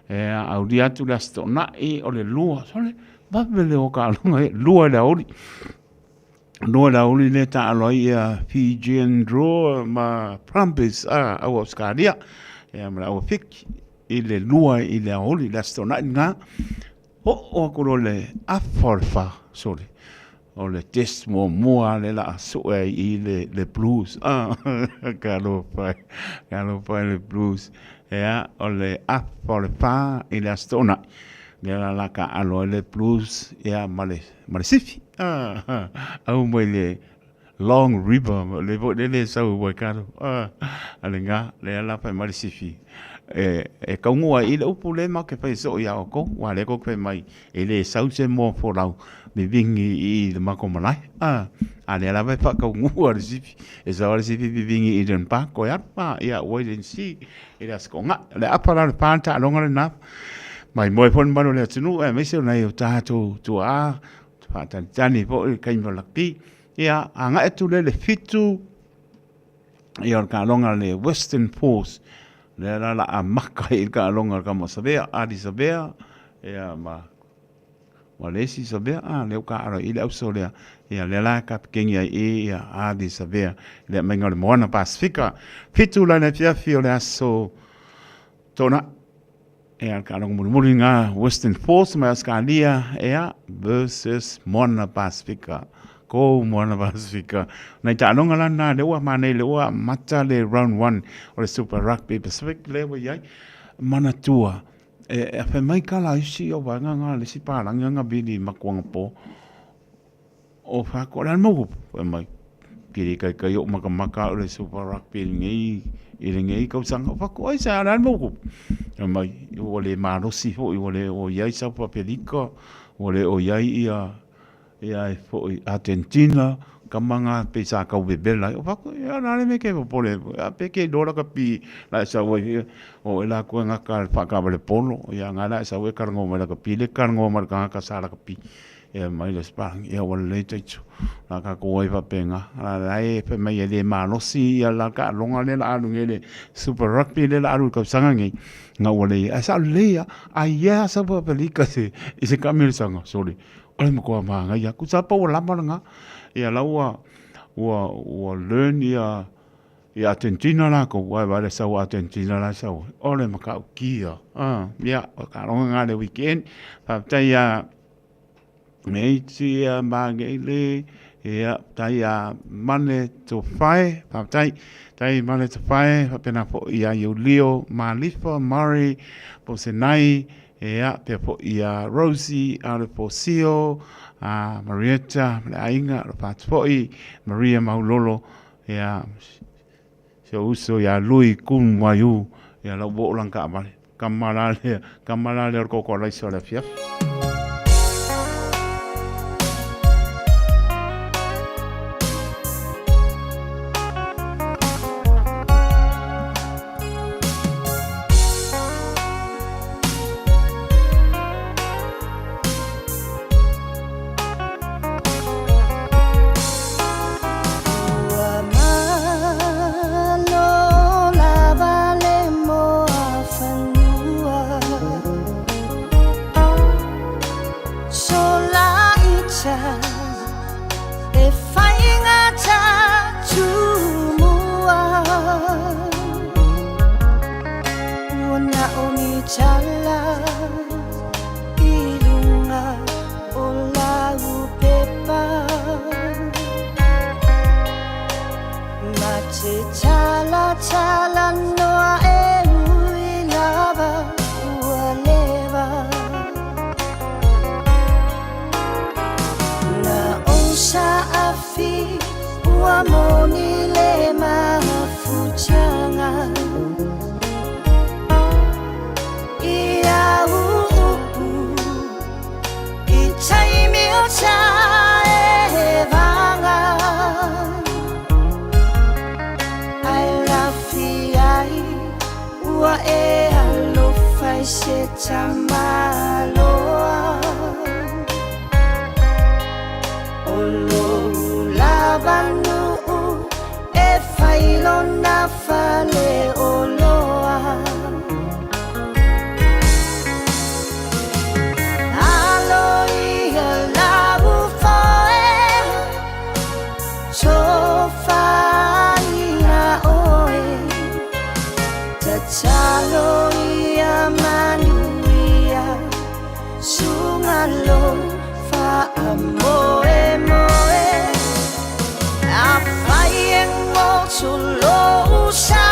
Ia, aulia atu le Aso Toonai, o le lua, sole, vave le o kaaloga ia, lua i le aoauli. Lua i le aoauli lea e taalo ai ia Fijian Drua ma Brumbies, a, au Ausetalia, ia ma le au Fiti, i le lua i le aoauli, le Aso Toonai lena. Oo atu loa i le afa o le fa, sole, o le test muamua lea o le a sue ai i i le Blues. Talofa e, talofa i le Blues. Ia, o le afa o le fa i le Aso Toonai, lea la o le a taaalo ai le Blues ia ma le, ma le Sifi. Au mai le Long River, le foi lele e sau i Waikato, a lena, lea la fai mai le sifi, e taunuu ai i le upu lea matou te fai soo ia outou, aua o lea tou te fai mai e le sau se moa folau vivini i le matou malae, a lea lava e faataunuu lava le sifi, e sau lava le sifi vivini i Eden Park toe alu, ia wait and see i le Aso Toonai. O le afa la o le fa le taaloga lena, maimoe foi le mamalu o le atunuu aemaise o nai o tatou tuaa faatalitali foi i le taimi o laki. Ia, agai atu lea i le fitu, ia o le taaloga a le Western Force, lea la la amata ai le taaloga a le tama Savea, Ardie Savea, ia ma ma le isi Savea, a, lea ua taaalo ai i le auso lea, ia lea la e kapikeni ai i ia Ardie Savea, i le aumaiga o le Moana Pasifika. Fitu la i le afiafi o le aso Toonai. Ea, ka rongo mulimuli ngā Western Force mai Australia, ea, versus Moana Pasifika. Ko Moana Pasifika. Nei taaloga la nā le ua manei le ua mata le round 1 o le Super Rugby Pacific le ua iai. Manatua, e, e awhai mai ka la isi o vaenga ngā le si pālangi ngā vili makuanga pō. O whako, le mau upu, whai mai, kiri kai kai o makamaka o le Super Rugby i lenei, i lenei kausanga. O whako, ai sa, le mau upu. Whai mai, ua le malosi foi, ua le o iai South Africa, ua le o iai ia, ia e foi Argentina, kama ngā pe sa kau vevela ai. O whako, ia nā le me ke popole, a pe ke lola ka pi, la e sau ai, o e la koe ngaka le whakawa le polo, ia ngā la e sau e karango mai la ka pi, le karango mai le kangaka sa la ka pi. Ia mai le sparring, ia ua lelei taitu. La ka ko ai faapena. La la e fai mai e le malosi ia la ka longa le la alu nge le Super Rugby le la alu tausaga nei. Nga ua le ai sa lelei ia. Ai ia sa pa pelika se i se kamilisanga sorry. O le matua māngai aku sa pa ua lama langa. Ia la ua ua ua learn ia i Argentina lākou, ai wale sau Argentina la sau. O le matautia. Ah, ia, o ka longa ngā le weekend. Faafetai ia Meiti a Mageile, ia, tai a Mane Tofae, faafetai, tai Mane Tofae, faapena foi ia Iulio Malifa, Murray, Posenai, ia, pea foi ia Rosie, Aleposio, a Marietta, ma le aiga, alofa atu foi, Maria Maulolo, ia, si ou uso ia Lui Kun Waiu, ia lau oo lana taavale. Kama la lea, kama la lea o le koko alaisa o le afiafi. O lou lava nuu e fai lona faleoloa. Alo ia lau foe tofaina oe. Tatalo ia manuia suga lo faamoemoe. Afai e goto lou sa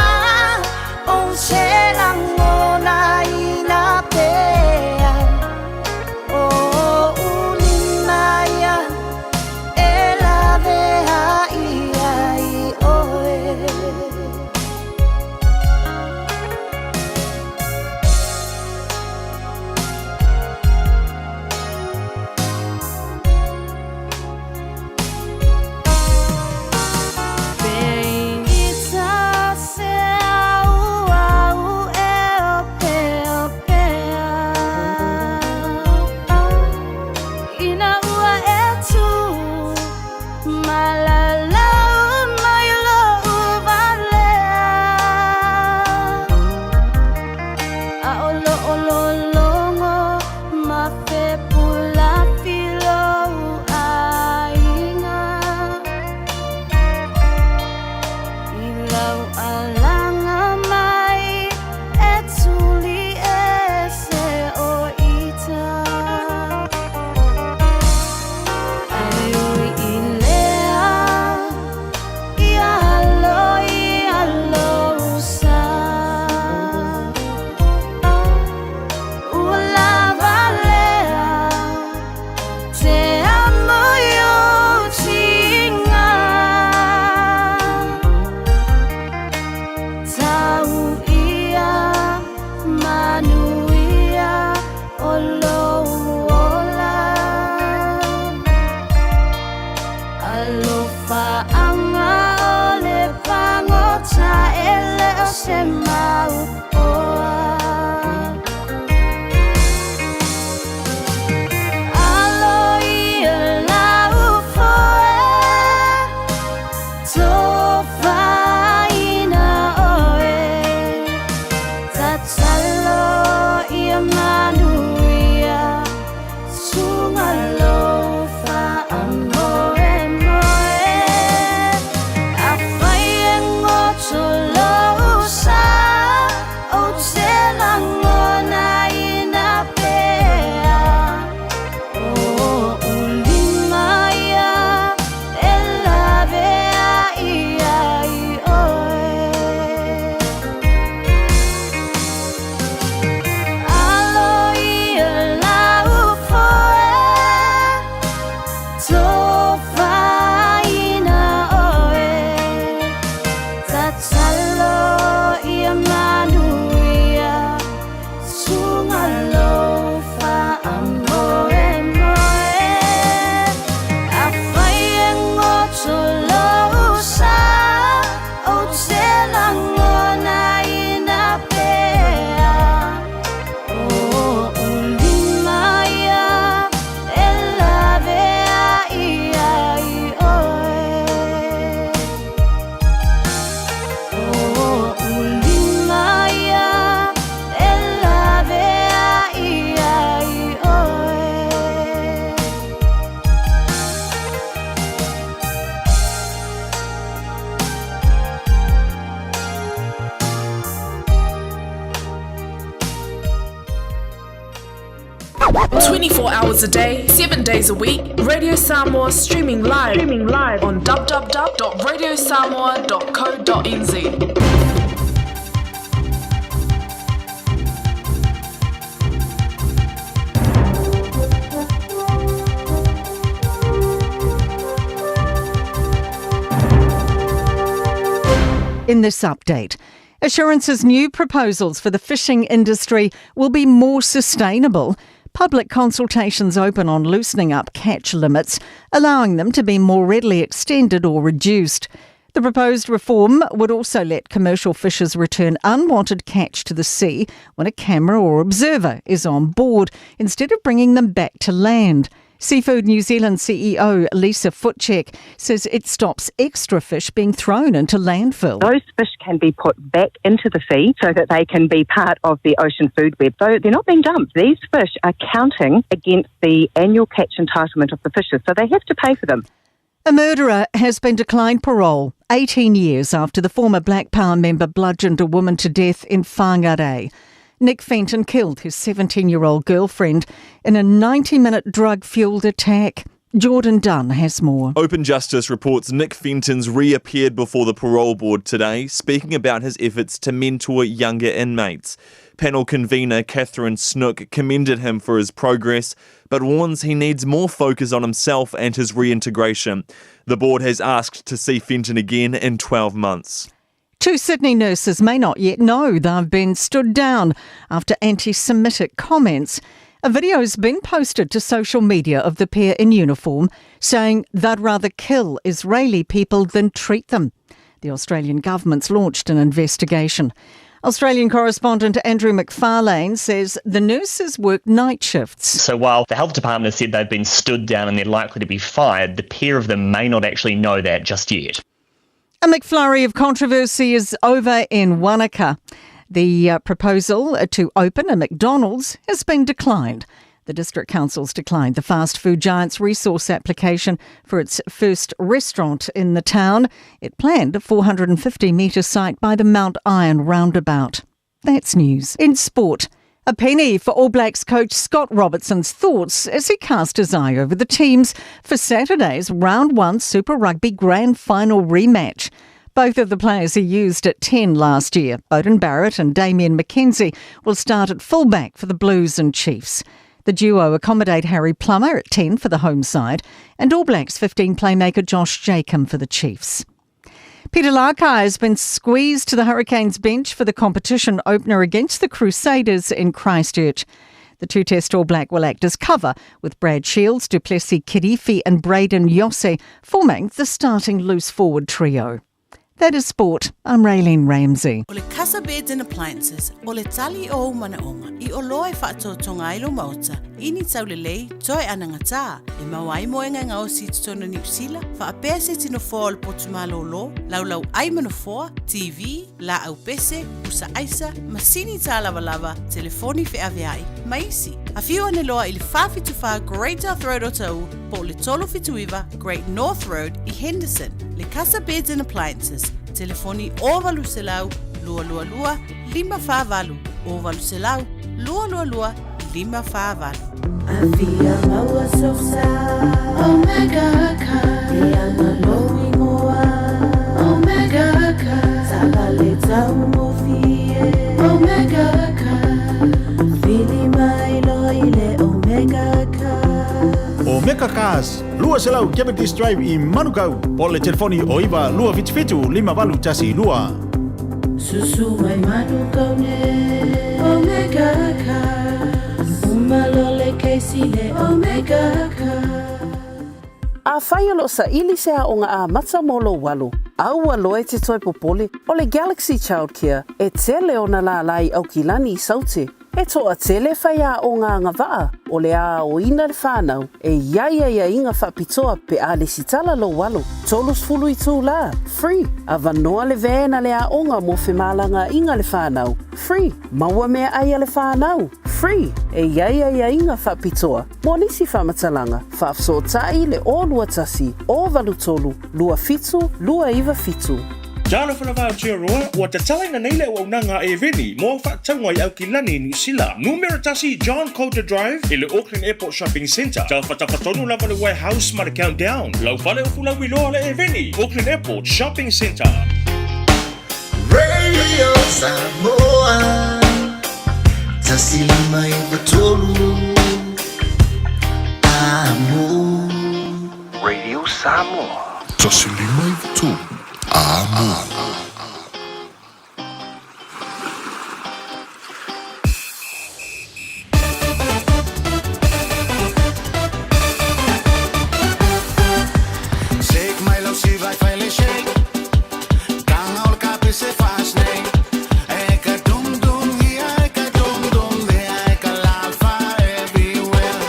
ou te lagonaina pea. O ou lima ia e laveai ai oe. Peigita se au au e opeopea. Ina ua e tu malalau mai lou valea. A o loo lologo ma fepulafi lou aiga. I lau alaga mai e tuli ese o ita. Ae ui i lea, ia alo ia lou sa. Ua lava lea te amo i ou tiga. Tau ia manuia o lou ola. Alofaaga o le pagota e le o se mau oa. Alo ia lau foe tofaina oe. Tatalo ia manuia suga lou faamoemoe. Afai e goto lou sa ou te lagonaina pea. O ou lima ia e laveai ai oe. Alo ia lau foe tofaina oe. Tatalo ia manuia suga lou faamoemoe. Afai e goto lou sa ou te lagonaina pea. O ou lima ia e laveai ai oe. O ou lima ia e laveai ai oe. 24 hours a day, 7 days a week, Radio Samoa streaming live, streaming live on www.radiosamoa.co.nz. In this update, Assurance's new proposals for the fishing industry will be more sustainable. Public consultations open on loosening up catch limits, allowing them to be more readily extended or reduced. The proposed reform would also let commercial fishers return unwanted catch to the sea when a camera or observer is on board, instead of bringing them back to land. Seafood New Zealand CEO Lisa Futschik says it stops extra fish being thrown into landfill. Those fish can be put back into the sea so that they can be part of the ocean food web. So they're not being dumped. These fish are counting against the annual catch entitlement of the fishers, so they have to pay for them. A murderer has been declined parole 18 years after the former Black Power member bludgeoned a woman to death in Whangarei. Nick Fenton killed his 17 year old girlfriend in a 90 minute drug fueled attack. Jordan Dunn has more. Open Justice reports Nick Fenton's reappeared before the parole board today, speaking about his efforts to mentor younger inmates. Panel convener Catherine Snook commended him for his progress, but warns he needs more focus on himself and his reintegration. The board has asked to see Fenton again in 12 months. Two Sydney nurses may not yet know they've been stood down after anti Semitic comments. A video's been posted to social media of the pair in uniform saying they'd rather kill Israeli people than treat them. The Australian government's launched an investigation. Australian correspondent Andrew McFarlane says the nurses work night shifts. So while the health department has said they've been stood down and they're likely to be fired, the pair of them may not actually know that just yet. A McFlurry of controversy is over in Wanaka. The uh, proposal to open a McDonald's has been declined. The district council's declined the fast food giant's resource application for its first restaurant in the town. It planned a 450 metre site by the Mount Iron roundabout. That's news. In sport, a penny for All Blacks coach Scott Robertson's thoughts as he cast his eye over the teams for Saturday's Round 1 Super Rugby Grand Final rematch. Both of the players he used at 10 last year, Beauden Barrett and Damian McKenzie, will start at fullback for the Blues and Chiefs. The duo accommodate Harry Plummer at 10 for the home side and All Blacks 15 playmaker Josh Jacomb for the Chiefs. Peter Lakai has been squeezed to the Hurricanes bench for the competition opener against the Crusaders in Christchurch. The two test All Black will act as cover, with Brad Shields, Du'Plessis Kirifi, and Brayden Iose forming the starting loose forward trio. That is sport. I'm Raylene Ramsey. O le Casa Beds and Appliances, o le tali o ou manaʻoga, i oloa e faatoatoga ai lou maota, i ni taulelei, toe anagatā, e maua ai moega e gaosi i totonu o Niu Sila, faapea se iti nofoa o le potu malōlō, laulau ʻai ma nofoa, TV, laau pese, pusa aisa, masini tālavalava, telefoni feaveai, ma isi. Afio ane loa i le 474 Great South Road o Taʻu, po o le 379 Great North Road i Henderson. Le Casa Beds and Appliances, telefoni 0800 222 548, 0800 222 548. Afia maua sosa Omega Car E ana lou ingoa Omega Car Taavale taugofie Omega Car Vili mai loa i le Omega Car Omega Cars, 200 Cavendish Drive i Manukau, po o le telefoni o 9 277 5812. Susu mai Manukau nei Omega Cars Uma loa le kesi le Omega Cars. Afai o lo o saili se aoga amata mo lou alo, aua loa e te toe popole, o le Galaxy Childcare e tele ona lālā i Aukilani i Saute. E toatele faiaoga agavaa o le a aoina le fanau e i ai aiaiga faapitoa pe a lesitala lou alo, 30 itulā, free, avanoa le van a le aoga mo femalagaaiga le fanau, free, maua meaai a le fanau, free, e i ai aiaiga faapitoa mo nisi faamatalaga, faafesootai le 021 083 27 297. Talofa lava Aotearoa, ua tatalaina nei le auaunaga a Eveni mo au faatauga i Aukilani i Niu Sila. Numera tasi John Coulter Drive i le Auckland Airport Shopping Centre. Tafatafa tonu lava le Warehouse ma le Countdown. Lau fale o fulauiloa le Eveni, Auckland Airport Shopping Centre. Radio Samoa 153 Amo. Radio Samoa. 153 Amo. Shake my love, she vai finally shake. Tanga o le kapi se fast nei. E ka dum dum here, e ka dum dum there, e ka lafa everywhere.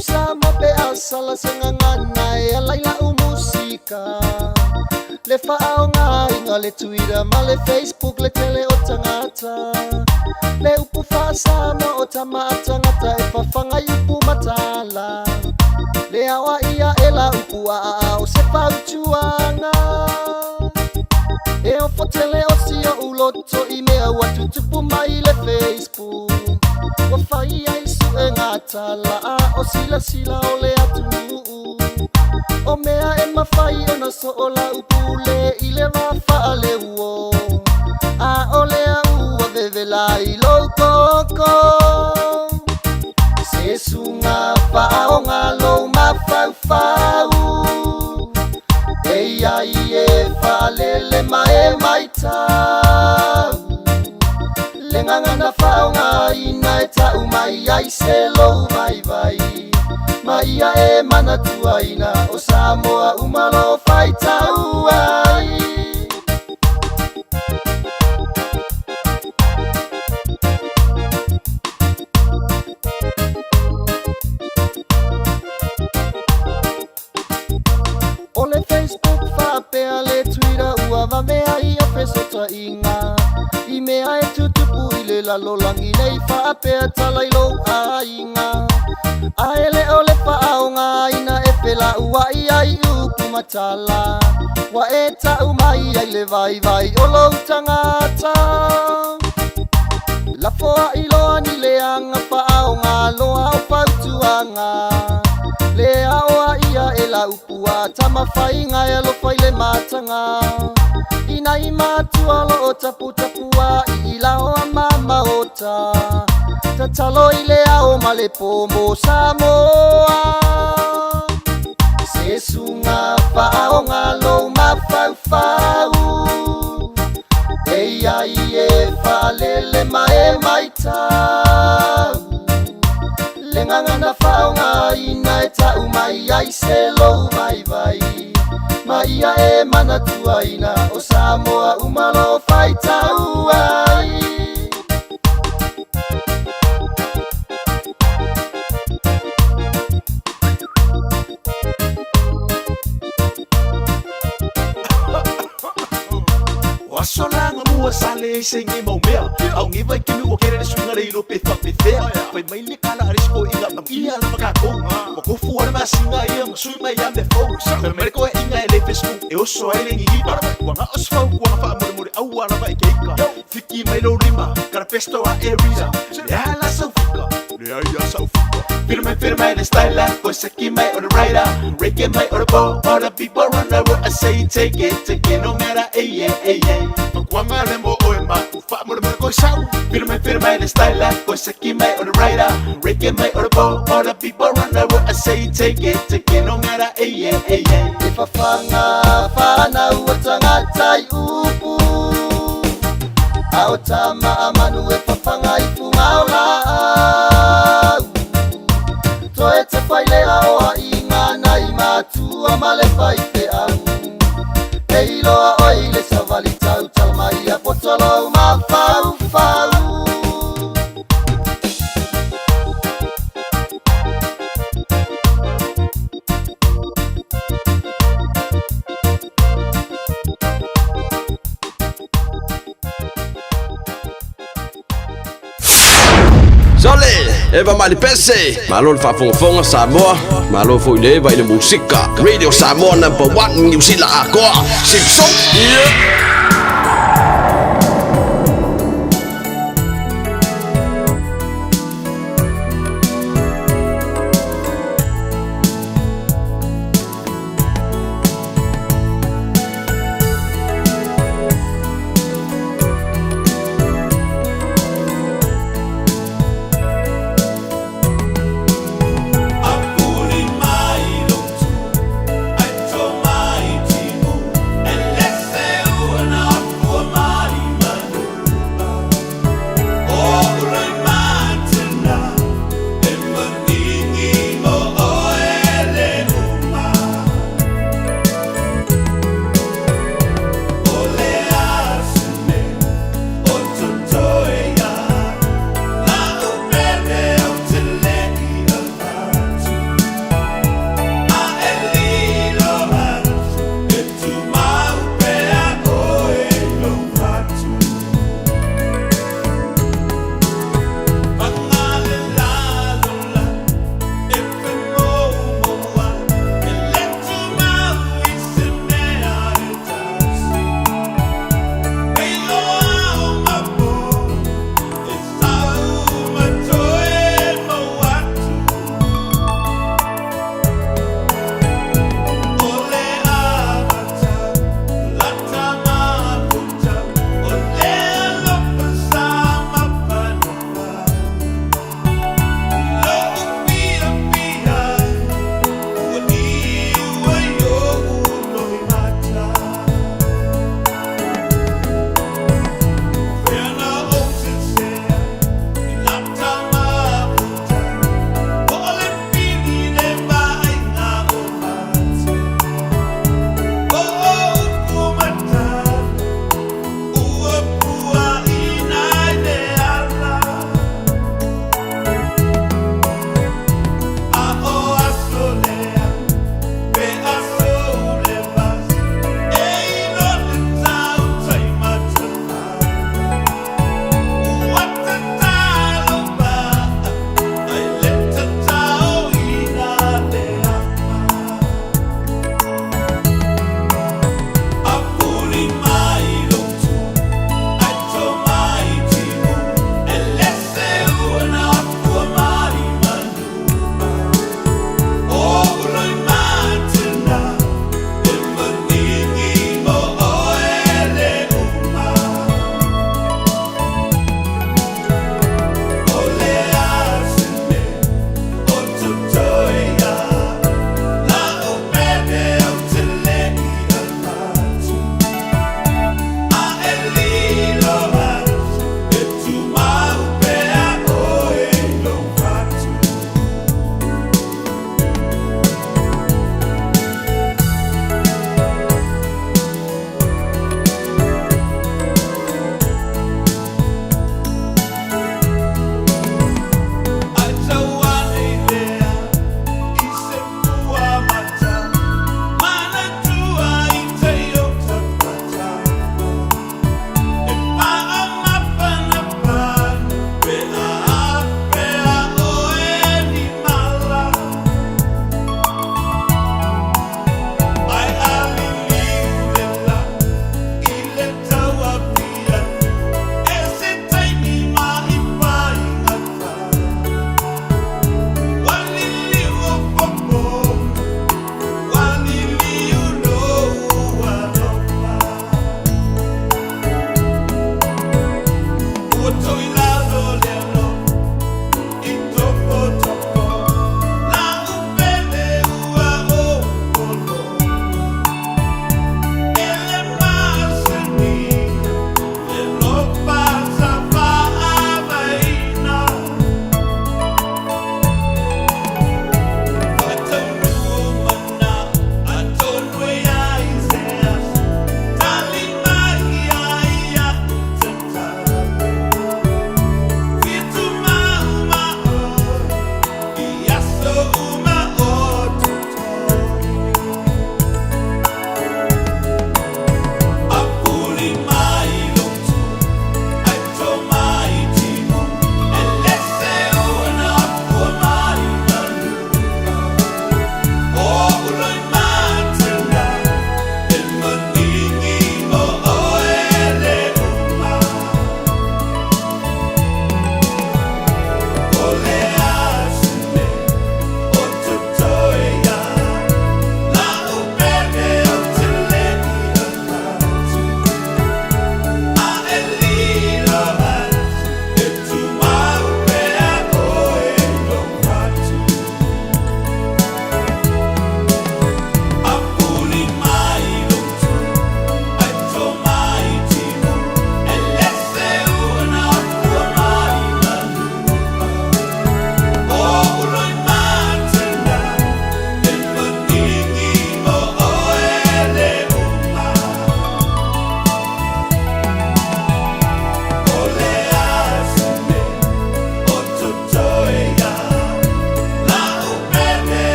Samoa pe a sala se gagana e ala i la'u musika Le fa'aogāina le Twitter ma le Facebook le tele o tagata Le upu fa'asamoa o tama a tagata e fafaga i upu matala Le aoa'i a'e la upu a'a'a o se fautuaga E ofo tele o si o'u loto i mea ua tutupu mai le Facebook Ua fai ai su'ega tala o silasila o le atunuu O mea e mafai ona so'o la'u pule i le vafa'aleuo A o lea ua vevela i lou koko Se suga fa'aoga lou mafaufau E ia i e fa'alele ma e maitau Le gagana fa'aogāina e ta'u mai ai se lou vaivai Ma ia e manatuaina o Samoa uma lo faitau ai. O le Facebook faapea le Twitter ua vave ai o fesota'iga I mea e tutupu i le lalolagi nei faapea tala i lou aiga Ae le o le fa'aogāina e fela'ua'i ai upu matala Ua e ta'u mai ai le vaivai o lou tagata Lafoa'i loa ni leaga fa'aogā loa o fautuaga Le aoa'i a'e la upu a tamafaiga e alofa i le mataga Ina i matua lo'o taputapua'i i lao a mamaota Tatalo i le ao ma le po mo Samoa Se suga fa'aoga lou mafaufau E ia i e fa'alele ma e maitau Le gagana fa'aogāina e ta'u mai ai se lou vaivai Ma ia e manatuaina o Samoa uma lo faitau ai. O aso la mua sa le se nge mau mea Au nge vai kimi ua kere le suinga le ilo pe fa pe fea Fai mai le kala a risiko inga ma ia la makakou Wa kofu ana masinga ia ma sui mai a me fou Fai mai le koe inga e le Facebook e oso ai le ngihipa Ua nga os fau kua nga wha more more au ala vai ke ika Fiki mai lo lima, kara pesto a e risa Le ala sau fika, le ai a sau fika Fira mai, fira mai le style Koe seki mai o the rider Reke mai o the bow All the people run the world I say take it, take it No matter, eh yeah, eh yeah Makuanga le mo oe ma Ufa mo le mo koe sau Fira mai, fira mai le style Koe seki mai o the rider Reke mai o the bow All the people run the world I say take it, take it No matter, eh yeah, eh yeah E fafaga fanau o tagata i upu A o tama a manu e fafaga i fuga o la'au Toe te failea o a'iga nai matua ma le faife'au E iloa oi le savali tautala mai a potolou mafaufau. Sole, eva mai le pese. Malo le faafogafoga Samoa, malo foi le eva i le musika. Radio Samoa number 1 Niu Sila atoa. Sipso. Yeah.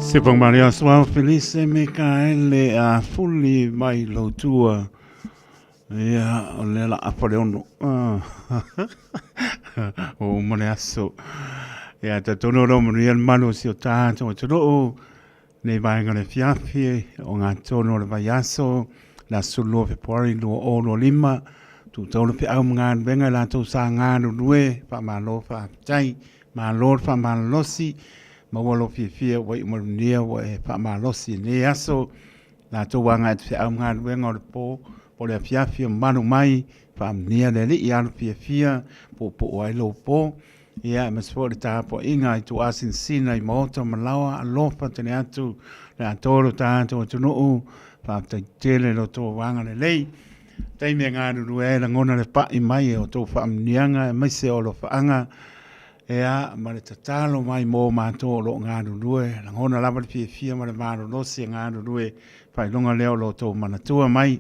Sepa Maria Suao Felice Mikaele a fuli mai lou tua. Ia, o lea la afa le ono. O uma le aso. Ia, talitonu o lo o manuia le malu o si o tatou atunuu. Nei vaega o le afiafi o ngā tonu o le vaiaso, le aso 12 Fepuari 2025, tūtau le feau ma galuega i latou sa galulue, faamalo faafetai, malo le faamalolosi, maua lou fiafia ua iu malunia ua e faamalosi i lenei aso, latou agai i te feau ma galuega o le po, po o le afiafi o mamalu mai, faamanuia le Alii, alu fiafia, puupuu ai lou po. Ia, aemaise foi o le tapuaiga i tuuasinasina i maota ma laoa, alofa tele atu le atoa o lo tatou atunuu, faafetai tele i lo outou agalelei. Taimi e galulue ai, lagona le pai mai e outou faamanuiaga aemaise o alofaaga, ea, ma le tatalo mai mo matou o lo o galulue, lagona lava le fiafia ma le malolosi e galulue, faailoga lea o lo outou manatua mai,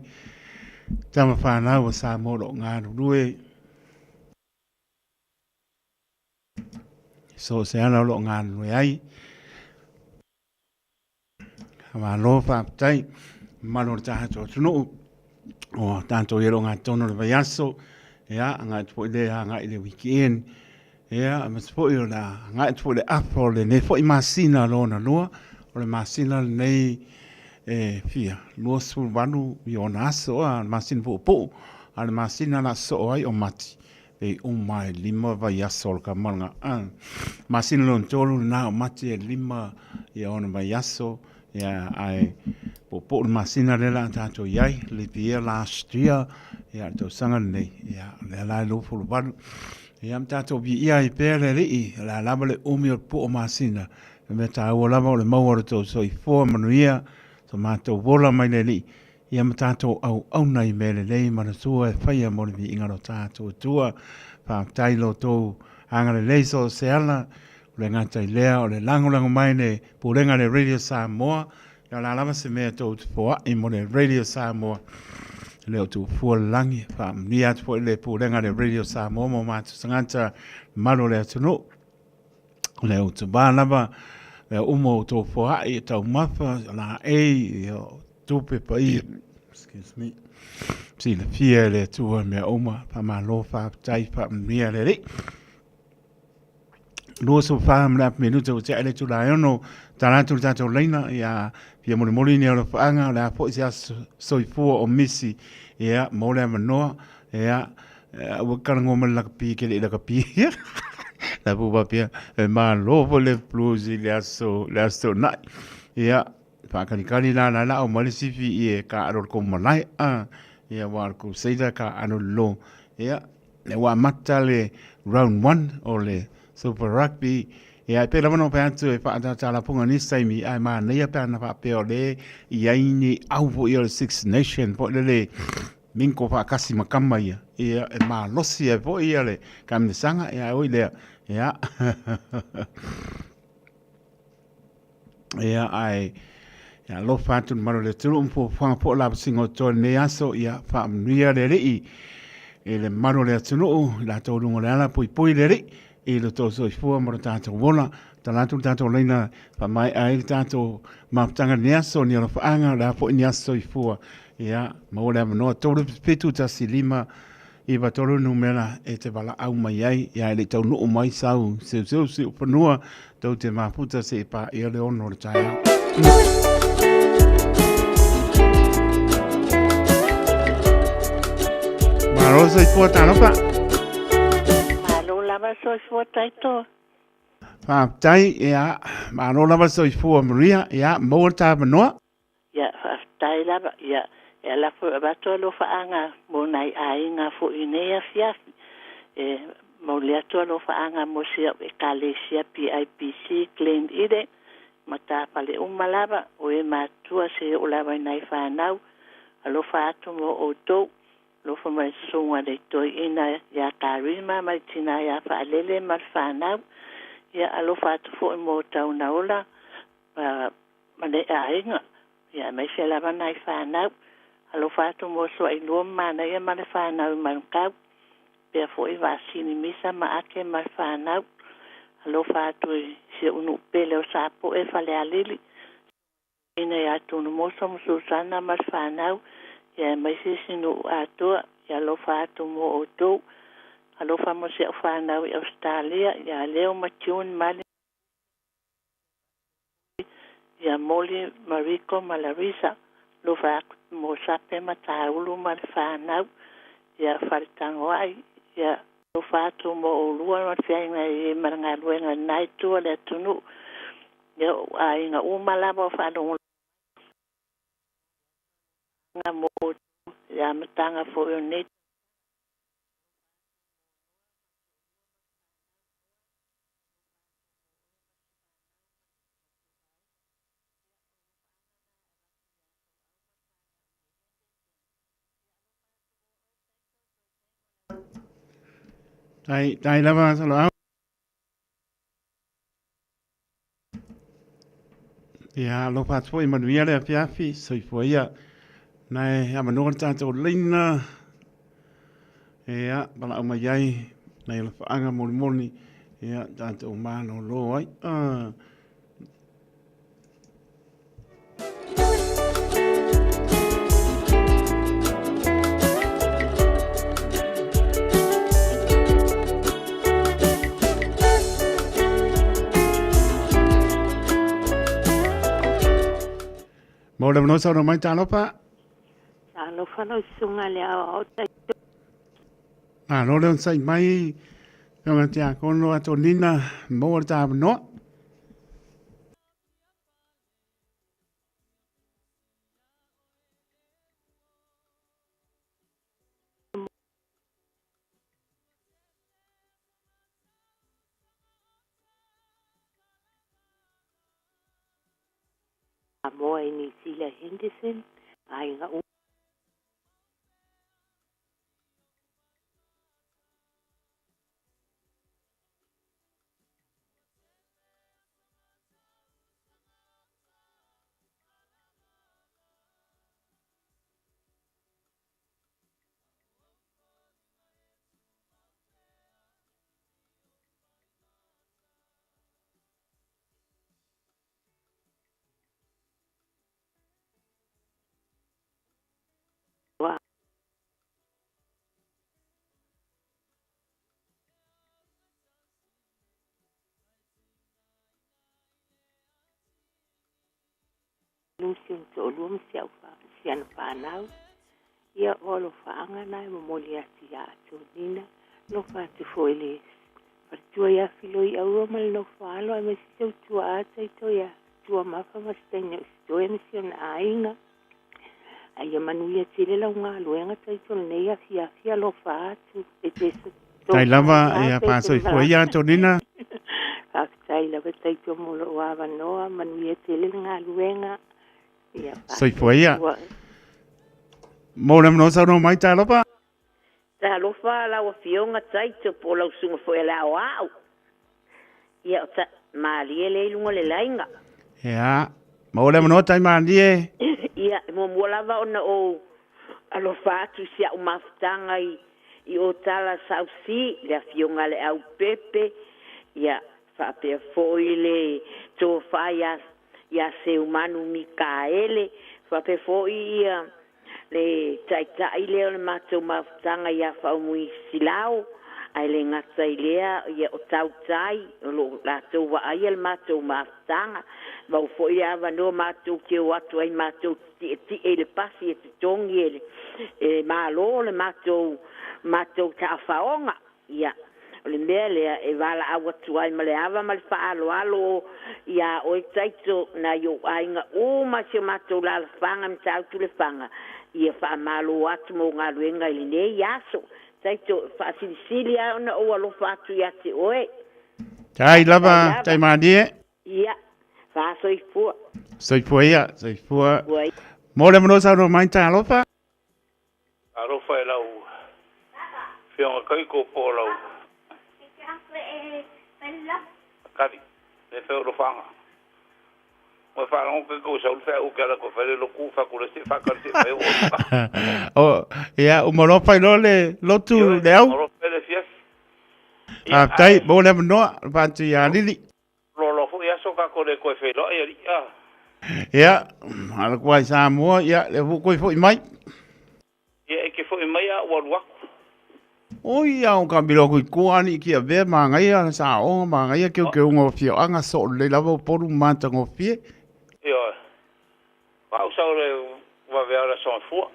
tama fanau a Samoa o lo o galulue. So o se ala o lo o galulue ai. Malo faafetai mamalu o le tatou atunuu o tatou i aloga tonu o le vaiaso. Ia, agai atu foi le agai i le weekend. Ia, aemaise foi o le agai atu foi le afa o lenei foi masina lona lua. O le masina lenei e fia 28 i ona aso, a, le masina puupuu, a le masina la soo ai o Mati. E uma e lima vaiaso o le kamalaga. A, masina lona tolu lena o Mati e lima ia ona vaiaso, ia, ae puupuu le masina lea la a tatou i ai, leap year last year, ia, le tausaga lenei, ia, o lea la e 28. Ia, ma tatou viia ai pea le Alii, o le a lava le umi o le pupuu o masina, o le mea taua lava o le maua o le tou soifua manuia, so matou ola mai le Alii, Ia ma tatou auauna i mea lelei manatua e faia mo le viiga o lo tatou Atua. Faafetai i lo outou agalelei so o se ala, o le gata i lea o le lagolago mai le Pulega a le Radio Samoa. Ia o le a lava se mea tou te foai mo le Radio Samoa, e le o tuufua le lagi. Faamanuia atu foi le Pulega a le Radio Samoa ma o matou tagata mamalu o le atunuu. O le utuvā lava, mea uma o outou foai e taumafa, laei, ia, tupe paia, excuse me, silafia e le Atua mea uma, faamalo, faafetai, faamanuia le Alii. 24 ma le afa minuta ua tea le itula e ono, tala atu le tatou laina, ia, fia molimoli ni alofaaga, o le a foi se aso soifua o misi, ia, mo le avanoa, ia, ua talanoa ma le lakapi ke le i lakapi. La pu papia, e malo foi le blues i le aso, le aso nai. Ia, whaakalikali la la la o mai le sifi i e ka aro le kou malae. Ah, ia wa le Crusader ka aro le lo. Ia, le wa mata le round 1 o le Super Rugby. Ia, e pe lava no pe atu e whaatata punga ni taimi, ai māneia pe ana whaapea o le i ai ni au fo i o le Six Nation po le le Minko faatasi ma kama ia, ia e malosi ai foi ia le kamisaga, ia oi lea, ia. Ia ae ia alofa atu le mamalu o le atunuu ma fuafuaga po o lavasiga o totoe i lenei aso, ia faamanuia le Alii i le mamalu o le atunuu, i latou luga o le ala, puipui le Alii i lo tou soifua ma lo tatou ola. Tala atu le tatou laina faamaea ai le tatou mafutaga i lenei aso, ni alofaaga, o le a foi ni aso soifua. Ia, maua le avanoa 3 7 1 5 9 3 numera e te valaau mai ai, ia e le i taunuu mai sau seuseu siufanua, tou te mafuta se i paia le ono o le taeao. Malo soifua talofa. Malo lava soifua taito. Faafetai, ia, malo lava soifua Maria, ia, maua le tavanoa. Ia, faafetai lava, ia, e ala foi avatu alofaaga mo nai aiga foi i nei afiafi. E momoli atu alofaaga mo si au Ekalesia PIPC Glen Eden ma tafale uma lava o e matua seia oo lava i nai fanau. Alofa atu mo outou. Alofa mai le susuga le toeaina ia Karima ma le tina ia Faalele ma le fanau. Ia alofa atu foi mo Taunaola ma le aiga, ia aemaise lava nai fanau. Alofa atu mo Suailua ma Manaia ma le fanau i Manukau, pea foi Vasini Misa ma Ake ma le fanau. Alofa atu i si ou nuu pele o Sapoe Falealili, Ina ia Tunumoso ma Susana ma le fanau, ia aemaise si nuu atoa, ia alofa atu mo outou. Alofa mo si au fanau i Ausetalia, ia Leo ma June Mali, ia Molly, Mariko ma Larissa. Alofa atu mo Sape ma Taulu ma le fanau, ia Faletagoai, ia alofa atu mo oulua ma le feagaiga i ma le galuega i lena itu o le atunuu. Ia o aiga uma lava o faalogologo mo outou i le amataga foi o lenei Tai, tai lava sa Ia, alofa atu foi manuia le afiafi, soifua ia. Nae avanoa le tatou laina. Ia, valaau mai ai, nai alofaaga molimoli, ia, tatou malolo ai. Ah. Mo le manoa saunoa mai talofa. Talofa lau susuga le aoao taito. Malo le onosai mai, Afioga Tiakono Atonina, maua le ta avanoa. Samoa i Niu Sila Henderson, aiga uma. Lucy o toalua ma si au si ana fanau. Ia o alofaaga na e momoli atu iā Antonina, alofa atu foi i le faletua ia Filoiaua ma le nofo alo aemaise si ou tuaa Taito ia Tuamafa ma se taimi o Sitoe ma si ona aiga. A ia manuia tele lau galuega Taito lenei afiafi alofa atu e te Tai lava ia faasoifua ia Antonina. Faafetai lava Taito mo lou avanoa, manuia tele le galuega. Ia Soifua ia. Mo le avanoa saunoa mai Talofa. Talofa lau Afioga Taito po o lau Susuga foi a le Aoao. Ia o ta malie lea i luga o le laiga. Ia, maua le avanoa tai malie. Ia, e muamua lava ona ou alofa atu i si au mafutaga i i Otala Sausi, le Afioga a le Aupepe, ia faapea foi le tofa ia ia Seumanu Mikaele, faapea foi ia le taitai lea o le matou mafutaga ia Faumui Silao, ae le gata i lea, ia o Tautai, o lo o latou vaaia le matou mafutaga. Maua foi le avanoa matou te o atu ai matou te tietie i le pasi e totogi e le Malo le matou matou taafaoga. Ia, o le mea lea e valaau atu ai ma le ava ma le faaaloalo iā oe Taito, nai ou aiga uma i si o matou lalafaga i Matautu-le-Faga, ia faamalo atu mo galuega i lenei aso. Taito, e faasilisili lava ona ou alofa atu ia te oe. Tai lava, tai malie. Ia, faasoifua. Soifua ia, soifua. Mo le avanoa saunoa mai Talofa. Alofa e lau Afioga Kaiko po o lau Akali, le fai o lofaga. Mo e faalogo Kaiko i saulu feau ke ala koe fai le lotu faku le se fakali se fai o. O, ia, uma loa fai loa le lotu le au. Alofa le fiafi. Faafetai mo le avanoa, faatu ia Lili. Loa loa foi aso kako le koe feiloai alii a. Ia, ala kua i Samoa, ia, le fu koe foi mai. Ia, e ke foi mai a ua alu aku. Oi, a o ka milo kui kua ani ki a vea māngaia la sa o māngaia ke ke unga o fioanga so le lava o polu mata ngofie. Ia, au sa o le vavea o le aso fua.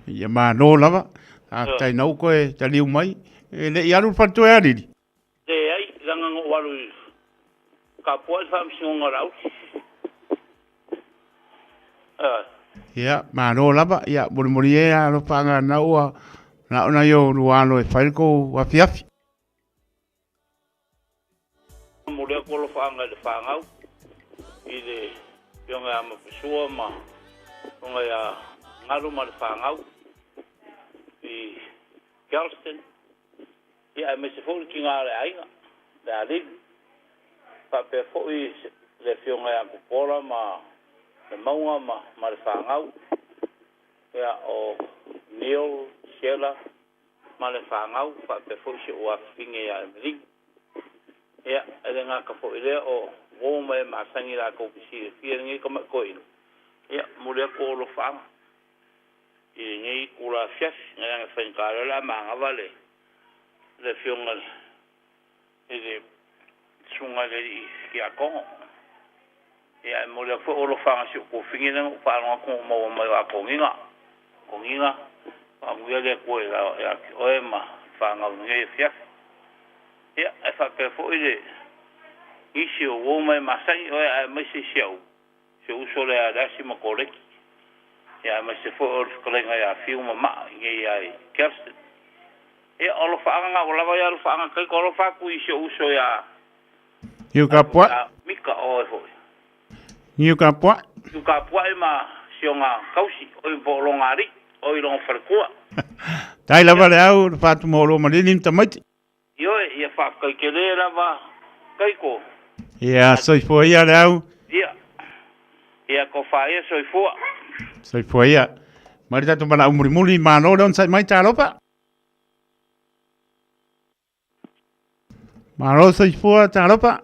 Ia māno lava, a tai nau koe taliu mai, e le i alu faletua e alili. Leai, leaga na ou alu i Kapua i le faamasinoga o le auli. Ioe. Ia, malo lava, ia, molimoli e alofaaga na ua na ona i o lua alo e fai le kou afiafi. Momoli atu alofaaga i le fanau, i le Afioga ia Mapasua ma Afioga ia Galu ma le fanau i Galston. Ia aemaise foi le tina o le aiga, le Alili, faapea foi le afioga ia Tupuola ma le Mauga ma ma le fanau, ia o Neil, Sheila ma le fanau, faapea foi si ou afafine ia Emelina. Ia, e le gata foi i lea o uo ma e masani latou te silafia lenei tamai toeaina, ia, momoli atu ou alofaaga i lenei itula afiafi, leaga e faigata loa le a manava le le afioga i le susuga i le alii tiakono. Ia, e momoli atu foi ou alofaga i si ou tuafafine lea na ou faalogo atu na ou maua mai o Atonina, Tonina, faamanuia le Atua ia te oe ma le fanau i lenei afiafi. Ia, e faapea foi le nisi o uo ma e masani oe aemaise si au si ou uso lea a Leasi ma Koleki, ia aemaise foi o le fetalaiga ia Fiu ma Maa i nei ia i Kelston. Ia, o alofaaga na ua lava ia alofaaga taito alofa atu i si ou uso ia Niu Kapua'i. Ia Mika oe foi. Niu Kapua'i. Niu Kapua'i ma si ona tausi, oi po o lona alii, oi lona faletua. Tai lava le au, le whātumaolo ma lini tamaiti. Ioe, ia faafetai tele lava Kaiko. Ia, soifua ia le au. Ia, ia tofa ia soifua. Soifua ia. Mai le tatou valaau mulimuli, malo le onosai mai talofa. Malo soifua talofa.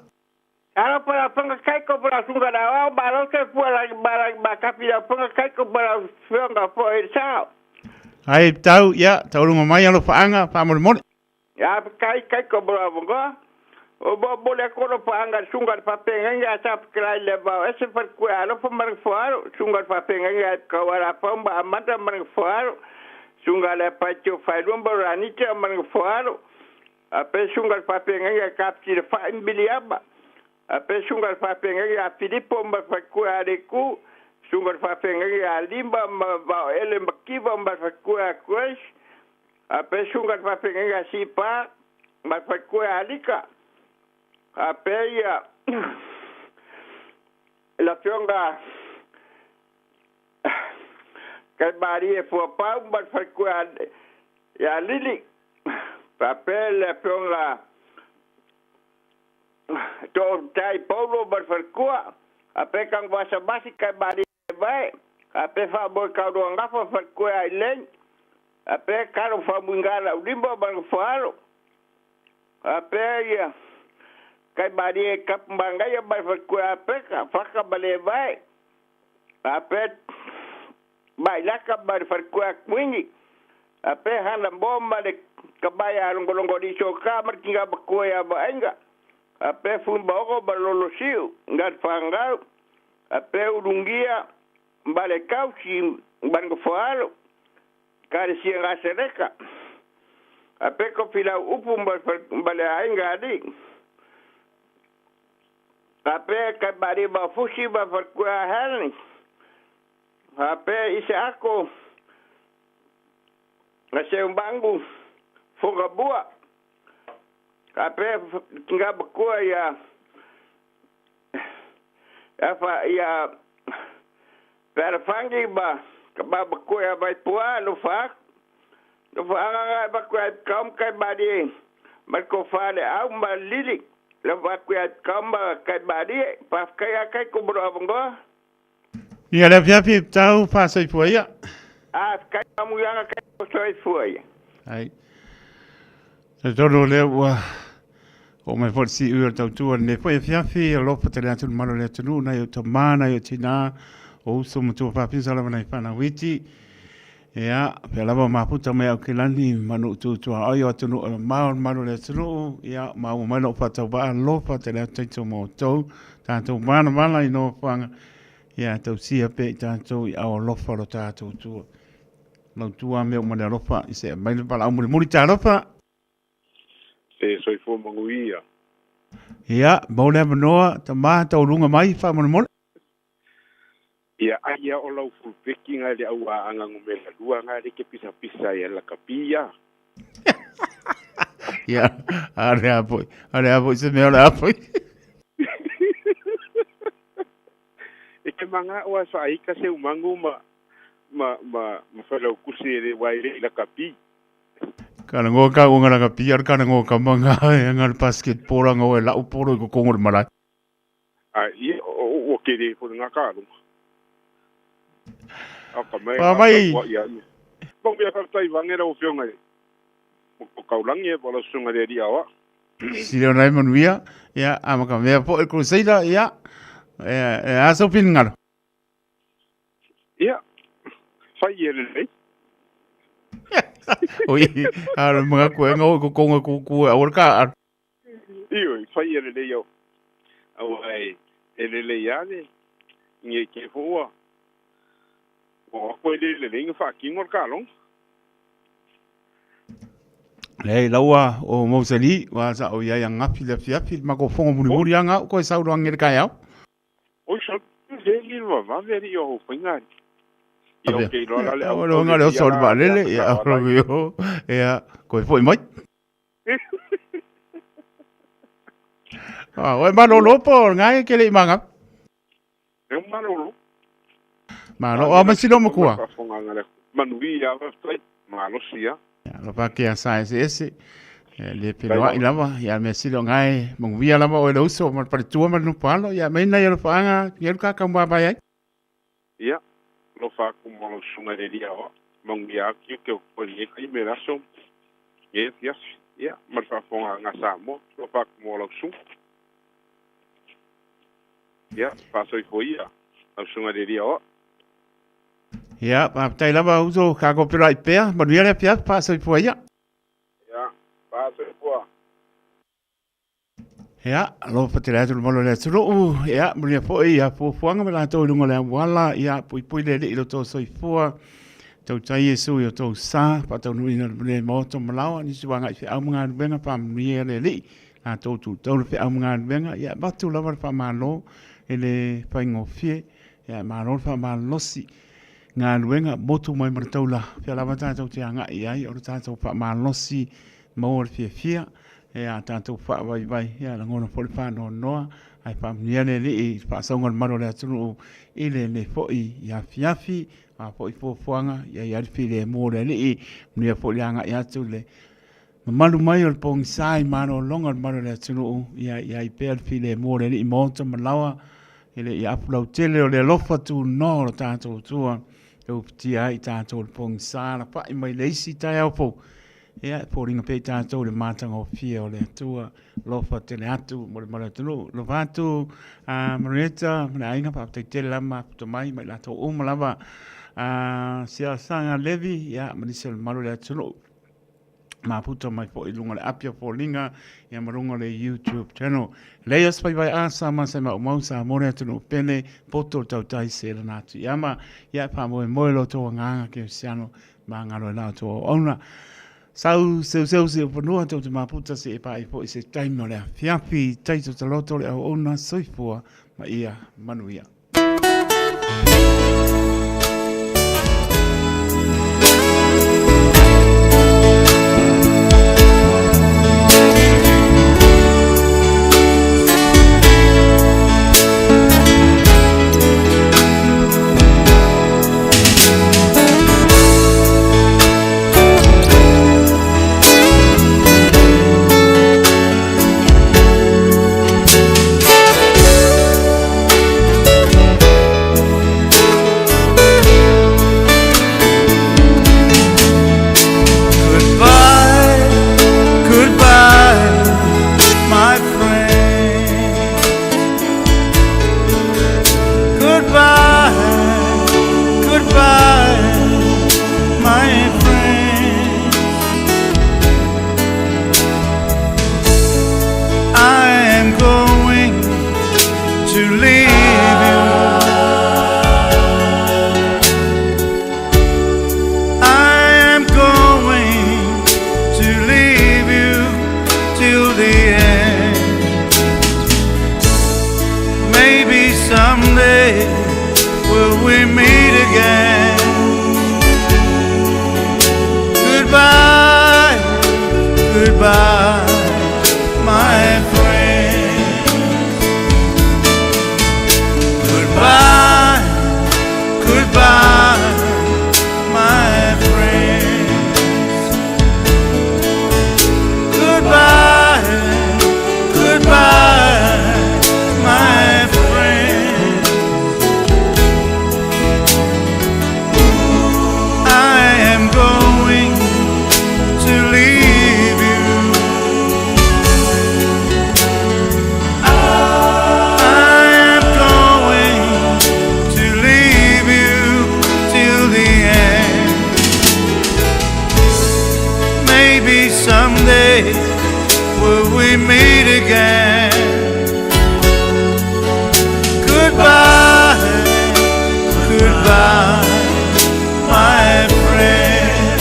Talofa la panga Kaiko pa la sunga la au, malo soifua la ma ma kapi la panga Kaiko pa la fionga fo e sao. Ai tau, ia, taulunga mai alofaaga, faamolemole. Ia kai kai ko bra vonga. O bo bo le ko pa anga sunga pa penga nga sa krai le ba ese par ku alo pa mar foaro sunga pa penga nga ka wara pa mba amanda mar foaro sunga le pa cho fa lumba rani cha mar foaro a pe sunga pa penga nga kap ti fa imbiliaba a pe sunga pa penga nga Filipo mba pa ku ale ku sunga pa penga nga limba ma ba ele makiva mba pa ku a kues A pe sunga te whawhengenga si pa, ma whai koe alika. A pe ia, la fionga, kai mari e fua pau, ma whai koe ia lili. Pa pe la fionga, to tai paulo ma whai koa, a pe kang wasa masi kai mari e vai, a pe wha moe kaurua ngafa whai koe ai leng. A pe karo whamuingara ulimba ma whaaro. A pe ia kai mari e kapu mangaia mai whakue a peka, whaka ma le vai. A pe mai laka ma le whakue a kuingi. A pe hana mō ma le kamai a longolongo ni so ka ma ki ngā makue a maenga. A pe fumba oko ma lolo siu, ngā whangau. A pe urungia ma le kausi ma le whaaro. Kare sia ngā sereka. A pe ko pilau upu ma le ainga ali. A pe kai mari ma fusi ma whakua herni. A pe i se ako nga se umbangu funga bua. A pe ngā makua ia fa ia Perafangi ma ka ba makua mai pua no fa no fa anga nga makua kaum kai mari ma ko fa le au ma lili le fa ku ya kaum ma kai mari pa kai a kai ko bro abongo. Ia le afiafi tau faasoifua ia. A kai amuianga kai ko soifua ia. Ai. Te tonu lea ua Oo mai foi le siui o le tautua i lenei foi afiafi, alofa tele atu le malu o le atunuu, nai ou tama, nai ou tina, o uso ma tuafafine lava nai fanau iti. Ia, pea lava o mafuta mai Aukilani ma nuu tu tuaoi o atunuu e mamao le malu o le atunuu, ia, maua mai lou faatauvaa, alofa tele atu taito ma outou, tatou valavala i nofoaga, ia tausia pea i tatou i ao alofa o lo tatou tua. Lau tua mea uma le alofa, i se aumai le valaau mulimuli talofa. Se soifua manuia. Ia, maua le avanoa, tama taualuga mai, faamolemole. Ia, ai ia o lau fulupeki nga le au aaga numera lua nga le ke pisapisa ia lakapi ia. Ia, a le a foi, a le a foi se mea o le a foi. E ke manga o a whaika se umangu ma ma ma ma whalaukusi e le waire i lakapi. Kana ngo ka unga lakapi, ar kana ngo ka manga e nga le basketball nga o e lau polo i kokongo le malae. A ia, o, o ke re fo nga ka lunga. A ka mai Pa mai. Ia. Mo mea whaktai wangera o whionga e. O kaulangi e wala sunga le ria oa. Sile o nai manuia, ia, a maka mea po e Crusader, ia, e, e aso pinngalo. Ia, whai e le lei. Oi, a le mga koe nga o kokonga ku e awar ka. Io, whai e le lei au. Au ai, e le lei ane, nge ke fua. O ako e le le lei nga whakingo ka long. Lei laua o Mosali, wa sa o ia ngafi le fiafi, ma ko fongo muri muri anga, ko e sauro angere kai au. Oi sa, le li va va veri o whainga. Ia o ke iloa le au. O nga le o sauro ba lele, ia o yo, ia, ko e foi mai. Ah, o e malolo po, ngai ke le imanga. E malolo. Malo, o ma silo makua. Manuia, whai, malo sia. Ia, lo pa ke asa ese ese. Le peloa i lava, ia me silo ngai, manguia lava o e le uso, ma pare tua ma no palo, ia me na ia lo paanga, ia ka ka mwa bai ai. Ia, lo fa ku mo lo sunga le ria o, manguia ki ke o le kai me raso. Yes, yes. Ia, ma fa fonga nga sa mo, lo fa ku mo lo sunga. Ia, fa soi fo ia, lo sunga le ria o. Ia, pa tai lava uso ka ko pera i pea, manuia le pia, pa soi fo ia. Ia, pa soi fo. Ia, alofa patele atu le malo le atunuu, ia, manuia foi ia fuafuaga ma latou i luga o le auala, ia, puipui le Alii i lo outou soifua, tautai Iesu i o outou sa, faataunuuina le manuia i maota ma laoa, nisi ua agai i feau ma galuega, faamanuia le Alii, latou tutau le feau ma galuega, ia, avatu lava le faamalo e le faigofie, ia, malo le faamalolosi, galuega, motu mai ma le taula, fea lava tatou te agai i ai, o le tatou faamalosi, maua le fiafia, e a tatou faavaivai, ia lagona foi le faanoanoa, ae faamanuia le Alii i le faasauga o le malu o le atunuu i lenei foi afiafi, a foi fuafuaga, ia i ai le filemu o le Alii, manuia foi le agai atu le mamalu mai o le pogisa i malologa o le malu o le atunuu, ia i ai pea le filemu o le Alii maota ma laoa, e le i apu lautele o le alofa tunoa o lo tatou Atua, e ufitia ai i tatou le pogisa, lapai mai le isi taeao fou, Ia, e foliga pea i tatou le matagofie o le Atua, alofa tele atu mo le mamalu o le atunuu. Alofa atu a Marietta ma le aiga, faafetai tele lava mafuta mai ma i latou uma lava. A Siasaga Levi, ia, ma nisi o le mamalu o le atunuu. Mafuta mai foi i luga o le api o foliga, ia ma luga o le YouTube channel. Lei o se faivai asa ma se maumau sa mo le atunuu pele, poto le tautai se lana atu i ama. Ia, faamoemoe lo outou agaga kerisiano Magalo e la outou auauna. Sau seuseu se upanua tou te maputa se e paai foi se taimi o le afiafi. Taito taloto le auauna soifua ma ia manuia. Goodbye, my friend. I am going to leave you. I am going to leave you till the end. Maybe someday will we meet again. Goodbye, goodbye, my friend. Goodbye, goodbye, my friend. Goodbye, goodbye, my friend. I am going to leave you. I am going to leave you till the end. Maybe someday will we meet again. Goodbye, goodbye, my friend.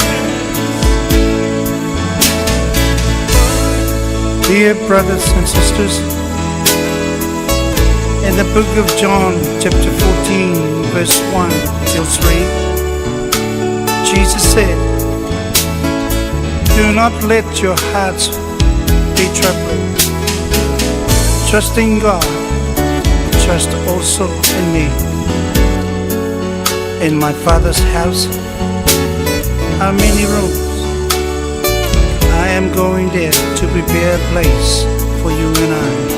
Dear brothers and sisters, in the book of John, chapter 14, verse 1 till 3, Jesus said, Do not let your hearts be troubled. Trust in God, trust also in me. In my Father's house are many rooms. I am going there to prepare a place for you and I.